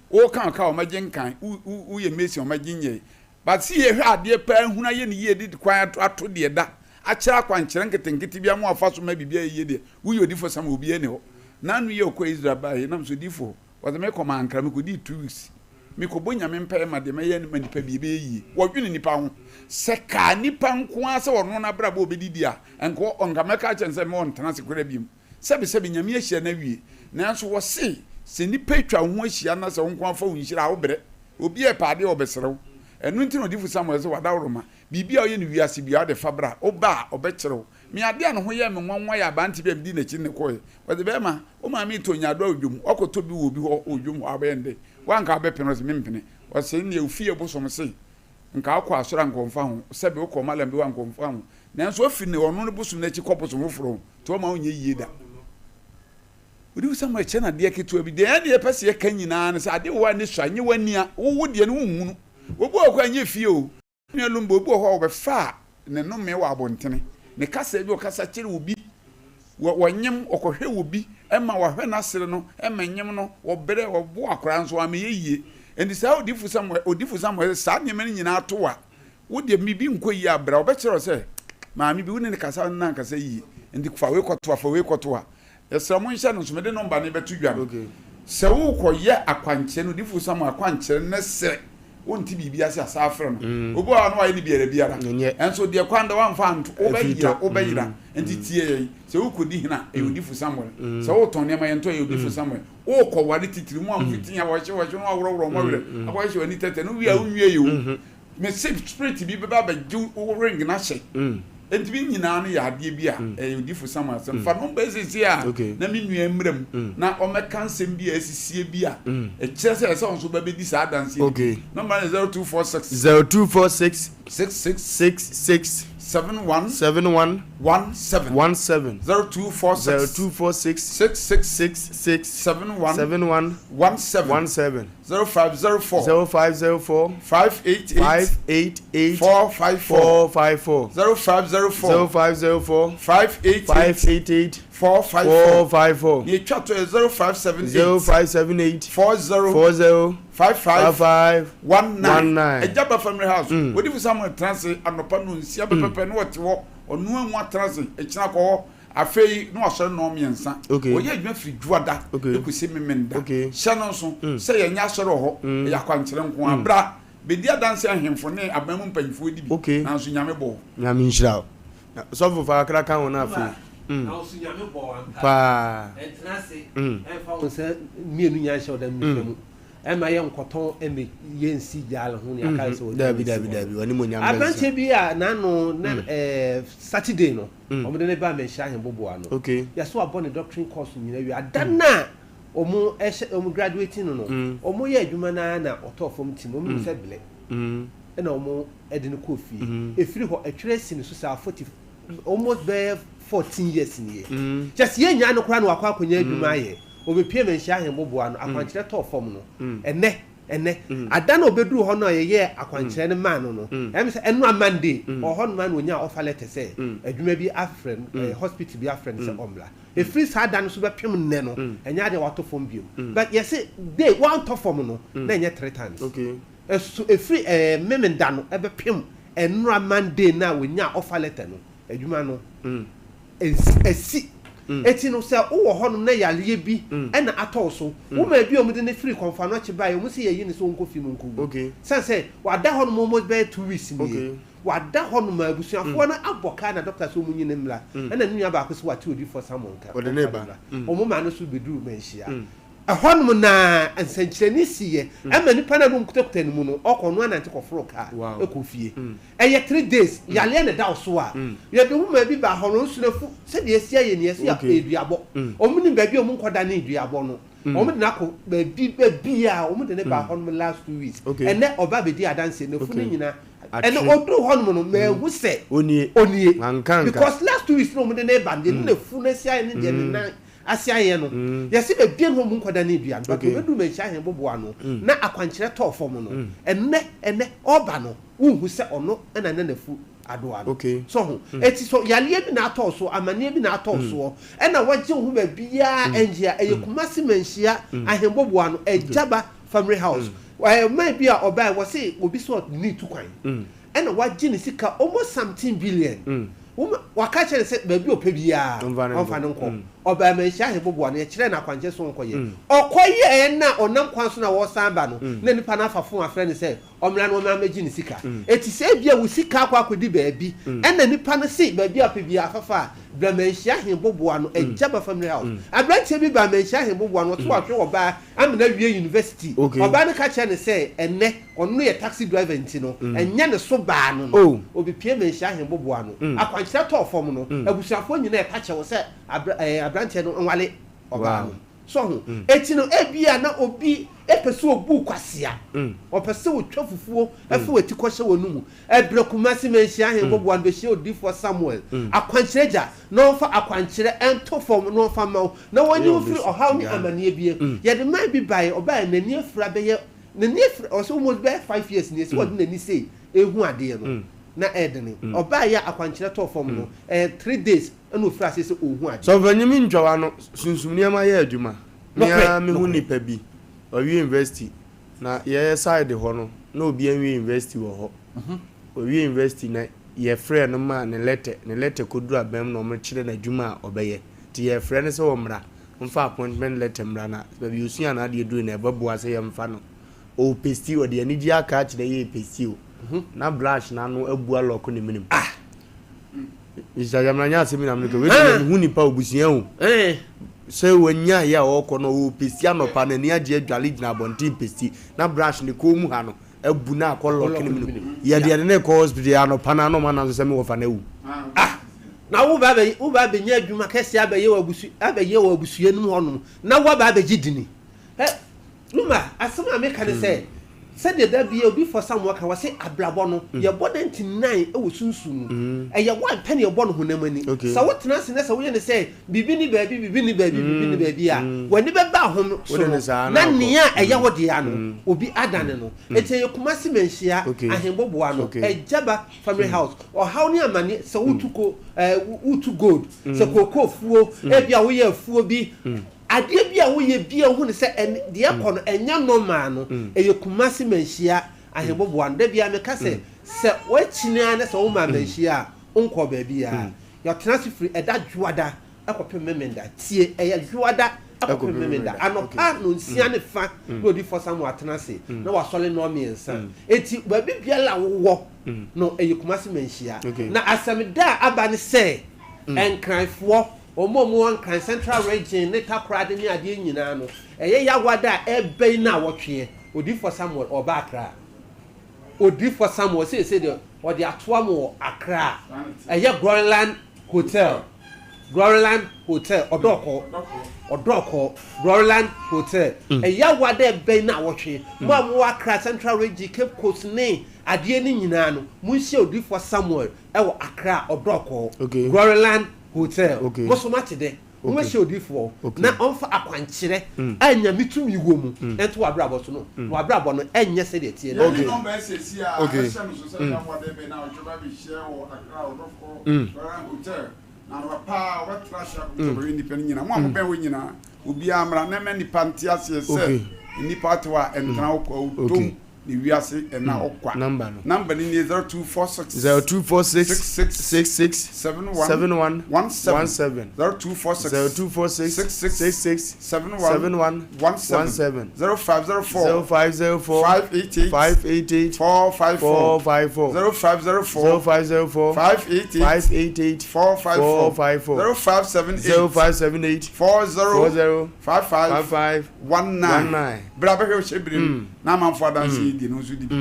Woka ɔka a wɔmɛgye nkan, woyɛ mason wɔmɛgye nyɛe. But se yɛhwɛ adeɛ paa hunu ayɛ no yie de kwan ato ato deɛ da akyerɛ akwankyerɛ nketenkete bi ama wafa so ma biribi ayɛ yie deɛ woyɛ odifoɔ Samuel obiara nni hɔ. N'ano yɛ ɔkɔɔ Israel baeɛ nam sɛ odifoɔ wɔde me kɔ Mankra mekɔdii 2 weeks mekɔbɔ Nyame mpaeɛ ma deɛ mɛyɛ ma nipa bi ɛbɛyɛ yie. Wɔdwene nipa ho sɛ kaa nipa nko ara sɛ ɔno n'abrabɔ ɔbɛdidi a nka nka mɛka akyerɛ no sɛ mma ɔntena ase koraa biom. Sɛbe sɛbe Nyame ahyira no awie nanso wɔse sɛ nipa atwa wo ho ahyia na sɛ wo nko ara fa wo nhyira a wobrɛ. Obi a ɛpɛ adeɛ a ɔbɛsrɛ wo. Ɛno nti na odiyifo Samuel se wadaworoma, biribi a woyɛ no wiase biara wode fa bra, woba a ɔbɛkyerɛ wo. Me adeɛ a ne ho yɛɛ me nwanwa yɛ aberante bi a medii n'akyi ne no kɔeɛ. Ɔse bɛrima, wo maame retɔ nyaadoa wɔ dwom, woakɔtɔ bi wɔ obi hɔ wɔ dwom hɔ a wobɛyɛ no dɛn? Wo a anka wobɛpene? Ɔse mempene. Ɔse nneɛ wo fie bosom se nka wokɔ asɔre a anka ɔmfa ho, sɛbe wokɔ malam bi hɔ a anka ɔmfa ho. Nanso ofi ne ɔno ne bosom no akyi kɔ bosom foforɔ ho, nti ɔmma wonyɛ yie da. Wode wo Samuel kyɛ no adeɛ ketewa bi. Deɛ ɛne yɛpɛ sɛ yɛka nyinaa ne sɛ adeɛ wɔ hɔ a ne sua nyɛ w'ani a wowo deɛ no wonhunu. Obi wɔ hɔ koraa nyɛ fie o. Nua Lumba obi wɔ hɔ a wɔbɛfaa ne nnome wɔ abontene. Ne kasa bi ɔkasa kyerɛ obi wɔ wɔnyem ɔkɔhwɛ obi ma wahwɛ n'asere no ma nyem no wɔbrɛ wɔbo akwaraa nso wammɛyɛ yie. Enti saa odifo Samuel odifo Samuel sɛ saa nneɛma no nyinaa to a Wo deɛ biribi nkɔ yie a, bra. Ɔbɛkyerɛ wo sɛ, maame bi, wo ne no kasa, wo ne no ankasa yie. Nti fa wei kɔto ha, fa wei kɔto ha. Yɛsrɛ mo nhyɛ no nso, mede nɔmba no rebɛto dwa no. Sɛ worekɔyɛ akwankyerɛ no, Odiyifoɔ Samuel akwankyerɛ no ne sɛ wonte biribi ase a, san frɛ no. Obi wɔ hɔ a na wayɛ no biara biara, nso deɛ kwan da wamfa anto, wobɛyera, wobɛyera. Nti tie yɛn, sɛ worekɔdi hene a, ɛyɛ Odiyifoɔ Samuel. Sɛ woretɔn nneɛma, yɛntɔ, ɛyɛ Odiyifoɔ Samuel. Worekɔware titiri, mo a mofiti ha, wɔhye wɔhye na wɔaworɔworɔ mo werɛ, akɔhyehyɛ w'ani tɛtɛ no, wowie a wonwie yɛ o. Mese spirit bi bɛba abɛgye wo ring no ahyɛ. Enti ne nyinaa no yɛ adeɛ bi a ɛyɛ odiyifo Samuel asɛm. Fa nɔmba yi seesei a na me nua mmra mu na ɔmmɛka nsɛm bi a asisie bi a ɛkyerɛ sɛ ɛsɛ sɛ wo nso ba bɛdi saa adanseɛ no bi. Nɔmba no yɛ 0246. 0246. 66. 66. 71. 71. 17. 17. 0246. 0246. 66. 66. 71. 71. 17. 17. 0504. 0504. 588. 588. 454. 454. 0504. 0504. 588. 588. 454. 454. Nea etwa to yɛ 0578. 0578. 40. 40. 55. 55. 19. 19. Agya ba Family House. Odifo Samuel tena ase anɔpa nnɔnsia pɛpɛpɛ na ɔte hɔ. Ɔnoa mu atena ase. Ɛkyena kɔ hɔ. Afei na wasɔre nnɔn mmiɛnsa. Ɔyɛ adwuma firi Dwoada kɔsi Memenda. Hyɛ no nso sɛ yɛnyɛ asɔre wɔ hɔ, ɛyɛ akwankyerɛ nko ara. Bra bɛdi adanse ahemfo ne aban mu mpanyimfoɔ di bi, nanso Nyame bɔ wo. Nyame nhyira wo. Na sɔfo fa kakra ka ho na afei. Nanso Nyame bɔ wo ampa. Paa. Ɛntena ase ɛmfa wo nsa mmienu nyinaa nhyɛ wo dam nifa mu. Ɛmma yɛnkɔtɔn ɛmɛ yɛnsi gyaale ho nea aka sɛ wɔde Dabi bɛsi dabi hɔ dabi no. w'animuonyam bɛnsa. Aberanteɛ bi a n'ano na ɛɛ Saturday no wɔde no baa Manhyia Ahemboboa no. Yɛsɛ wabɔ ne doctoring course nyinaa wie. Ada no a wɔn ɛhyɛ wɔn graduating no no, wɔn yɛ adwuma no ara na ɔtɔɔ fam tim. Wɔn nim sɛ blɛ ɛna wɔn ɛde no kɔɔ fie. Ɛfiri hɔ ɛtwerɛ asi ne so saa 40 almost bɛyɛ 14 years nie. Kyɛ sɛ yɛnyaa no koraa na wakɔ akɔnya adwuma ayɛ. Ɔbɛpue Manhyia Ahemboboa no, akwankyerɛ tɔɔ fam no. Ɛnnɛ, ɛnnɛ, ada no a ɔbɛduruu hɔ no a yɛyɛɛ akwankyerɛ no maa no no, ɛyɛ me sɛ ɛnora Monday, ɔwɔ hɔnom ara na ɔnyaa offer letter sɛ adwuma bi afrɛ no, ɛɛ, hospital bi afrɛ no sɛ ɔmmra. Ɛfiri saa da no so bɛpem nnɛ no, ɛnyɛ adeɛ a watɔ fam bio. But yɛse day wantɔ fam no, na ɛnyɛ three times. Ɛso ɛfiri ɛɛ Memenda no bɛpem ɛnora Monday no a ɔnyaa offer letter no, adwuma no asi. Enti no, sɛ wowɔ hɔnom na yareɛ bi na atɔ wo so, wo maa bi a wɔde no firi Kɔmfoanɔkye baeɛ, wɔn se yɛyi no sɛ ɔnkɔ fie mu nkɔwu. Sane sɛ wada hɔnom almost bɛyɛ 2 weeks nie. Wada hɔnom a abusuafoɔ no abɔ ka na dɔkta sɛ wɔnyi no mmra. Ɛna ne nua baako sɛ wate odiyifoɔ Samuel nka, Ɔde ɔmfa no no reba. mmra. Wɔn maa no so bɛduruu Manhyia. Ɛhɔnom na nsɛnkyerɛnne siiɛ ɛma nipa no a na wɔkutakuta ne mu no, ɔkɔ ɔno anante kɔforoo kaa kɔɔ fie. Ɛyɛ 3 days, yareɛ na ɛda wo so a, yɛde wo maa bi baa hɔ no, nso n'afu, sɛdeɛ asi ayɛ ni, yɛse ɛyɛ duabɔ. Wɔn nim baabi a wɔn nkɔda ne duabɔ no. Wɔn de no akɔ baabi, baabi a wɔn de no baa hɔnom last 2 weeks. Ɛnɛ ɔba abɛdi adanseɛ, n'afu no nyinaa. Ɛnɛ ɔduru hɔnom no, manhu sɛ Onie. onie. Wanka nka. Because last 2 weeks na wɔn de no reba no, deɛ ne n'afu no asi ayɛ ne deɛ ne nan ase ayɛ no, yɛse baabi a na wɔn nkɔda ne dua no, but wɔbɛduru Manhyia Ahemboboa no, na akwankyerɛ tɔɔ fam no, ɛnɛ, ɛnɛ ɔreba no, wonhu sɛ ɔno na na n'afu adoa no. So ho? Enti so yareɛ bi na atɔ wo so, amaneɛ bi na atɔ wo soɔ, ɛna wɔagye wo ho baabiara ɛngye a, ɛyɛ Kumasi Manhyia Ahemboboa no, Agyaba Family House. Ɛɛ, man bi a ɔbaeɛ, wɔse obi sɛ ɔde no retu kwan, ɛna wagye ne sika almost something billion. Woma, waka kyerɛ no sɛ baabi a ɔpɛ biara, ɔmfa no nkɔ. Ɔbaa Manhyia Ahemboboa no, yɛkyerɛɛ no akwankyerɛ sɛ ɔnkɔyɛ. Ɔkɔyɛɛ na ɔnam kwan so na ɔresan ba no, na nipa no afa fon afrɛ no sɛ ɔmmra na ɔmmra mmɛgye ne sika. Enti sɛ ebia wo sika akɔ akɔdi baabi, ɛna nipa no se baabi a ɔpɛ biara fafa a, bra Manhyia Ahemboboa no, Agyaba Family House. Aberanteɛ bi baa Manhyia Ahemboboa no, ɔse wahwɛ ɔbaa ama no awie university. Ɔbaa no ka kyerɛɛ no sɛ ɛnnɛ ɔno no yɛ taxi driver nti no, ɛnyɛ ne so baa no no, ɔbɛpue Manhyia Ahemboboa no. Akwankyerɛ tɔɔ fam no, abusuafoɔ nyinaa ɛpa kyɛw sɛ aberanteɛ no nwale ɔbaa no. So ho? Enti no, ebia na obi pɛ sɛ obu wo kwasea. Ɔpɛ sɛ otwa fufuo fa w'ati kɔhyɛ w'anomu. Ɛberɛ Kumasi Manhyia Ahemboboa no bɛhyia Odiyifoɔ Samuel, akwankyerɛ gya, na ɔmfa akwankyerɛ nto fam na ɔmfa mma wo, na wɔnyi wo mfiri ɔhaw ne amaneɛ bi mu. Yɛde man bi baeɛ, ɔbaeɛ, n'ani afira bɛyɛ, n'ani afira, ɔsɛ almost bɛyɛ 5 years nie, sɛ ɔde n'ani sei rehu adeɛ no, na ɛredene. Ɔbaeɛ a akwankyerɛ tɔɔ fam no, ɛyɛ 3 days ɛna ɔfiri aseɛ sɛ ɔrehu adeɛ. Sɔfo mi ntwa w'ano, sunsum nneɛma yɛ adwuma. Me ara mehu Nokorɛ. nipa bi, ɔwie university, na yɛyɛ side hɔ no, na obi anwie university wɔ hɔ. Ɔwie university na yɛfrɛ no maa ne letter, ne letter kɔduru abɛn mu na wɔkyerɛ no adwuma a ɔbɛyɛ. Nti yɛfrɛ no sɛ ɔmmra, ɔmfa appointment letter mmra na baabi osua n'adeɛ duru no ɛbɛboa sɛ yɛmfa no. Ɔrepesti, ɔde anigye aka akyerɛ yɛ repesti o. Na brush n'ano abu alɔko ne menem. Ah! Mr. Jamina nyɛ asɛm bi na meka wei deɛ mehu nipa obusua o. Sɛ wanya yɛ a ɔkɔ no ɔpesti anɔpa n'ani agye adwale gyina abɔnten pesti na brush ne kɔn mu ha no. abu na akɔ lɔke ne mene mu. Yɛde yɛde no rekɔ hospital yɛ anɔpa no ara na ɔma nanso sɛ me wɔfa no awu. Ah! Na wo ba abɛ wo ba abɛnya adwuma kɛseɛ abɛyɛ wɔ abusu abɛyɛ wɔ abusua no mu hɔnom na woaba abɛgye dini. Ɛ Luma, asɛm a meka ne sɛ, sɛdeɛ da biara obi fɔ Samoa ka, wɔse abrabɔ no, yɛbɔ 99 wɔ sunsum mu. Ɛyɛ one pɛ na yɛbɔ no honam ani. Sɛ wotena ase na sɛ woyɛ no sɛ biribi nni baabi, biribi nni baabi, biribi nni baabi a, w'ani bɛba ho so no, na nea ɛyɛ wo dea no, obi adane no. Enti ɛyɛ Kumasi Manhyia, Ahenboboa no, Agyaba Family House. Ɔhaw ne amaneɛ, sɛ wotu ko, ɛɛ, wotu gold, sɛ kookoo fuo, ebia woyɛ afuo bi, Adeɛ bi a woyɛ bi a wohu no sɛ ɛn deɛ ɛkɔ no ɛnyɛ normal no, ɛyɛ Kumasi Manhyia Ahemboboa no. Da biara meka sɛ, sɛ woakyini ara na sɛ woma Manhyia a, wonkɔɔ baabiara. Yɛtena ase firi ɛda Dwoada kɔpem Memenda. Tie, ɛyɛ Dwoada kɔpem Memenda. Anɔpa nnɔnsia ne fa na Odiyifoɔ Samuel atena ase na wasɔre nnɔnmiɛnsa. Enti baabi biara a wowɔ no, ɛyɛ Kumasi Manhyia. Na asɛm da a aba ne sɛ, Nkranfoɔ, Wɔn a wɔwɔ Nkran Central Region ne Takoradi ne adeɛ nyinaa no, ɛyɛ Yawoada a ɛreba yi naawɔtweɛ, Odiyifoɔ Samuel ɔreba Accra. Odiyifoɔ Samuel seesei deɛ ɔde atoa mo wɔ Accra. Ɛyɛ Gloryland Hotel, Gloryland Hotel, Ɔdɔɔkɔɔ, Ɔdɔɔkɔɔ, Gloryland Hotel. Ɛyɛ Yawoada a ɛreba yi naawɔtwe. Mo a mowɔ Accra Central Region, Cape Coast ne adeɛ no nyinaa no, monhyia Odiyifoɔ Samuel wɔ Accra, Ɔdɔɔkɔɔ, Gloryland Hotel. Okay. Mo so moate dɛ? Okay. Mommɛhyɛ odiyifoɔ Okay. na ɔmfa akwankyerɛ a Nyame tumi wɔ mu nto w'abrabɔ so no, na w'abrabɔ no ɛnyɛ sɛdeɛ ɛteɛ no. Okay. Yɛne nɔmba ɛsɛsi a Okay. ɛhyɛ no so sɛ da mmɔden bɛn na ɔtwe ba bɛhyia wɔ Accra Ɔdɔfoɔ Restaurant Hotel na anɔpa paa ɔbɛtra ase akɔm sɛ ɔbɛhwɛ nnipa no nyinaa. Mo a mobɛn hɔ nyinaa, obiara mmra na ɛmma nnipa nte aseɛ sɛ Okay. nnipa te hɔ a ɛntena hɔ kwa, ɔdom. Okay. Ne wiase ɛna ɔkwa. Number no. Number no nie 0246. 0246 66 66 71 71 17 17 0246 0246 66 66 71 71 17 17 0504 0504 588 588 454 454 0504 0504 588 588 454 454 0578 0578 40 40 55 55 19 19. Bra bɛhwɛ wo hyɛbere mu na amanfoɔ adanseɛ yi di no nso di bi.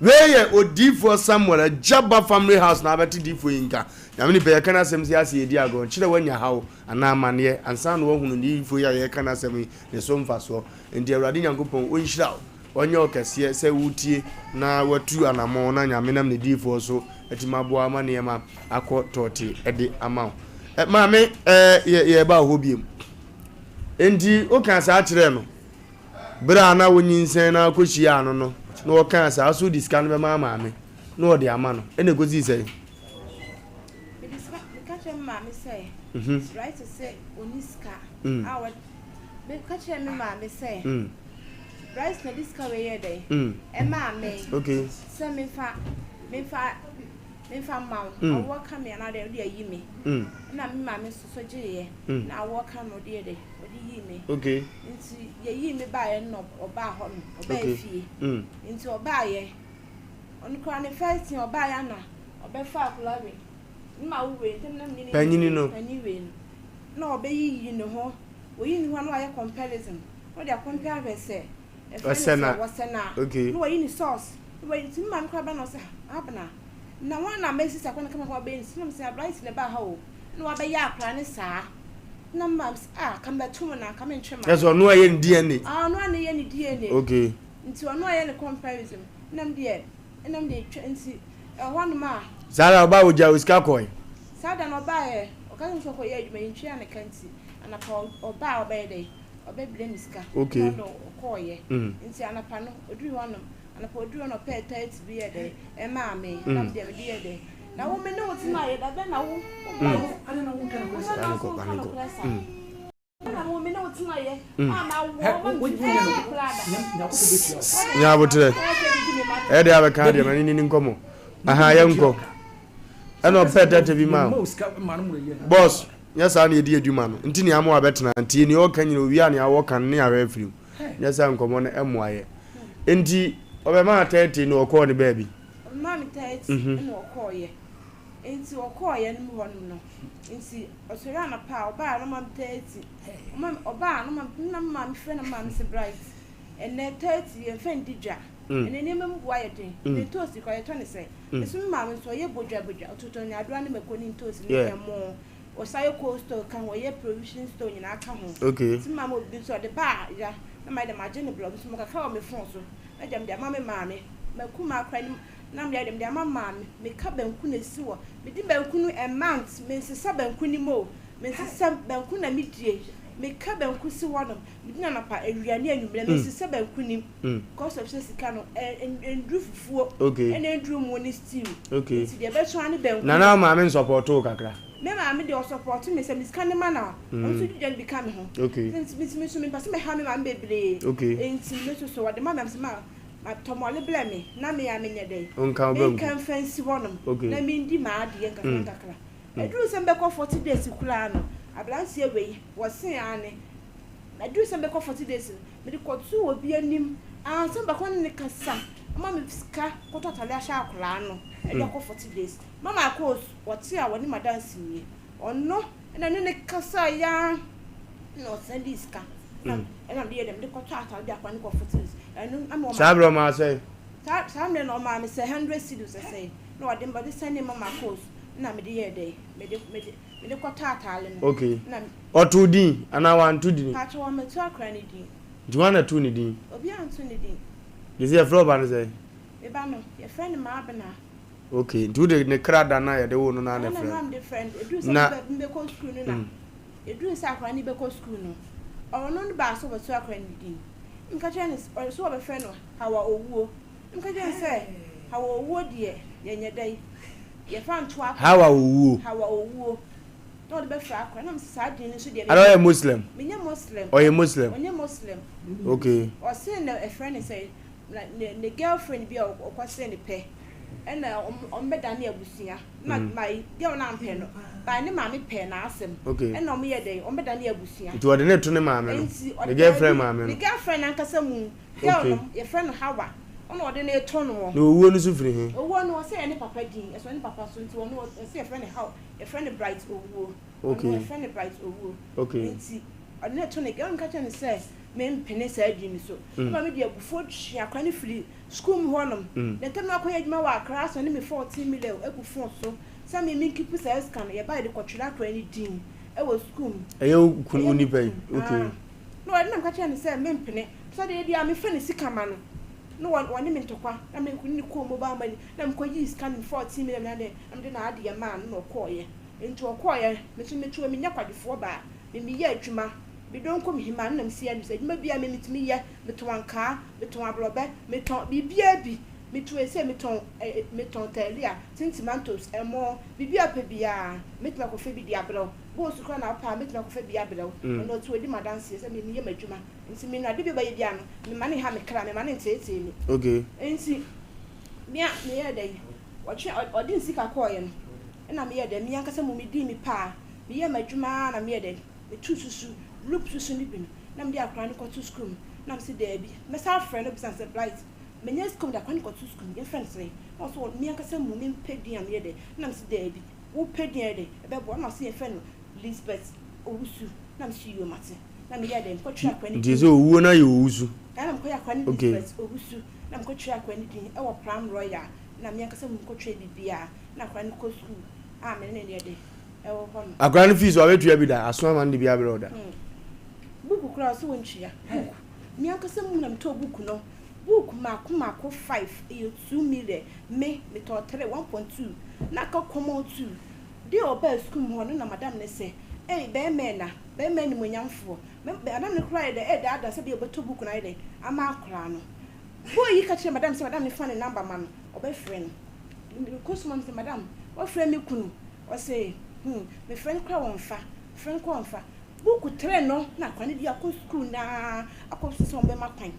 Wei yɛ odiyifoɔ Samuel Agyaba family house na abɛte diyifoɔ yi nka. Nyame nipa yɛka n'asɛm sei ase yɛdi agorɔ nkyerɛ wanya haw anaa amaneɛ ansa na wahunu diyifoɔ yi a yɛreka n'asɛm yi ne so mfasoɔ. Enti Awurade Nyankopɔn ɔnhyira wo, ɔnyɛ wo kɛseɛ sɛ wotie na watu anamɔn na Nyame nam ne diyifoɔ so atumi aboa ama nneɛma akɔ tɔɔte de ama wo. Maame yɛ yɛreba wo hɔ biom. Enti wokaa saa kyerɛɛ no bere a na wonyinsɛn na akɔhyiaa no no, na ɔkaa saa so wode sika no bɛma maame na ɔde ama no, ɛna ɛkɔsii sɛn? Mede sika meka kyerɛ me maame sɛ Mhm. right sɛ ɔni sika Mm. a wɔ meka kyerɛ me maame sɛ Mm. Bryce na de sika wei yɛ dɛn Mm. ɛmaa me Okay. sɛ memfa memfa memfa mma wo Mm. awoɔ ka me anaa dɛn wode ayi me Mm. ɛna me maame nso so gyeeɛ Mm. na awoɔ ka no ɔde yɛ dɛn ɔde yii me Okay. nti yɛyii me baeɛ no na ɔbaa hɔ no ɔbaa Okay. fie Mm. nti ɔbaeɛ ɔno koraa ne first thing ɔbaeɛ ana ɔbɛfa akwadaa wei ne ma wo wei ntɛm na menye ne Panyini no. panyin wei no na ɔbɛyiyi ne ho oyi ne ho a na wayɛ comparison na ɔde akɔmpɛ ahwɛ sɛ ɛfrɛ no Ɔsɛ sɛ na. wɔsɛ no a Okay. na wayi ne sauce na wayi nti me maame koraa ba na ɔsɛ "Ah, Abena na wɔn na mɛsi sɛ akɔnɔ kama kama bɛyɛ ne si na mesɛ aberante na ɛbaa ha o na wabɛyɛ akwadaa ne saa na me maame sɛ ah ka mɛto mu na ka mentwe ma Ɛsɛ ɔno ayɛ ne DNA. ah ɔno a na ɛyɛ ne DNA Okay. nti ɔno ayɛ ne comparison nam deɛ nam deɛ twa nti ɛhɔ nom a Saa da ɔbaa ogya wo sika kɔe. saa da no ɔbaeɛ ɔka sɛ nso ɔkɔyɛ adwuma yɛntua ne ka nti anapa ɔbaa a ɔbɛyɛ dɛ ɔbɛbrɛ me sika Okay. na ɔno ɔkɔɔyɛ Mm. nti anapa no ɔduru hɔ nom anapa ɔduru hɔ no ɔpɛɛ 30 bi yɛ dɛ ɛmaa me Mm. na deɛ mede yɛ dɛ na wo me ne wo tena yɛ da bɛn na wo wo Mm. wo Ba ne kɔ, ba ne kɔ. wo Mm. na wo me ne wo tena yɛ Mm. a ma wo ma me ti koraa da Nya abotrɛ. Ɛyɛ deɛ abɛka deɛ ma ne nini nkɔmmɔ. Aha yɛnkɔ. Ɛna ɔpɛɛ tɛtɛ bi maa wo. Boss, nyɛ saa na yɛdi adwuma no. Nti nea ama wabɛtena. Nti nea ɔka nyina owie a nea wɔka no ne ahwɛ afiri mu. Nyɛ saa nkɔmmɔ no ɛmmoa yɛ. Nti ɔbɛmaa 30 na ɔkɔɔ ne baabi. Ɔbɛmaa me 30 Mhm. ɛna ɔkɔɔyɛ. Nti ɔkɔɔyɛ no mu hɔ nom no nti ɔsɔre anɔpa a ɔbaa no ma me 30. Ɔma me ɔbaa no ma me na me maame frɛ no maame sɛ Bright ɛnɛ 30 yɛmfa ndi dwa. Ɛnɛ nneɛma mu bo ayɛ den. Ne ntoosi koraa yɛtɔ ne sɛn? Me nso me maame nso ɔyɛ bodwa bodwa, ɔtotɔn nyaadoa ne mako ne ntoosi ne ɛmo. Ɔsan yɛ cold store ka ho, ɔyɛ provision store nyinaa ka ho. Nti me maame wɔ biribi nso ɔde ba a, ya na mayɛ dɛ magye ne blɔg nso makaka wɔ me phone so na gya mede ama me maame. Maku m'akora no na meyɛ dɛ mede ama maame. Meka banku na esi hɔ. Medi banku no a month, mensesa banku no mu o. Mensesa banku na medie. Meka banku si hɔnom. Medi no anɔpa, awia ne anwummerɛ. Mensesa banku no mu. Because of sɛ sika no ɛnduru fufuo ɛna ɛnduru mo ne stew. Nti deɛ ɛbɛso ara ne banku. Nana wo maame nsɔpɔɔto wo kakra? Me maame deɛ ɔsɔpɔɔto me sɛ me sika no ma no a, ɔno nso dwa no bi ka me ho. Nti me nso mempɛ sɛ mɛha me maame bebree. Nti me nso so ɔde ma me a, mesɛ ma tɔ mɔle brɛ me na me ara menyɛ dɛn? Menka mfa nsi hɔnom na mendi m'adeɛ nkakra nkakra. Ɛduruu sɛ mebɛkɔ 40 days koraa no, aberanteɛ wei, wɔsee aane. Ɛduruu sɛ mebɛkɔ 40 days no, mede kɔtoo obi anim ansa na ne no kasa, ɔma me sika kɔtɔ atade ahyɛ akwadaa no de akɔ 40 days. Mama Akos, wɔte a wɔne m'adanse nie. Ɔno na ne no kasaeɛ ara na ɔsan dii sika. Na ɛna mede yɛɛ dɛ, mede kɔtɔ atade de akwadaa no kɔ 40 days. Ɛno na ɔma. Saa berɛ ɔmaa sɛn? Saa saa mmerɛ no ɔmaa me sɛ 100 cedis sɛsɛe na ɔde ɔde sɛnee Mama Akos na mede yɛɛ dɛ, mede mede mede kɔtɔ ataade no. Okay. Na. Ɔtoo din anaa wanto din? Pakyɛ wɔammɛto akwadaa no din. Nti hwan na too ne din? Obiara nto ne din. Gyesɛ yɛfrɛ wo ba no sɛn? Me ba no, yɛfrɛ no Maabena. Okay, nti wode ne kra da no a yɛde woo no no ara na Ɛno ɛfrɛ na no? mede frɛ no. Ɛduru sɛ Na. mebɛkɔ sukuu no na, ɛduru sɛ akwadaa no bɛkɔ sukuu no, ɔno no baa sɛ ɔbɛto akwadaa no din. Meka kyerɛɛ no sɛ, sɛ wɔbɛfrɛ no Hawa Owuo. Meka kyerɛɛ no sɛ, Hawa Owuo deɛ, yɛnyɛ dɛn? Yɛfa nto akwadaa. Hawa Owuo. Hawa Owuo. Na ɔde bɛfrɛ akwadaa. Na mese saa din no nso deɛ. Ada ɔyɛ Muslim? Menyɛ Muslim. Ɔyɛ Muslim? Ɔnyɛ Muslim. Okay. Ɔse na ɛfrɛ no sɛ na ne ne girlfriend bi a ɔkɔsee no pɛ ɛna ɔmo bɛdane abusua. Na my girl no ampɛ no but ne maame pɛɛ n'asɛm. Okay. Ɛna ɔmo yɛ dɛn ɔmo bɛdane abusua. Nti ɔde no to ne maame no? Nti Ne girlfriend maame no? Ne girlfriend ankasa mu. Girl Okay. no yɛfrɛ no Hawa ɔna ɔde no reto no hɔ. Na owuo no nso firi he? Owuo no ɔsɛ yɛ ne papa din ɛsɔ ne papa so nti ɔno ɔsɛ yɛfrɛ no Haw yɛfrɛ no Bright Owuo. Okay. Ɔno yɛfrɛ no Bright Owuo. Okay. Nti ɔde no reto ne girl no ka kyerɛ no sɛ mempene saa din no so. Ɛma mede abufuo twee akwadaa no firi sukuu mu hɔnom. Na ntɛm no akɔyɛ adwuma wɔ Accra asɔne me 14 million agu phone so sɛ me menkipu saa sika no. Yɛbaeɛ de kɔtwerɛ akwadaa no din wɔ sukuu mu. Ɛyɛ wo kunu wo Ɛyɛ me nipa yi? kunu. Okay. Ah. Na ɔde na meka kyerɛɛ no sɛ mempene. Sɛdeɛ ebia mefa ne sika ma no na wɔne me ntɔkwa na me ne no kɔɔ mobile money na mekɔyii sika no 14 million na mede n'adeɛ maa no na ɔkɔeɛ. Nti ɔkɔeɛ, me nso mete hɔ menyɛ kwadwofoɔ baa, me meyɛ adwuma, me donko me hemaa no na mesi anim sɛ adwuma biara me metumi yɛ, metɔn ankaa, metɔn aborɔbɛ, metɔn biribiara bi, meto ese metɔn eh, metɔn taalia, tin tomatoes, ɛmo, biribiara wopɛ biara mɛtumi akɔfa bi de abrɛ wo, bowls koraa na wopɛ a mɛtumi akɔfa bi abrɛ wo, ɔno ɔte hɔ ɔdi m'adanseɛ sɛ me meyɛ m'adwuma. Nti me no ade bi a ɔbɛyɛ biara no, mema no nha me kra, mema no nteetee me. Okay. Nti me a meyɛɛ dɛn? Ɔtwe ɔde ne sika kɔɔeɛ no, ɛna meyɛɛ dɛn? Me ankasa mu medii me paa, meyɛɛ m'adwuma ara na meyɛɛ dɛn? Metuu susu, loop susu no bi no, na mede akwadaa no kɔto sukuu mu. Na mese daabi, mɛsan afrɛ no abisa no sɛ, Bright, manya sika o, mede akwadaa no kɔto sukuu mu, yɛmfrɛ no sɛn? Na ɔse me ankasa mu mempɛ din a meyɛ dɛn? Ɛna mese daabi, wopɛ din a ɛyɛ dɛn? Ɛbɛboa. Ɛna ɔse yɛmfrɛ no Lisbeth Owusu. Na mese yoo mate. Na meyɛɛ dɛn? Mekɔtwerɛɛ akwadaa no Nti din. sɛ owuo no ayɛ owusu. Ɛna mekɔyɛɛ akwadaa no Okay. Lisbeth Owusu. Na mekɔtwerɛɛ akwadaa no din wɔ Pram Royal. Na me ankasa mu mekɔtwerɛɛ biribiara. Na akwadaa no kɔ sukuu a me ne no yɛ dɛn? Ɛwɔ hɔ no. Akwadaa no fees wabɛtua bi da? Aso ama no de bi abrɛ wo da? Hmm. Book koraa ɔse wɔntua. Book. Me ankasa mu na metɔɔ book no. Book mmaako mmaako five, ɛyɛ 2 million. Me, metɔɔ three, 1.2. Na aka common two. De ɔbaa sukuu mu hɔ no na madam no sɛ, Ei, bɛrima ɛna, bɛrima animuonyamfoɔ. Me, madam no koraa yɛ dɛ, ɛredaadaa sɛ bia ɔbɛtɔ book no ayɛ dɛ ama akwadaa no. Boy yi ka kyerɛɛ madam sɛ madam no fa ne number ma no, ɔbɛfrɛ no. Mekɔ sukuu mu a, mese, Madam, woafrɛ me kunu? Ɔse, Hmm, mefrɛ no koraa ɔmfa, mefrɛ no koraa ɔmfa. Book three no na akwadaa no de akɔ sukuu no ara akɔsi sɛ wɔbɛma kwan.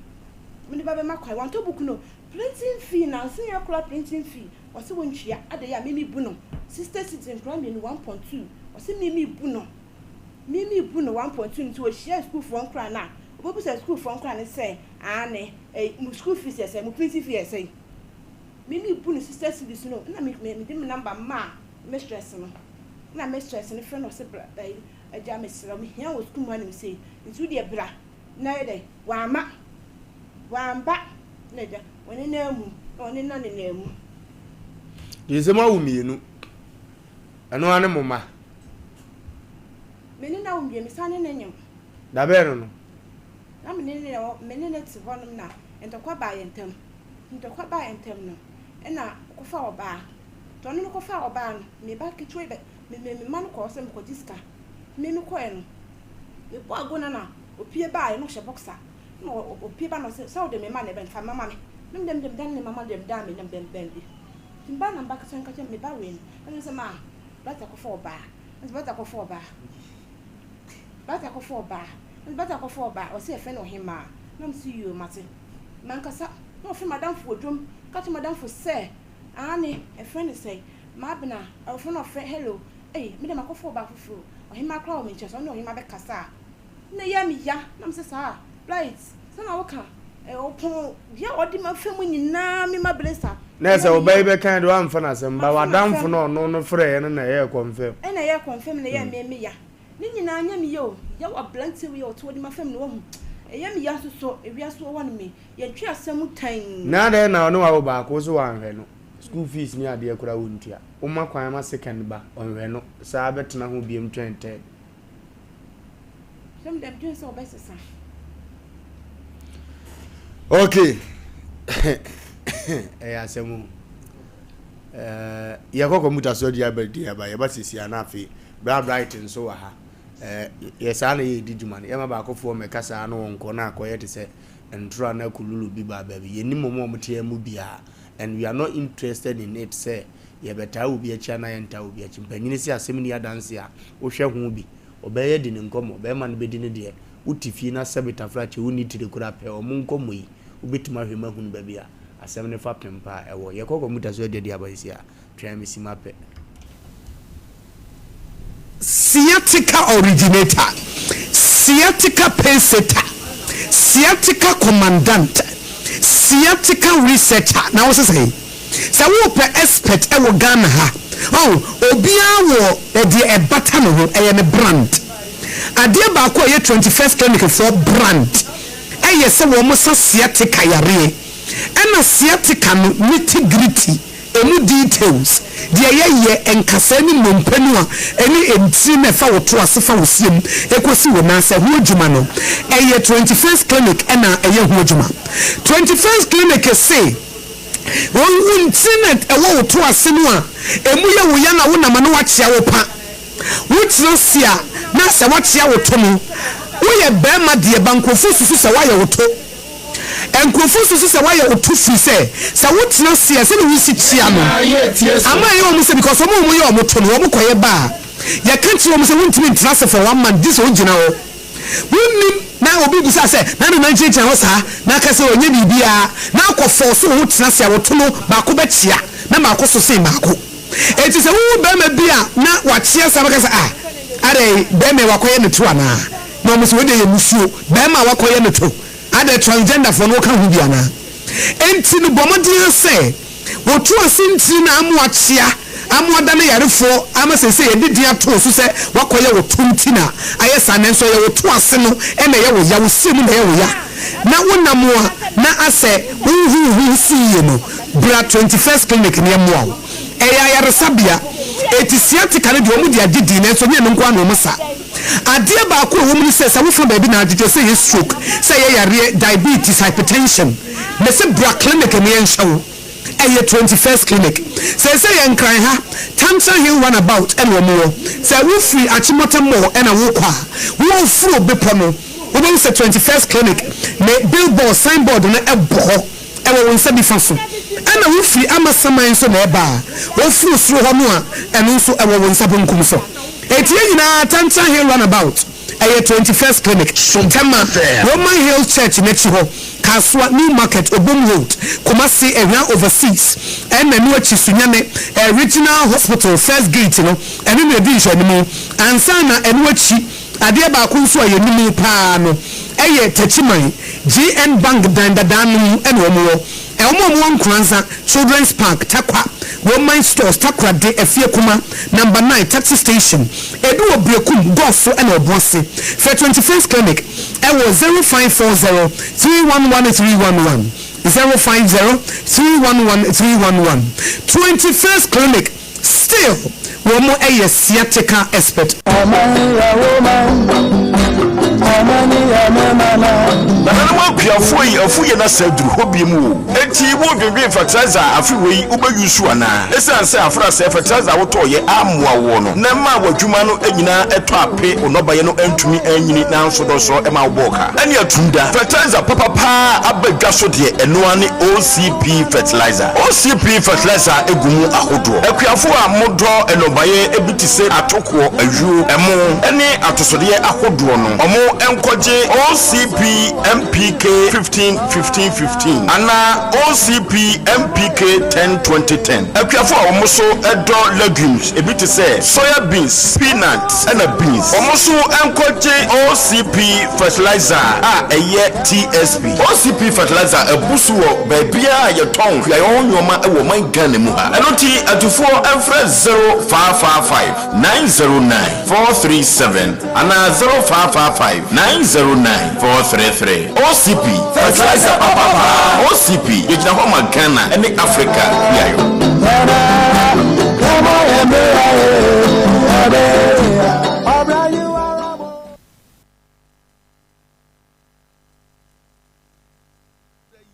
Wɔde ba bɛma kwan. Wantɔ book no. Printing fee, nansa yi ara koraa printing fee, ɔse wɔntua. Adɛn a me mebu no? Sister City nkwadaa mmienu, 1.2. Ɔse me mebu no. Me mebu no 1.2 nti ɔhyiaa sukuufoɔ nkwadaa no a, ɔbɛbisa sukuufoɔ nkwadaa no sɛ, aane, eh, mo school fees yɛ sɛn, mo printing fee yɛ sɛn? Me mebu no sister cedis no, ɛna me, me, mede me number maa mistress no. Ɛna mistress no frɛ no ɔse bra, eh, agya mesrɛ wo, mehia wo wɔ sukuu mu hanom sei, nti wo deɛ bra na yɛ dɛn? Wamma. Wamba. Na agya, ɔnenam mu, na ɔnena nenam mu. Gye sɛ moawo mmienu. Ɛno ara ne mo mma. Me ne no awo mmienu, mesan ne no nyem. Da bɛn no no? Na me ne no me ne no te hɔnom na ntɔkwa baa yɛn ntam. Ntɔkwa baa yɛn ntam no, ɛna ɔkɔfaa ɔbaa. Nti ɔno no kɔfaa ɔbaa no, me ba ketewa yi bɛ, me me me mma no kɔɔ hɔ sɛ mekɔgye sika. Me mekɔeɛ no, mebɔɔ ago no na ɔpue baeɛ na ɔhyɛ boxer. Na ɔpue ba na ɔse, sɛ wode me mma na ɛbɛn, fa me mma ma me. Na me deɛ me deɛ medane me mma ma deɛ medaa m'ani na mebɛn bi. Nti me ba na me ba ketewa no ka kyerɛ me ba wei no, ɛna ɔse ma Bertha kɔfa ɔbaa. Ɛna Bertha kɔfa ɔbaa. Bertha kɔfa ɔbaa. Ɛna Bertha kɔfa ɔbaa. Ɔse yɛfrɛ no ɔhemaa. Na mese yoo mate. Mankasa na ɔfrɛ m'adamfo wɔ dwom ka kyerɛ m'adamfo sɛ aane yɛfrɛ no sɛn Mabena ɔfrɛ no ɔfrɛ hello ei me deɛ makɔfa ɔbaa foforɔ o ɔhemaa koraa wɔ me nkyɛn sɛ ɔne ɔhemaa bɛkasa a na ɛyɛ me ya na mese saa Bright sɛ na woka ɔpɔn deɛ ɔde ma fɛ mu nyinaa me ma Blesa Na ɛsɛ ɔbaa yi bɛka deɛ wamfa no asɛm ba w'adamfo no ɔno no frɛɛ no na ɛyɛɛ kɔnfɛm. Ɛna ɛyɛɛ kɔnfɛm na ɛyɛɛ me me ya. Ne nyinaa nyɛ me ya o, yaw abranteɛ wei a ɔte hɔ de ma fam no wahu, ɛyɛ me ya nso so, ewiase wɔ hɔ no me, yɛntwe asɛm mu tann. Na adɛn na ɔne wawo baako wo so wanhwɛ no, school fees ne adeɛ koraa wontua, woma kwan ma second ba ɔnhwɛ no saa bɛtena ho biom twɛn third. Sɛ me deɛ medwene sɛ ɔbɛsesa. Okay, ɛyɛ asɛm o. Eh, yɛkɔ kɔmputa so adi aba di aba yɛba sisi a na afei bra bright nso wɔ ha. Eh, yɛ saa na yɛdi dwuma no. Yɛma baakofoɔ mmɛka saa na wɔnkɔ na akɔyɛ te sɛ ntoro anaa kululu bi baa baabi. Yɛnnim wɔn a wɔte yɛn mu biara and we are not interested in it sɛ yɛbɛtaa obi akyi anaa yɛntaa obi akyi. Mpanyini se asɛm nni adanse a wohwɛ ho bi. Ɔbɛyɛ adi ne nkɔmmɔ, bɛrima no bɛdi ne deɛ. Wote fie na sɛbe tafra kyɛ wonni tire koraa pɛ wɔn nkɔmmɔ yi. Wobɛtumi ahwɛ mu ahunu baabi a asɛm no fa pem paa ɛwɔ. Yɛkɔ kɔmputa so adi adi aba sisi a, twɛn me simma pɛ. Sciatica originator, sciatica pacesetter, sciatica commandant, sciatica researcher, na wo se sɛn? Sɛ wo pɛ expert wɔ Ghana ha, ɔn, obiara wɔ deɛ ɛbata ne ho, ɛyɛ ne brand. Adeɛ baako a ɛyɛ 21st Clinic foɔ brand ɛyɛ sɛ wɔn sa sciatica yareɛ, ɛna sciatica no nitty gritty, ɛmu details, deɛ yɛyɛ, nkasɛɛ ne nnompe no a ɛne ntini no a ɛfa wo to ase fa wo siam ɛkɔsi wo nan ase ɛho adwuma no, ɛyɛ 21st Clinic ɛna ɛyɛ ho adwuma. 21st Clinic se wo ntini no a ɛwɔ wo to ase no a ɛmu yɛ wo ya na wonam a na wakyea wo pa. Wotena ase a, na sɛ woakyea wo to no, woyɛ barima deɛ, ba nkurɔfoɔ susu sɛ woayɛ wo to. Nkurɔfoɔ susu sɛ woayɛ wo to firi sɛ, sɛ wotena ase a, sɛdeɛ wosi kyea no, ama ɛyɛ wɔn sɛ because wɔn a wɔyɛ wɔn to no, wɔn kɔyɛ ba a, yɛka kyerɛ wɔn sɛ wontumi ntena ase for one month gye sɛ wogyina hɔ. Wonnim, na obi bisa sɛ, na ne nan gyinagyina hɔ saa, na aka sɛ ɔnyɛ biribiara, na akɔ fɔɔso wo ho tena ase a, wo to no baako bɛkyea, na baako so sen baako. Enti sɛ wohu barima bi a na wakyea saa bɛka sɛ, Ah, adɛn, barima yi wakɔyɛ ne to anaa? Na wɔn sɛ, Wei deɛ yɛ musuo, barima a wakɔyɛ ne to. Adɛn, transgenderfoɔ no wɔka ho bi anaa? Enti no bɔ mmɔden ara sɛ wotu ase ntini no ama wakyea, ama wadane yarefoɔ, ama seesei yɛde din ato wo so sɛ wakɔyɛ wo to nti na ayɛ saa, nanso ɛyɛ wo to ase no na ɛyɛ wo ya, wo srɛ mu na ɛyɛ wo ya, na wonam a na asɛ wonhu wo ho so yie no, bra 21st Clinic na yɛmmoa wo. Ɛyɛ ayaresabea. Enti sciatica no deɛ wɔn de agye din nanso ɛnyɛ ɛno nko ara na wɔn sa. Adeɛ baako a ɛwɔ mu ne sɛ, sɛ wofa baabi na adwodwo, sɛ ɛyɛ stroke, sɛ ɛyɛ yareɛ, diabetes, hypertension, mese bra clinic na yɛnhwɛ wo. Ɛyɛ 21st Clinic. Seesei yɛ Nkran ha, Tantra Hill Runabout na wɔn wɔ. Sɛ wofiri Achimota Mall na wokɔ a, woreforo bepɔ no, wobɛhu sɛ 21st Clinic ne billboard, signboard no bɔ hɔ. Ɛwɔ wo nsa nifa so. Ɛna wo firi amasaman nso na ɛba a, woforo soro hɔ no a, ɛno nso ɛwɔ wo nsa bonkum so. Enti yɛn nyinaa Tantra Hill Runabout, ɛyɛ 21st Clinic, Tema, Roman Hill Church no akyi hɔ, Kasoa, New Market, Obom Road, Kumasi, Ahwea Overseas, ɛna ɛno akyi Sunyani Regional Hospital First Gate no, ɛno na ɛdi nhwɛanimu. Ansa na ɛno akyi. Adeɛ baako nso a yɛnim paa no yɛ Takyiman, GN Bank dan dadaa no mu na wɔn wɔ. Wɔn a wɔwɔ Nkoranza, Children's Park, Tarkwa, Roman Stores, Takoradi, Afiekuma, Number 9, Taxi Station, ebi wɔ Berekum, Goso na Obuasi. Frɛ 21st Clinic wɔ 0540 311 311. 050 311 311. 21st Clinic still wɔn yɛ sciatica expert. Nananom akuafoɔ yi afuiɛ no asa aduru hɔ biom o, enti wo dwendwen fertilizer a afe wei wo bɛ use anaa? Esiane sɛ afrasɛɛ fertilizer a wo tɔɔyɛ ammoa woɔ no na ɛmaa w'adwuma no nyinaa ɛtɔ ape, wo nnɔbaeɛ no antumi anyini nanso dɔsɔ ɛma wo bɔɔ ka. Ɛne atum da. Fertilizer papa paa aba dwa so deɛ ɛno ara ne OCP fertilizer. OCP fertilizer gu mu ahodoɔ. Akuafoɔ a modɔ nnɔbaeɛ bi te sɛ atokoɔ, ayuo, ɛmo ne atosodeɛ ahodoɔ no, ɔmo nkɔgye OCP NPK 15 15 15 anaa OCP NPK 10 20 10. Akuafoɔ a wɔn nso dɔ legumes ebi te sɛ soya beans, peanut ɛna beans, wɔn nso nkɔgye OCP fertilizer a ɛyɛ TSP. OCP fertilizer abu so wɔ baabiara a yɛtɔn kuayɔ ho nnoɔma wɔ ɔman Ghana mu ha. Ɛno nti atufoɔ mfrɛ 0555 909 437 anaa 0555 909 433. OCP, fertilizer papa paa. OCP, yɛgyina hɔ ma Ghana ne Africa kuayɔ.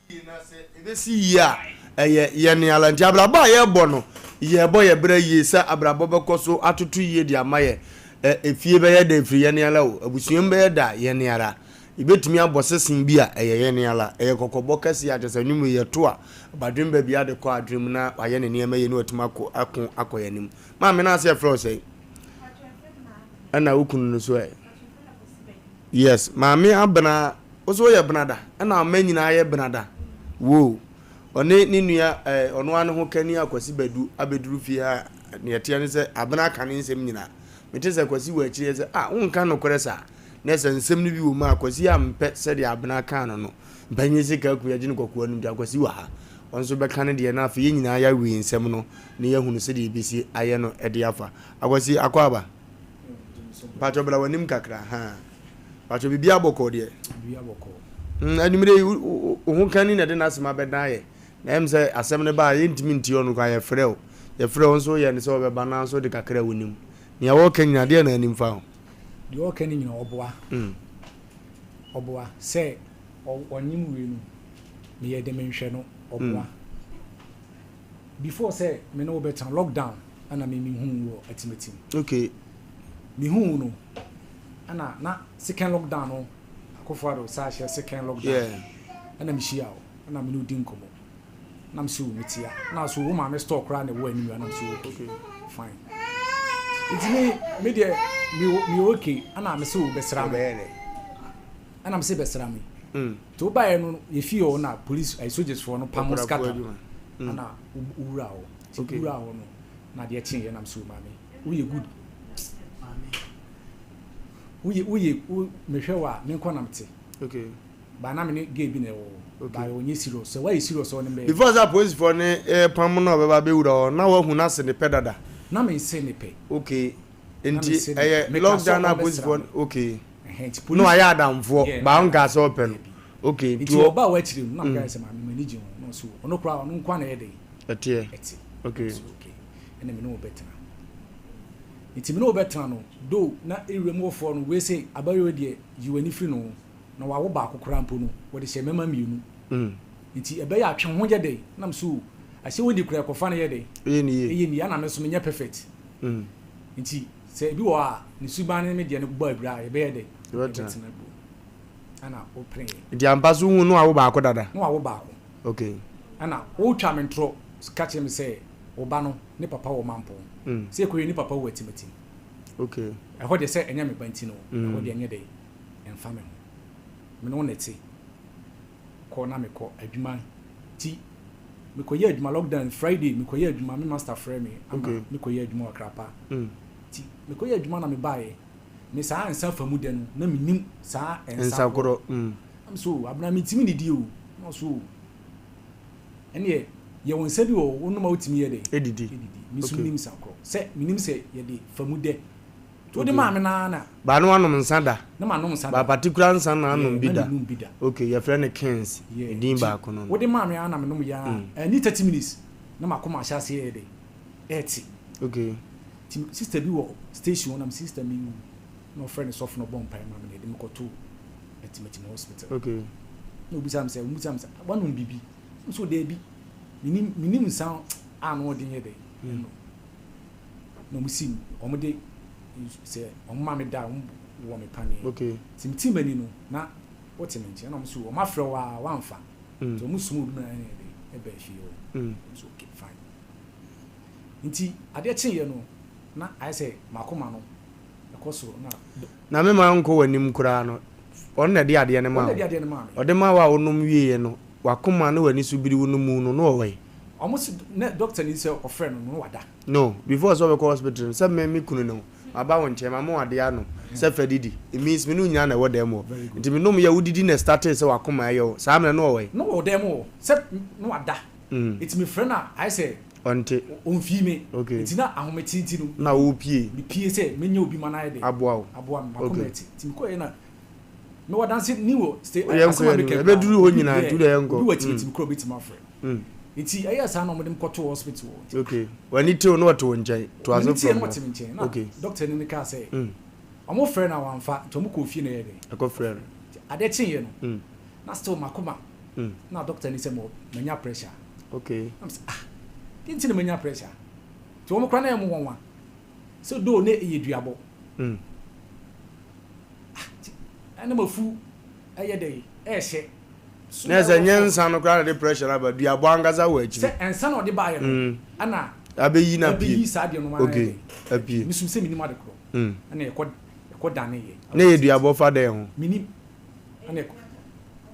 Yie na sɛ ɛbɛsi yie a, ɛyɛ yɛn ara nti. Abrabɔ a yɛrebɔ no, yɛrebɔ yɛn bra yie sɛ abrabɔ bɛkɔ so atoto yie de ama yɛn. Ɛ, efie bɛyɛ dɛ ɛfiri yɛn ara o, abusua mu bɛyɛ dɛ a, yɛn ara. Yɛbɛtumi abɔ sesen bi a, ɛyɛ yɛn ara. Ɛyɛ kɔkɔbɔ kɛseɛ a kyerɛ sɛ nnwom yi yɛto a, ɔbadwemba biara de kɔ adwene mu na wayɛ ne nneɛma yie na watumi akɔ, ako akɔ yɛn anim. Maame, na ase yɛfrɛ wo sɛn? Ɛna wo kunu no so ɛ? Yes maame abena wo so woyɛ benada ɛna ɔma nyinaa yɛ benada woo ɔne ne nua ɛɛ ɔno ara ne ho kani akwasi badu abɛduru fie ha nea ɛteɛ ne sɛ abena aka ne nsɛm nyinaa mete sɛ kwasi wɔ akyire sɛ ah wonka nokorɛ saa na sɛ nsɛm no bi wɔ mu a kwasi ampɛ sɛdeɛ abena kaa no no mpanyin sika aku yɛgye no kɔkoa no nti akwasi wɔ ha ɔno nso bɛka ne deɛ na afei yɛn nyinaa yɛawie nsɛm no na yɛahunu sɛdeɛ yɛbɛsi ayɛ no de afa akwasi akɔ aba Mpatsɔ bra w'anim kakra haa. Mpatsɔ biribi abɔkɔɔ deɛ. Biribi abɔkɔɔ. Mm, anwummerɛ yi wo ho kani na ɛde n'asɛm abɛdan yɛ. Na ɛm sɛ asɛm no baa yɛntumi ntie ɔno koraa yɛfrɛ wo. Yɛfrɛ wo nso woyɛ no sɛ ɔbɛba nanso wode kakra a wonim. Nea wɔreka nyinaa deɛ na anim fa ho. Deɛ ɔreka no nyinaa ɔboa. Mm. Ɔboa sɛ ɔnyem wei no meyɛ de menhwɛ no ɔboa. Mm. Before sɛ me ne wo bɛtena lockdown ɛna me me hu wo wɔ Atimatim. Okay. Me hu wo no ɛna na second lockdown no Akufo Addo saa hyɛ second lockdown. Yeah. Ɛna me hyia wo ɛna me ne wo di nkɔmɔ na me so me tia na so wo maame store koraa na ɛwɔ anim na me so okay. Okay. Fine. Nti me me deɛ me me okay ɛna me so wo bɛsra me. Ɔbɛyɛ dɛ. Ɛna me se bɛsra me. Nti wo baeɛ no yɛ fie hɔ na police ayi soldiers foɔ no pamo scatter no ɛna wo wura hɔ nti wo wura hɔ no na adeɛ kye yɛ nam so maame wo yɛ good maame wo yɛ wo yɛ wo mehwɛ wo a me nkɔ nam te ba na me ne gay bi na ɛwɔ hɔ ba ɔnyɛ serious sɛ wayɛ serious ɔne mbɛyɛ. Before sɛ police foɔ ne ɛpam no ɔbɛba abɛwura hɔ na wahu no ase ne pɛ dada. Na me nse ne pɛ. Okay nti ɛyɛ lockdown na police foɔ okay. Na wayɛ adamfoɔ baa ɔnkaa sɛ ɔpɛ no okay nti ɔbaa w'akyire no na meka sɛ maame m'ani gye ho na ɔso ɔno koraa ɔno nkoa na ɛyɛ dɛn ɛteɛ ɛte okay so okay ɛna me ne wo bɛtena nti me ne wo bɛtena no do na ewura mu wɔfoɔ no wei sɛ abayewa deɛ yi w'ani firi no ho na wawo baako koraa mpo no wɔde hyɛ mmarima mmienu nti ɛbɛyɛ atwe ho yɛ dɛn nam so ahyɛ wo di koraa ɛkɔfa no yɛ dɛn ɛyɛ nie ɛna me nso menyɛ perfect nti Sɛ ebi wɔ hɔ a, ne suban ne me deɛ no bɔ abira a, yɛbɛyɛ dɛ? Yɛbɛtena bio. Ɛna wopeneeɛ. Nti ampa so wohu no wawo baako dada? Na wawo baako. Okay. Ɛna wotwa me ntorɔ ka kyerɛ me sɛ wo ba no ne papa wɔ Mampɔn. Sɛ ɛkɔwie ne papa wɔ Atimatim. Okay. Ɛhɔ deɛ sɛ ɛnyɛ me ba nti no, ɛhɔ deɛ ɛnyɛ dɛ, ɛmfa me ho. Me ne wo na ɛte. Kɔ na mekɔ adwuma nti mekɔyɛ adwuma lockdown Friday mekɔyɛ adwuma me master frɛ me ama Okay. mekɔyɛ adwuma wɔ Accra pa nti mekɔyɛ adwuma na mebaeɛ me saa nsa fa mu dɛ no na menim saa nsa Nsa korɔ korɔ. Mm. na me so abena mentumi nidi o na ɔso o ɛneɛ yɛwɔ nsa bi wɔ hɔ wonom a wotumi yɛ dɛ Edidi. edidi me nso Okay. menim nsa korɔ sɛ menim sɛ yɛde fa mu dɛ. Nti wode maa me no ara na. Ba no wanom nsa da. Na manom nsa da. Ba particular nsa na anom bi da. Na menom bi da. Okay, yɛfrɛ no Kings. Yeah. Din Nti baako no no. Wode maa me ara na menom yɛ ara. Anni 30 minutes na m'akoma ahyɛ aseɛ ɛyɛ dɛn? Ɛrete. Okay. Nti sister bi wɔ station hɔ na me sister menwu. Na ɔfrɛ ne sɔfo na ɔbɔ mpaeɛ maa me na yɛde me kɔtoo Atimatim hospital. Okay. Na obisa me sɛ, ɔbisa me sɛ, wanom biribi? Na me sɛ, daabi. Menim, menim nsa a ano ɔden yɛ dɛn? Ɛno. Na wɔn si, wɔn de, sɛ wɔn ma me da, wɔn wɔ me paneɛ. Okay. Nti me ti m'ani no, na wote me nkyɛn. Na wɔn so, wɔn afrɛ wo a, wamfa. Nti wɔn sum obi ma ɛna yɛ dɛn? Ɛbaa fie hɔ. Wɔn so, okay, fine. Nti adeɛ kyeeɛ no, na ayɛ sɛ m'akoma no ɛkɔ soro na. Na me ma nkɔ w'anim koraa no, ɔno na ɛde adeɛ no maa wo. Ɔno na ɛde adeɛ no maa me. Ɔde maa wo a wonom wieeɛ no, w'akoma ne w'ani so biri wo no mu no, na ɔwɔ he? Ɔmo se na doctor ni sɛ ɔfrɛ no no na wada. No, before sɛ ɔbɛkɔ hospital no, sɛ me me kunu ne wo, maba wo nkyɛn, mama wo adeɛ anom, sɛ fa didi, it means me ne wo nyinaa na ɛwɔ dan mu hɔ. Nti me nom yɛ, wodidi na ɛstartee sɛ w'akoma ɛyɛ wo, saa mmerɛ no na ɔwɔ he? Na ɔwɔ dan mu hɔ, sɛ na wada. Nti me frɛ no a, ayɛ sɛ. Ɔnte. Ɔmfii me. Okay. Nti na ahomete nti no. Na wopie. Mepie sɛ mɛnya obi ma no ayɛ dɛn. Aboa wo. Aboa me, m'akoma Okay. ɛte. Nti mekɔeɛ na mewɔ adanse ni wɔ sta Wodeɛ asɛm nkɔ a yɛn meka anim. yi Ɛbɛduru koraa, hɔ obi nyinaa nti yeah, wodeɛ yɛnkɔ. obi wɔ Mm. atimatimi koraa ɔbɛtumi afrɛ. Nti ɛyɛɛ saa na wɔde me kɔtoo hospital hɔ. Nti Okay. W'ani tew na ɔte wo nkyɛn. Toa so M'ani teeɛ from na hɔ. ɔte me nkyɛn. Na Okay. doctor ni no kaa sɛ, Mm. wɔfrɛɛ no a wamfa, nti wɔkɔɔ fie na ɛyɛɛ dɛn? Ɛkɔfrɛɛ no. Nti adeɛ kyeeɛ no, Mm. na still m'akoma, Mm. na doctor ni sɛ mewɔ, manya pressure. Okay. Na me sɛ ah, deɛ nti na manya pressure? Nti wɔn koraa na ɛyɛ wɔn nwanwa sɛ doo na ɛyɛ duabɔ. Mm. Ah, nti ɛna mafu ɛyɛ dɛ ɛɛhyɛ. So Na ɛsɛ ɛwɔ nyɛ fam. nsa no koraa na de pressure no aba, duabɔ ankasa wɔ akyire. Sɛ nsa na ɔde baeɛ no, Mm. ɛna Abɛyi no apue. ɛbɛyi saa deɛ no ma no ayɛ Okay, dɛ. apue. Mesum sɛ menim ade korɔ. Mm. Ɛna yɛkɔ yɛkɔ daneeɛ. Na ɛyɛ duabɔ fa dɛn ho? Menim. Ɛna yɛkɔ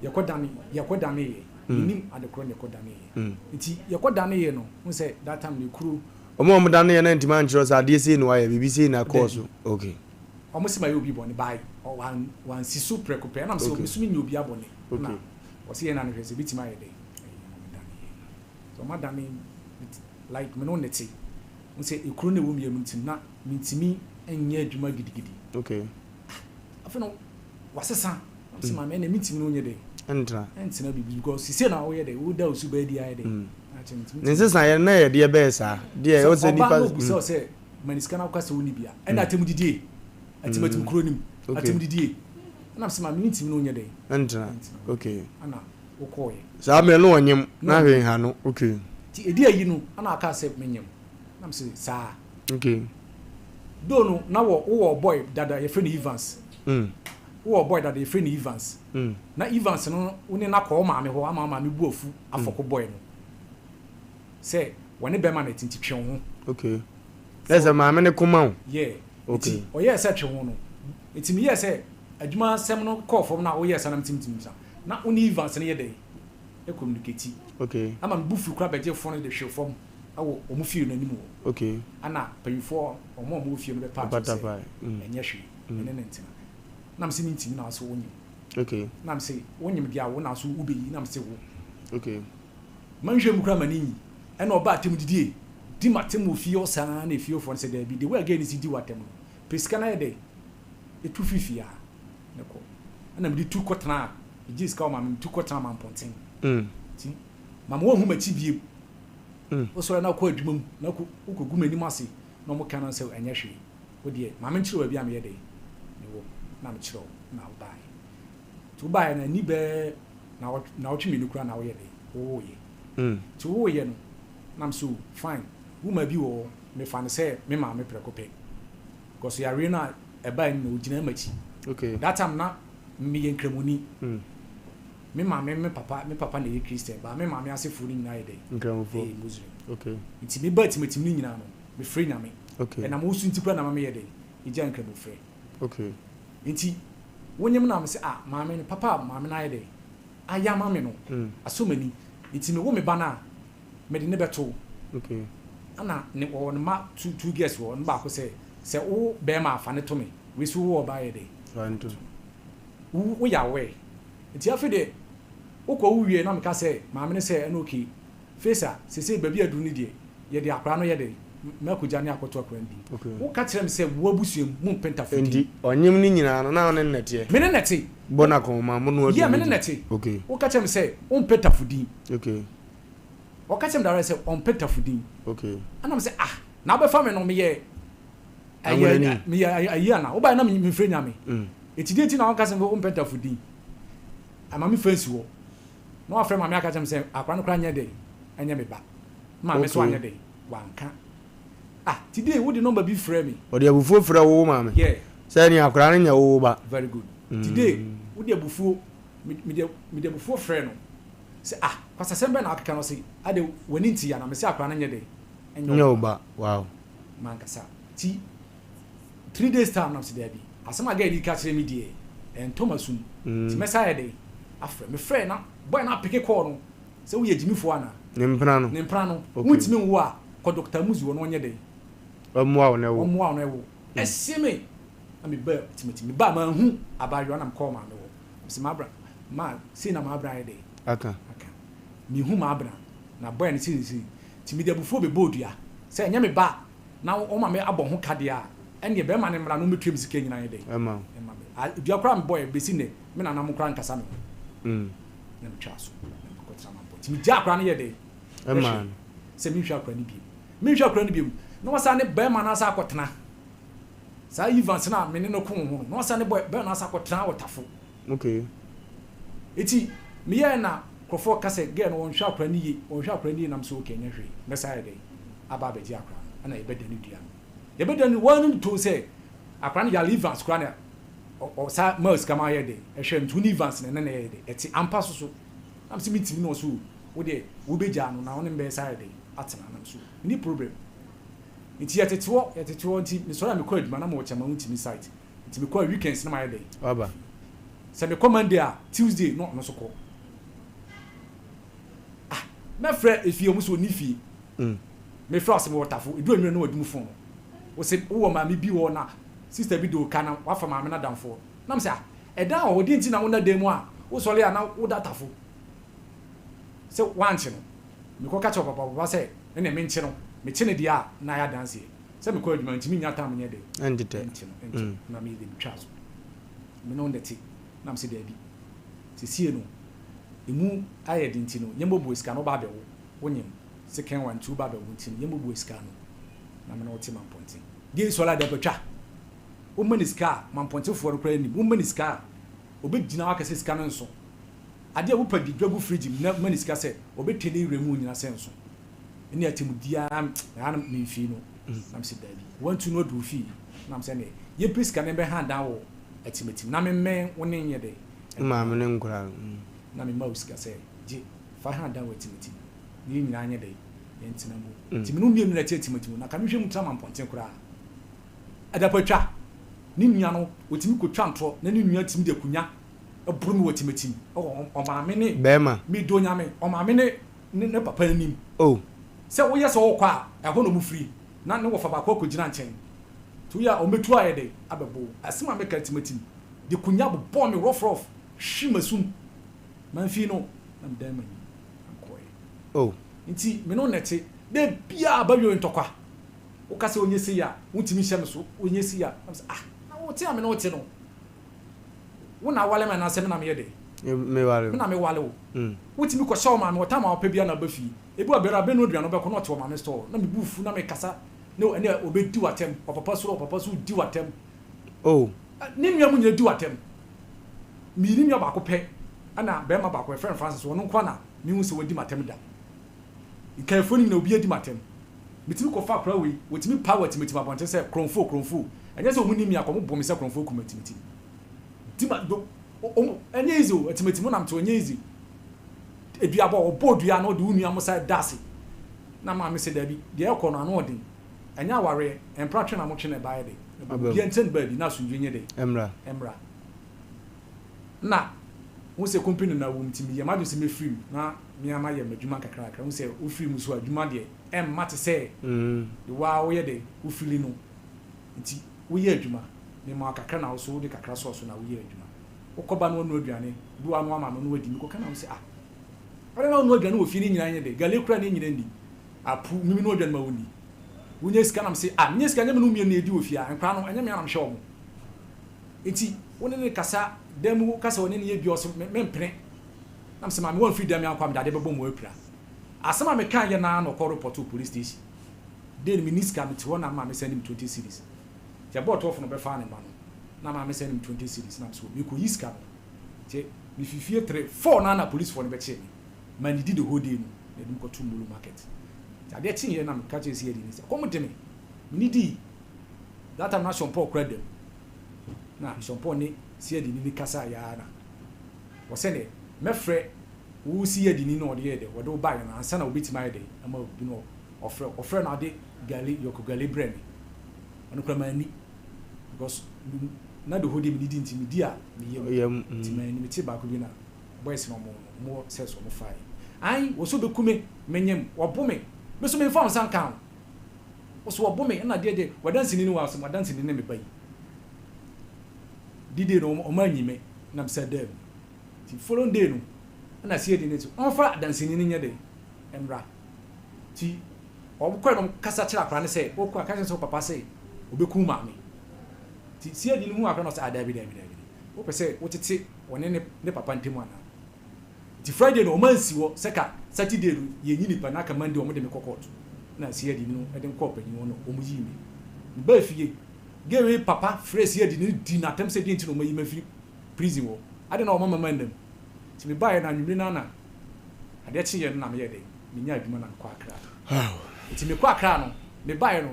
yɛkɔ dane yɛkɔ daneeɛ. Menim ade korɔ na yɛkɔ daneeɛ. Nti yɛkɔ daneeɛ no, wohu sɛ that time no ekuro. Wɔn a wɔn daneeɛ no antumi ankyerɛ wo sɛ adeɛ sei na wayɛ, biribi sei na ɛkɔɔ so? Okay. Wɔn se mayɛ obi bɔne but wan wansi so prɛko pɛ. Ɛna mese Okay. me nso menyɛ obiara bɔne. Okay. Ɛna wɔse yɛn na no hwɛ sɛ ebetumi ayɛ dɛn. Ɛyɛ na wɔn daneeɛ. Nti wɔn adane like me ne wo na ɛte. Wohu sɛ ekuro no a ɛwɔ me yam nti no na mentumi nyɛ adwuma gidigidi. Okay. Ah, afei no wasesa. Na mese maame ɛnna mentumi ne wo nyɛ dɛn. Ɛntena. Ɛntena biribi because sisei na woyɛ dɛn woda wo suban adi ayɛ dɛn. Akyɛ mentumi. Ne nsesaeɛ no na ɛyɛ deɛ bɛyɛ saa. Deɛ ɛwɔ sɛ nipa. Sɛ ɔbaa no ɔbusa wo sɛ ma ne sika na woka sɛ wonni bi a ɛnna atɛmudidie atimatim kuro no mu atɛmudidie ɛna mese maame mentumi ne wo nyɛ dɛn. Ɛntena. Okay. Ɛna wokɔɔyɛ. Saa mmerɛ no ɔnyem na hwee nha no okay. Nti ɛdi ayi no ɛna ɔkaa sɛ menyem na mese saa. Okay. Though no na wɔ wowɔ boy dada yɛfrɛ no Evans. Mm. Wowɔ boy dada yɛfrɛ no Evans. Mm. Na Evans no wo ne no akɔ wo maame hɔ ama wo maame bu afu afɔko boy no sɛ wɔne bɛrima no ɛte nti twe wo ho. Okay. Na sɛ maame no koma wo. Yeah. Okay. Nti ɔyɛɛ sɛ twe ho no. Nti meyɛɛ sɛ adwuma asɛm no kɔɔ fam na woyɛɛ saa na metimtim sa. Na wo ne Evans no yɛ dɛn? Ɛcommunicate. Okay. Ama me bu fuu koraa bɛgyee phone no de hwee fam wɔ wɔn fie no anim hɔ. Okay. Ɛna mpanyinfoɔ wɔn a wɔwɔ fie no bɛpaa kyɛw sɛ ɛnyɛ hwee, me ne no ntena. Na mese mentumi na ɔse wonyem. Okay. Na mese wonyem deɛ a wo na so wobɛyi na mese wo. Okay. Manhwɛ mu koraa m'ani nyi. Ɛna ɔbaa atem didie, di m'atem wɔ fie hɔ saa na efiefoɔ no sɛ daabi the way a girl no si di w'atem no pɛ sika na yɛ dɛn ɛtu firi fie ha na kɔ. Ɛna mede tu kɔtenaa, megyee sika wɔ maame metu kɔtenaa Mampɔnten. Nti mama wɔnhu m'akyi biem. Wosɔre na wokɔ adwuma mu na wokɔgu m'anim ase na wɔka no sɛ ɛnyɛ hwee. Wo deɛ ma menkyerɛ wo baabi a meyɛ dɛn mewɔ na mekyerɛ wo na wobaeɛ. Nti wobaeɛ no ani bɛɛ naawɔtwe mmienu koraa na woyɛ dɛn wowoeɛ. Nti wowoeɛ no na mese o fine womaa bi wɔ hɔ mefa no sɛ me maame prɛko pɛ because yareɛ no a ɛbaeɛ no na ɔgyinaa m'akyi. Okay. That time na meyɛ nkramoni. Me maame me papa me papa na ɛyɛ Christian but me maame asefoɔ no nyinaa yɛ dɛn? Nkramofoɔ. Ɛyɛ Muslim. Okay. Nti me ba atimatim no nyinaa no mefrɛ Nyame. Okay. Ɛnam wo so nti koraa na ama meyɛ dɛn? Megyaa nkramofrɛ. Okay. Nti wonyem no a mese ah maame no papa a maame no ayɛ dɛn? Ayɛ ama me no asɔ m'ani. Nti mewo me ba no a mede no bɛto wo. Okay. Ɛna ne ɔwɔ ne mma two girls wɔ hɔ no baako sɛ sɛ wo bɛrima a fa no to me wei so wo ɔbaa yɛ dɛn? Fa no to me. Wo woyɛ aware. Nti afei deɛ wokɔ wo wie na meka sɛ maame no sɛ ɛna okay Faisa sesei baabi aduru no deɛ yɛde akwadaa no yɛ dɛn? Mɛkɔgya ne akɔto akora no din. Woka kyerɛ me sɛ wo abusua mu mompɛ ntafo din. Enti ɔnyem no nyinaa no na wo ne no na ɛteɛ? Me ne no te. Bɔ no akɔnhoma, mo noa Yeah, aduane me ne di. no te. Okay. Woka kyerɛ me sɛ wompɛ tafo din. Okay. Ɔka kyerɛ me direct sɛ ɔmpɛ tafo din. Okay. Ɛna me sɛ ah, na wobɛfa me no meyɛ ɛyɛ Anwonani. meyɛ ayi ana? Wobaeɛ na memfrɛ Nyame. Mm. Enti deɛ nti na woka sɛ wompɛ tafo din? Ama me fa nsi hɔ. Na wafrɛ maame aka kyerɛ me sɛ akora no koraa nyɛ dɛn? Ɛnyɛ me ba. Maame so Okay. anyɛ dɛn? Wanka. Ah, today wode number bi frɛ me. Ɔde abufuo frɛ wo wo maame. Yeah. Sɛ nea akwadaa no nyɛ wo wo ba. Very good. Today wode abufuo, me mede mede abufuo frɛ no sɛ ah, kwasasɛm bɛn na wakeka no ɔse ade w'ani nte ana? Mese akwadaa no nyɛ dɛn? Ɛnyɛ wo ba. Wow. Mankasa. Ti 3 days time na mese daabi. Asɛm a girl yi ka kyerɛ me deɛ ɛntɔ m'asom. Nti mɛsa ayɛ dɛn? Afrɛ. Mefrɛ na boy no apeke call no. Sɛ woyɛ gyimifoɔ anaa? Ne mpena no. Ne mpena no. Okay. Wontumi nwo a, kɔ Doctor Muzi hɔ na ɔnyɛ dɛn? Ɔmmoa wo na ɛwo. Ɔmmoa wo na ɛwo. Ɛse me! Na me baa Timothy. Me baa manhu abaayewa na mekɔɔ maame hɔ. Mese m'abra, ma sei na m'abra ayɛ dɛn? Aka. Aka. Mehu m'abra na boy no sei ne sei. Nti mede abufuo bɛbɔɔ dua sɛ ɛnyɛ me ba na wɔma me abɔ ho ka deɛ a, ɛnneɛ bɛrima no mmra na ɔmmɛtua me sika nyinaa nyɛ dɛn? Ɛma wo. Ɛma me. A, dua koraa mebɔeɛ bɛsi nnɛ, me nananom koraa nkasa me ho. Na metwaa so na mekɔtena mampɔ. Nti megyaa akwadaa no yɛ dɛn? Ɛmaa no. Sɛ menhwɛ akwadaa no bio. Menhwɛ akwadaa no bio. Na wasan ne bɛrima no asan akɔtena. Saa Evans no a me ne no koo ho no, na wasan ne bɛrima no asan akɔtena wɔ Tafo. Okay. Nti meyɛɛ na nkurɔfoɔ ka sɛ girl no wɔnhwɛ akwadaa no yie, wɔnhwɛ akwadaa no yie nam sɛ okay ɛnyɛ hwee, mɛsan ayɛ dɛn aba abɛgye akwadaa no ɛna yɛbɛdane dua no. Yɛbɛdane no, wɔn anim too sɛ akwadaa no yare Evans koraa na Ɔsa maa sika ma yɛ dɛ ɛhwɛ nti wo ne Evans na ɛne no yɛ dɛ ɛte ampa so so na mese mentimi na ɔse o wo deɛ wo bɛ gyaa no na wo ne me bɛyɛ saa yɛ dɛ atena na mese o menni problem nti yɛtete hɔ yɛtete hɔ nti mesɔre a mekɔ adwuma na mewɔ kyɛma wontimi site nti mekɔ a weekends na mayɛ dɛ Waba. sɛ mekɔ Monday a Tuesday na ɔno nso kɔ ah mɛfrɛ efie ɔmo sɛ ɔni fie mefrɛ ɔse mewɔ tafo edu anwummerɛ na wadum phone no wose wowɔ maame bi wɔ na Sister bi de wo ka na wafa maame no adamfoɔ. Na me sɛ ah, ɛdan wɔ hɔ, deɛ nti na wonna dan mu a wosɔre a na woda tafo? Sɛ woankye no. Mekɔ ka kyerɛ ɔpapa, ɔpapa sɛ ɛneɛ menkye no, mekye no deɛ a na ayɛ adanseɛ. Sɛ mekɔ adwuma nti mennya time nyɛ dɛn? Ɛntetɛ. Nkye no, nkye no. Na me deɛ metwaa so. Me ne wo na ɛte. Na me sɛ daabi. Sesie no, ɛmu ayɛ den nti no, yɛmmɔbue sika no, woba abɛwo, wonyem second one nti woba abɛwo nti no, yɛmmɔbue sika no na me ne wo te Mampɔnten. Gay sɔre a dapatwa woma no sika a mampɔnkyefoɔ no koraa nim woma no sika a ɔbɛgyina hɔ aka sɛ sika no nso adeɛ a wopa di dwa gu fridge mu na ma no sika sɛ ɔbɛtwa ne werɛ mu nyina sɛ nso ɛne atemmudeɛ ara na ano memfii no na mesɛ daabi wantu no aduru fie na mesɛ ne yɛmpɛ sika no bɛha dan wɔ atimatim na memmɛn wo ne nyɛ dɛ maame ne nkora no na mema wo sika sɛ gye fa ha dan wɔ atimatim na yɛn nyinaa nyɛ dɛ yɛntena mu. Nti me ne wo mmienu na ɛte atimatim na ka mehwɛ mu tra mampɔnten koraa. Adapatwa, ne nua no, ɔtumi kɔtwa ntorɔ na ne nua tumi de akunya boro me wɔ atimatim wɔ ɔmaame ne Bɛɛma. Medɔ Nyame, ɔmaame ne ne ne papa anim. Oh. Sɛ woyɛ sɛ wokɔ a, ɛhɔ na wɔfiri na ne wɔfa baako akɔgyina nkyɛn. Nti woyɛ a wɔbɛtu ayɛ dɛn abɛbɔ wo. Asɛm a meka atimatim de kunya bobɔɔ me rough rough hwe m'asum. Mamfii no na medan m'ani na mekɔeɛ. Oh. Nti me ne wo na ɛte. Da biara aba wiei ntɔkwa. Woka sɛ ɔnyɛ sei a, wontumi nhyɛ me so, ɔnyɛ sei a. Na me sɛ, ah, na wo te a me ne wo te no, wo na awale me anaasɛ me na meyɛ dɛn? Mewale wo. Me na mewale wo. Wotumi kɔhyɛ wo maame hɔ, time a wopɛ biara na woba fie. Ebi wɔ bere a bɛnoa aduane wobɛkɔ na ɔte wɔ maame store. Na me bo fu na mekasa na ɛne ɔbɛdi w'atɛm. Ɔpapa soro, ɔpapa so di w'atɛm. Oh. Ne nua mu nyina di w'atɛm. Meyi ne nua baako pɛ ɛna bɛrima baako yɛfrɛ no Francis, ɔno nko ara na mehu sɛ wadi m'atɛm da. Nkaeɛfoɔ no nyinaa obiara di m'atɛm. Metumi kɔfa akwadaa wei, wɔtumi pae wɔ atimatim abɔnten sɛ korɔmfoɔ, korɔmfoɔ. Ɛnyɛ sɛ wɔn nim me a, wɔbɔ me sɛ korɔmfoɔ kum atimatim. Di ma, do, wɔn, ɛnyɛ easy o, atimatim wonam te hɔ, ɛnyɛ easy. Aduabɔ, wɔbɔ dua na wɔde wo nua mo sa da ase. Na maame sɛ daabi, deɛ ɛrekɔ no ano ɔden. Ɛnyɛ awareɛ, mpra twe na motwe na ɛbaeɛ de. Obiara nkyerɛ ne baabi na asomdwoeɛ nyɛ dɛn? Ɛmmra. Ɛmmra. Nna wohu sɛ company no na wɔ mu ntsi meyɛ m'adwen sɛ mefir mu na me ara mayɛ m'edwuma nkakrankra. Wohu sɛ wofir mu so a edwuma deɛ ɛmma te sɛ de wo ara woyɛ dɛ wo feeli no ntsi woyɛ adwuma. Mema wo kakra na wo so wode kakra sɔɔ so na woyɛɛ adwuma. Wokɔ ba na woanoa aduane, bi wɔ hɔ a na woama no na wadi. Mekɔka na wo sɛ ah adɛn na wonoa aduane wɔ fie ne nyinaa nyɛ dɛ, gale koraa ne nyinaa nni, apu, mimi noa aduane ma wonni. Wonya sika na mese ah menya sika nyɛ me ne wo mmienu na yɛdi wɔ fie a nkwadaa no ɛnyɛ me ara na mehwɛ wɔn. Nti wo ne no kasa dan mu woka sɛ ɔne no yɛ bi a ɔse mempene. Na mese maame woamfiri dan mu ankɔ a mede adeɛ bɛbɔ mu apira. Asɛm a mekaeɛ no ara na ɔkɔ repɔtoo police station. Day no menni sika mete hɔ na maame sɛnde me 20 cedis. Nti ɛbɔɔ 12 no ɔbɛfaa ne mma no na maame sɛnde me 20 cedis na mese o mekɔyi sika no. Nti mefi fie 3, 4 no ara na policefoɔ no bɛkyee me. Mannidi the whole day no na yɛde me kɔtoo Molo market. Nti adeɛ kyeeɛ na meka kyerɛɛ CID no sɛ ɛkɔm de me, mennidii. That time na Sean Paul kura dam. Na Sean Paul ne CID ni no kasaeɛ ara na wɔsɛ dɛ mɛfrɛ wo CID ni na ɔde yɛɛ dɛ wɔde wo baeɛ no ansa na wɔbɛtumi ayɛ dɛ ama obi no ɔfrɛ ɔfrɛ no ade gale yɔko gale brɛ me. Ɔno koraa manni because na the whole day menidi nti medi a meyam nti manni mete baako bi na boys no ɔmo no ɔmo wɔ sɛs ɔmo fae ae wɔ so bɛku me menyem wɔbo me me so memfa wo nsa nka ho wo so wɔbo me ɛna deɛ deɛ wadanseni ne wɔ asɛm wadanseni ne me ba yi di day no ɔmo anyi me na mesɛ dam nti following day no ɛna sie di ne so ɔmfa adanseni no nyɛ dɛ mmra nti ɔmo kɔɛ no ɔmo kasa kyerɛ akora no sɛ ɔkɔ aka kyerɛ sɛ papa sɛ ɔbɛku maame nti sie di no hu akora no ɔsɛ ah dabi dabi dabi Wopɛ sɛ wotete ɔne ne ne papa ntam anaa? Nti Friday no wɔn ansi hɔ sɛ ka Saturday no yɛnyi nipa na aka Monday wɔn de me kɔ court. Na CID no de me kɔɔ panyin hɔ na wɔn yii me. Me baa fie, girl yi papa frɛɛ CID no dii no atɛm sɛ deɛ nti na wɔn ayi me afiri prison hɔ, adɛn na wɔn ama mannam. Nti me baeɛ no anwummere no ara na adeɛ kyeeɛ no na meyɛɛ dɛn, menyaa adwuma na mekɔɔ Accra. Nti mekɔɔ Accra no, me baeɛ no,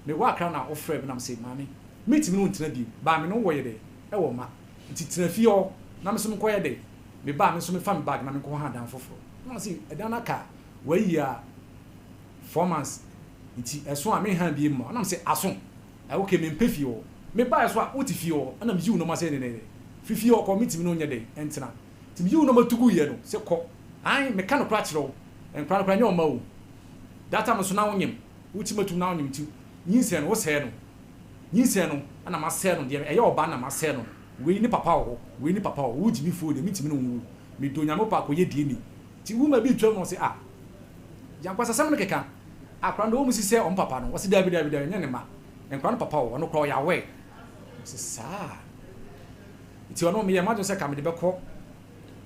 mewɔ Accra na wɔfrɛɛ me na mese maame, mentumi ne wo ntena bio, baa me ne wo wɔ yɛ dɛn, wɔ mma nti tena fie hɔ na me nso menkɔyɛ dɛn, me ba a me nso mefa me bag na menkɔ ha dan foforɔ. Na ɔse ɛdan no aka wayi a 4 months nti ɛso a menha bie mma wo. Na mese aso ɛ ok mempɛ fie hɔ. Mebaeɛ so a wote fie hɔ ɛna meyi wo nnoɔma sɛ dɛn firi fie hɔ kɔ mentumi ne wo nyɛ dɛn ntena. Nti meyi wo nnoɔma tu guiɛ no sɛ kɔ. Ae meka nokorɛ akyerɛ wo nkora no koraa nyɛ wo mma o. That time nso na wonyem, wokyi matum na wonyem nti nyinsɛn no wosɛe no. Nyinsɛn no na masɛɛ no, deɛ ɛyɛ ɔba na masɛɛ no no, wei ne papa wɔ hɔ, wei ne papa wɔ hɔ, wo gyimi foɔ deɛ mentumi ne wo nwo, medɔ Onyame wopɛ akɔyɛ DNA. Nti woman bi retwam na ɔse ah, gya nkwasasɛm no keka, akora no deɛ wɔn si sɛ wɔn papa no, ɔse daabi daabi daabi ɛnyɛ ne mma, nkora no papa wɔ hɔ, ɔno koraa ɔyɛ aware. Mese saa? Nti ɔno meyɛɛ m'adwene sɛ ka mede bɛkɔ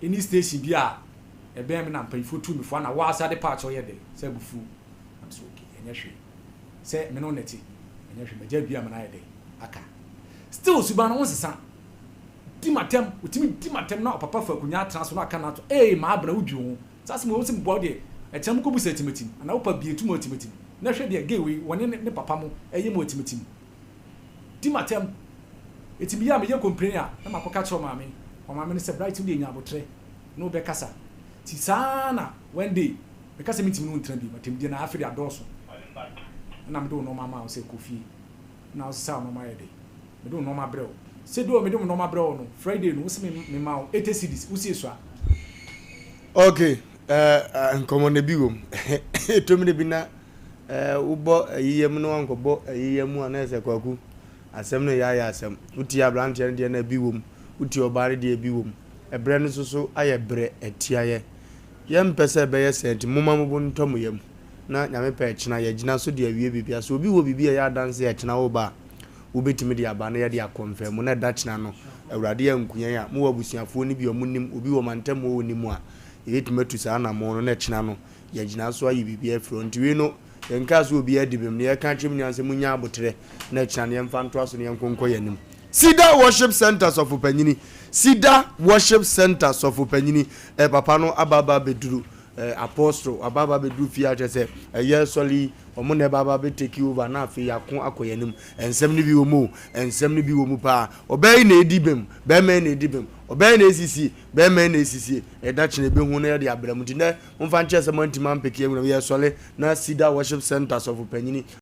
any station bi a ɛbɛn me na mpanyinfoɔ tu me fo ana wɔase ade paakyɛw yɛ dɛ sɛ abufuo, na mese okay ɛnyɛ hwee. Sɛ me ne wo na ɛte, ɛnyɛ hwee, magya dua ama no ayɛ dɛn? Aka. Still suban no wonsesa. Di m'atɛm, otumi di m'atɛm na ɔpapa fa akonnwa atena so na aka n'ato, ee Maabena wodwi wo ho. Saa asɛm wei wose meboa wo deɛ, ɛkyena mokɔbu sɛ atimatim, anaa wopa bie tu mu atimatim, na hwɛ deɛ gay wei wɔne ne papa mo ɛyɛ mu atimatim. Di m'atɛm. Eti meyɛ a meyɛ complain a, na makɔka kyerɛ ɔmaame, ɔmaame no sɛ Bright wodeɛ nya aboterɛ ne wobɛkasa. Ti saa na one day Meka sɛ mentumi ne wo ntena bio, m'atɛmdie no afei de adɔɔso. Ɛna mede wo nnoɔma maa wo sɛ kɔ fie na wosesa wo nnoɔma ayɛ dɛn? Mede wo nnoɔma brɛ wo. Sɛ doo mede wo nnoɔma brɛ wo no, Friday no wose mema wo 80 cedis, wose esua. Ok, eh, nkɔmmɔ no bi wom. Ɛtɔ mmerɛ bi na eh, wobɔ ayiyɛ mu na wankɔbɔ ayiyɛ mu a na ɛsɛ kwaku. Asɛm no yɛ ayɛ asɛm. Wotie aberanteɛ no deɛ na ebi wom, wotie ɔbaa no deɛ ebi wom. Ɛberɛ no nso so ayɛ berɛ atiayɛ. Yɛmpɛ sɛ ɛbɛyɛ saa nti, momma mo bo ntɔ mo yam, na Nyame pɛ ɛkyena yɛagyina so de awie biribiara. Sɛ obi wɔ biribi a ɛyɛ adanse a ɛkyena woreba a, wobɛtumi de aba na yɛde akɔ mfɛɛ mu, na ɛda kyena no, Awurade anku yɛn a, mowɔ abusuafoɔ no bi a wɔnim, obi wɔ mantam hɔ a ɔnim a, yɛbɛtumi atu saa anammɔn no, na ɛkyena no, yɛagyina so ayi biribiara afiri hɔ. Nti wei no, yɛnkaa sɛ obiara adi bem, deɛ yɛka akyerɛ mo nyinaa ne sɛ monnya aboterɛ, na ɛkyena no yɛmfa ntoa so na yɛnko nkɔ yɛn anim. Cedar Worship Center sɔfo panyini Cedar Worship Center sɔfo panyini eh, papa no aba aba abɛduru eh, apostle aba aba abɛduru fie akyɛ sɛ ɛyɛ sɔle yi wɔn na ɛba aba abɛ take over na afei yɛako akɔ yɛn anim. Nsɛm no bi wɔ mu o, nsɛm no bi wɔ mu paa. Ɔbaa yi na ɛdi bem, bɛrima yi na ɛdi bem, ɔbaa yi na ɛsisie, bɛrima yi na ɛsisie. Ɛda kyena ɛbɛhu na yɛde abrɛ mu. Nti nɛ momfa nkyerɛ sɛ moantumi ampeke anwura mu. Yɛsɔle na Cedar Worship Center sɔfo panyini.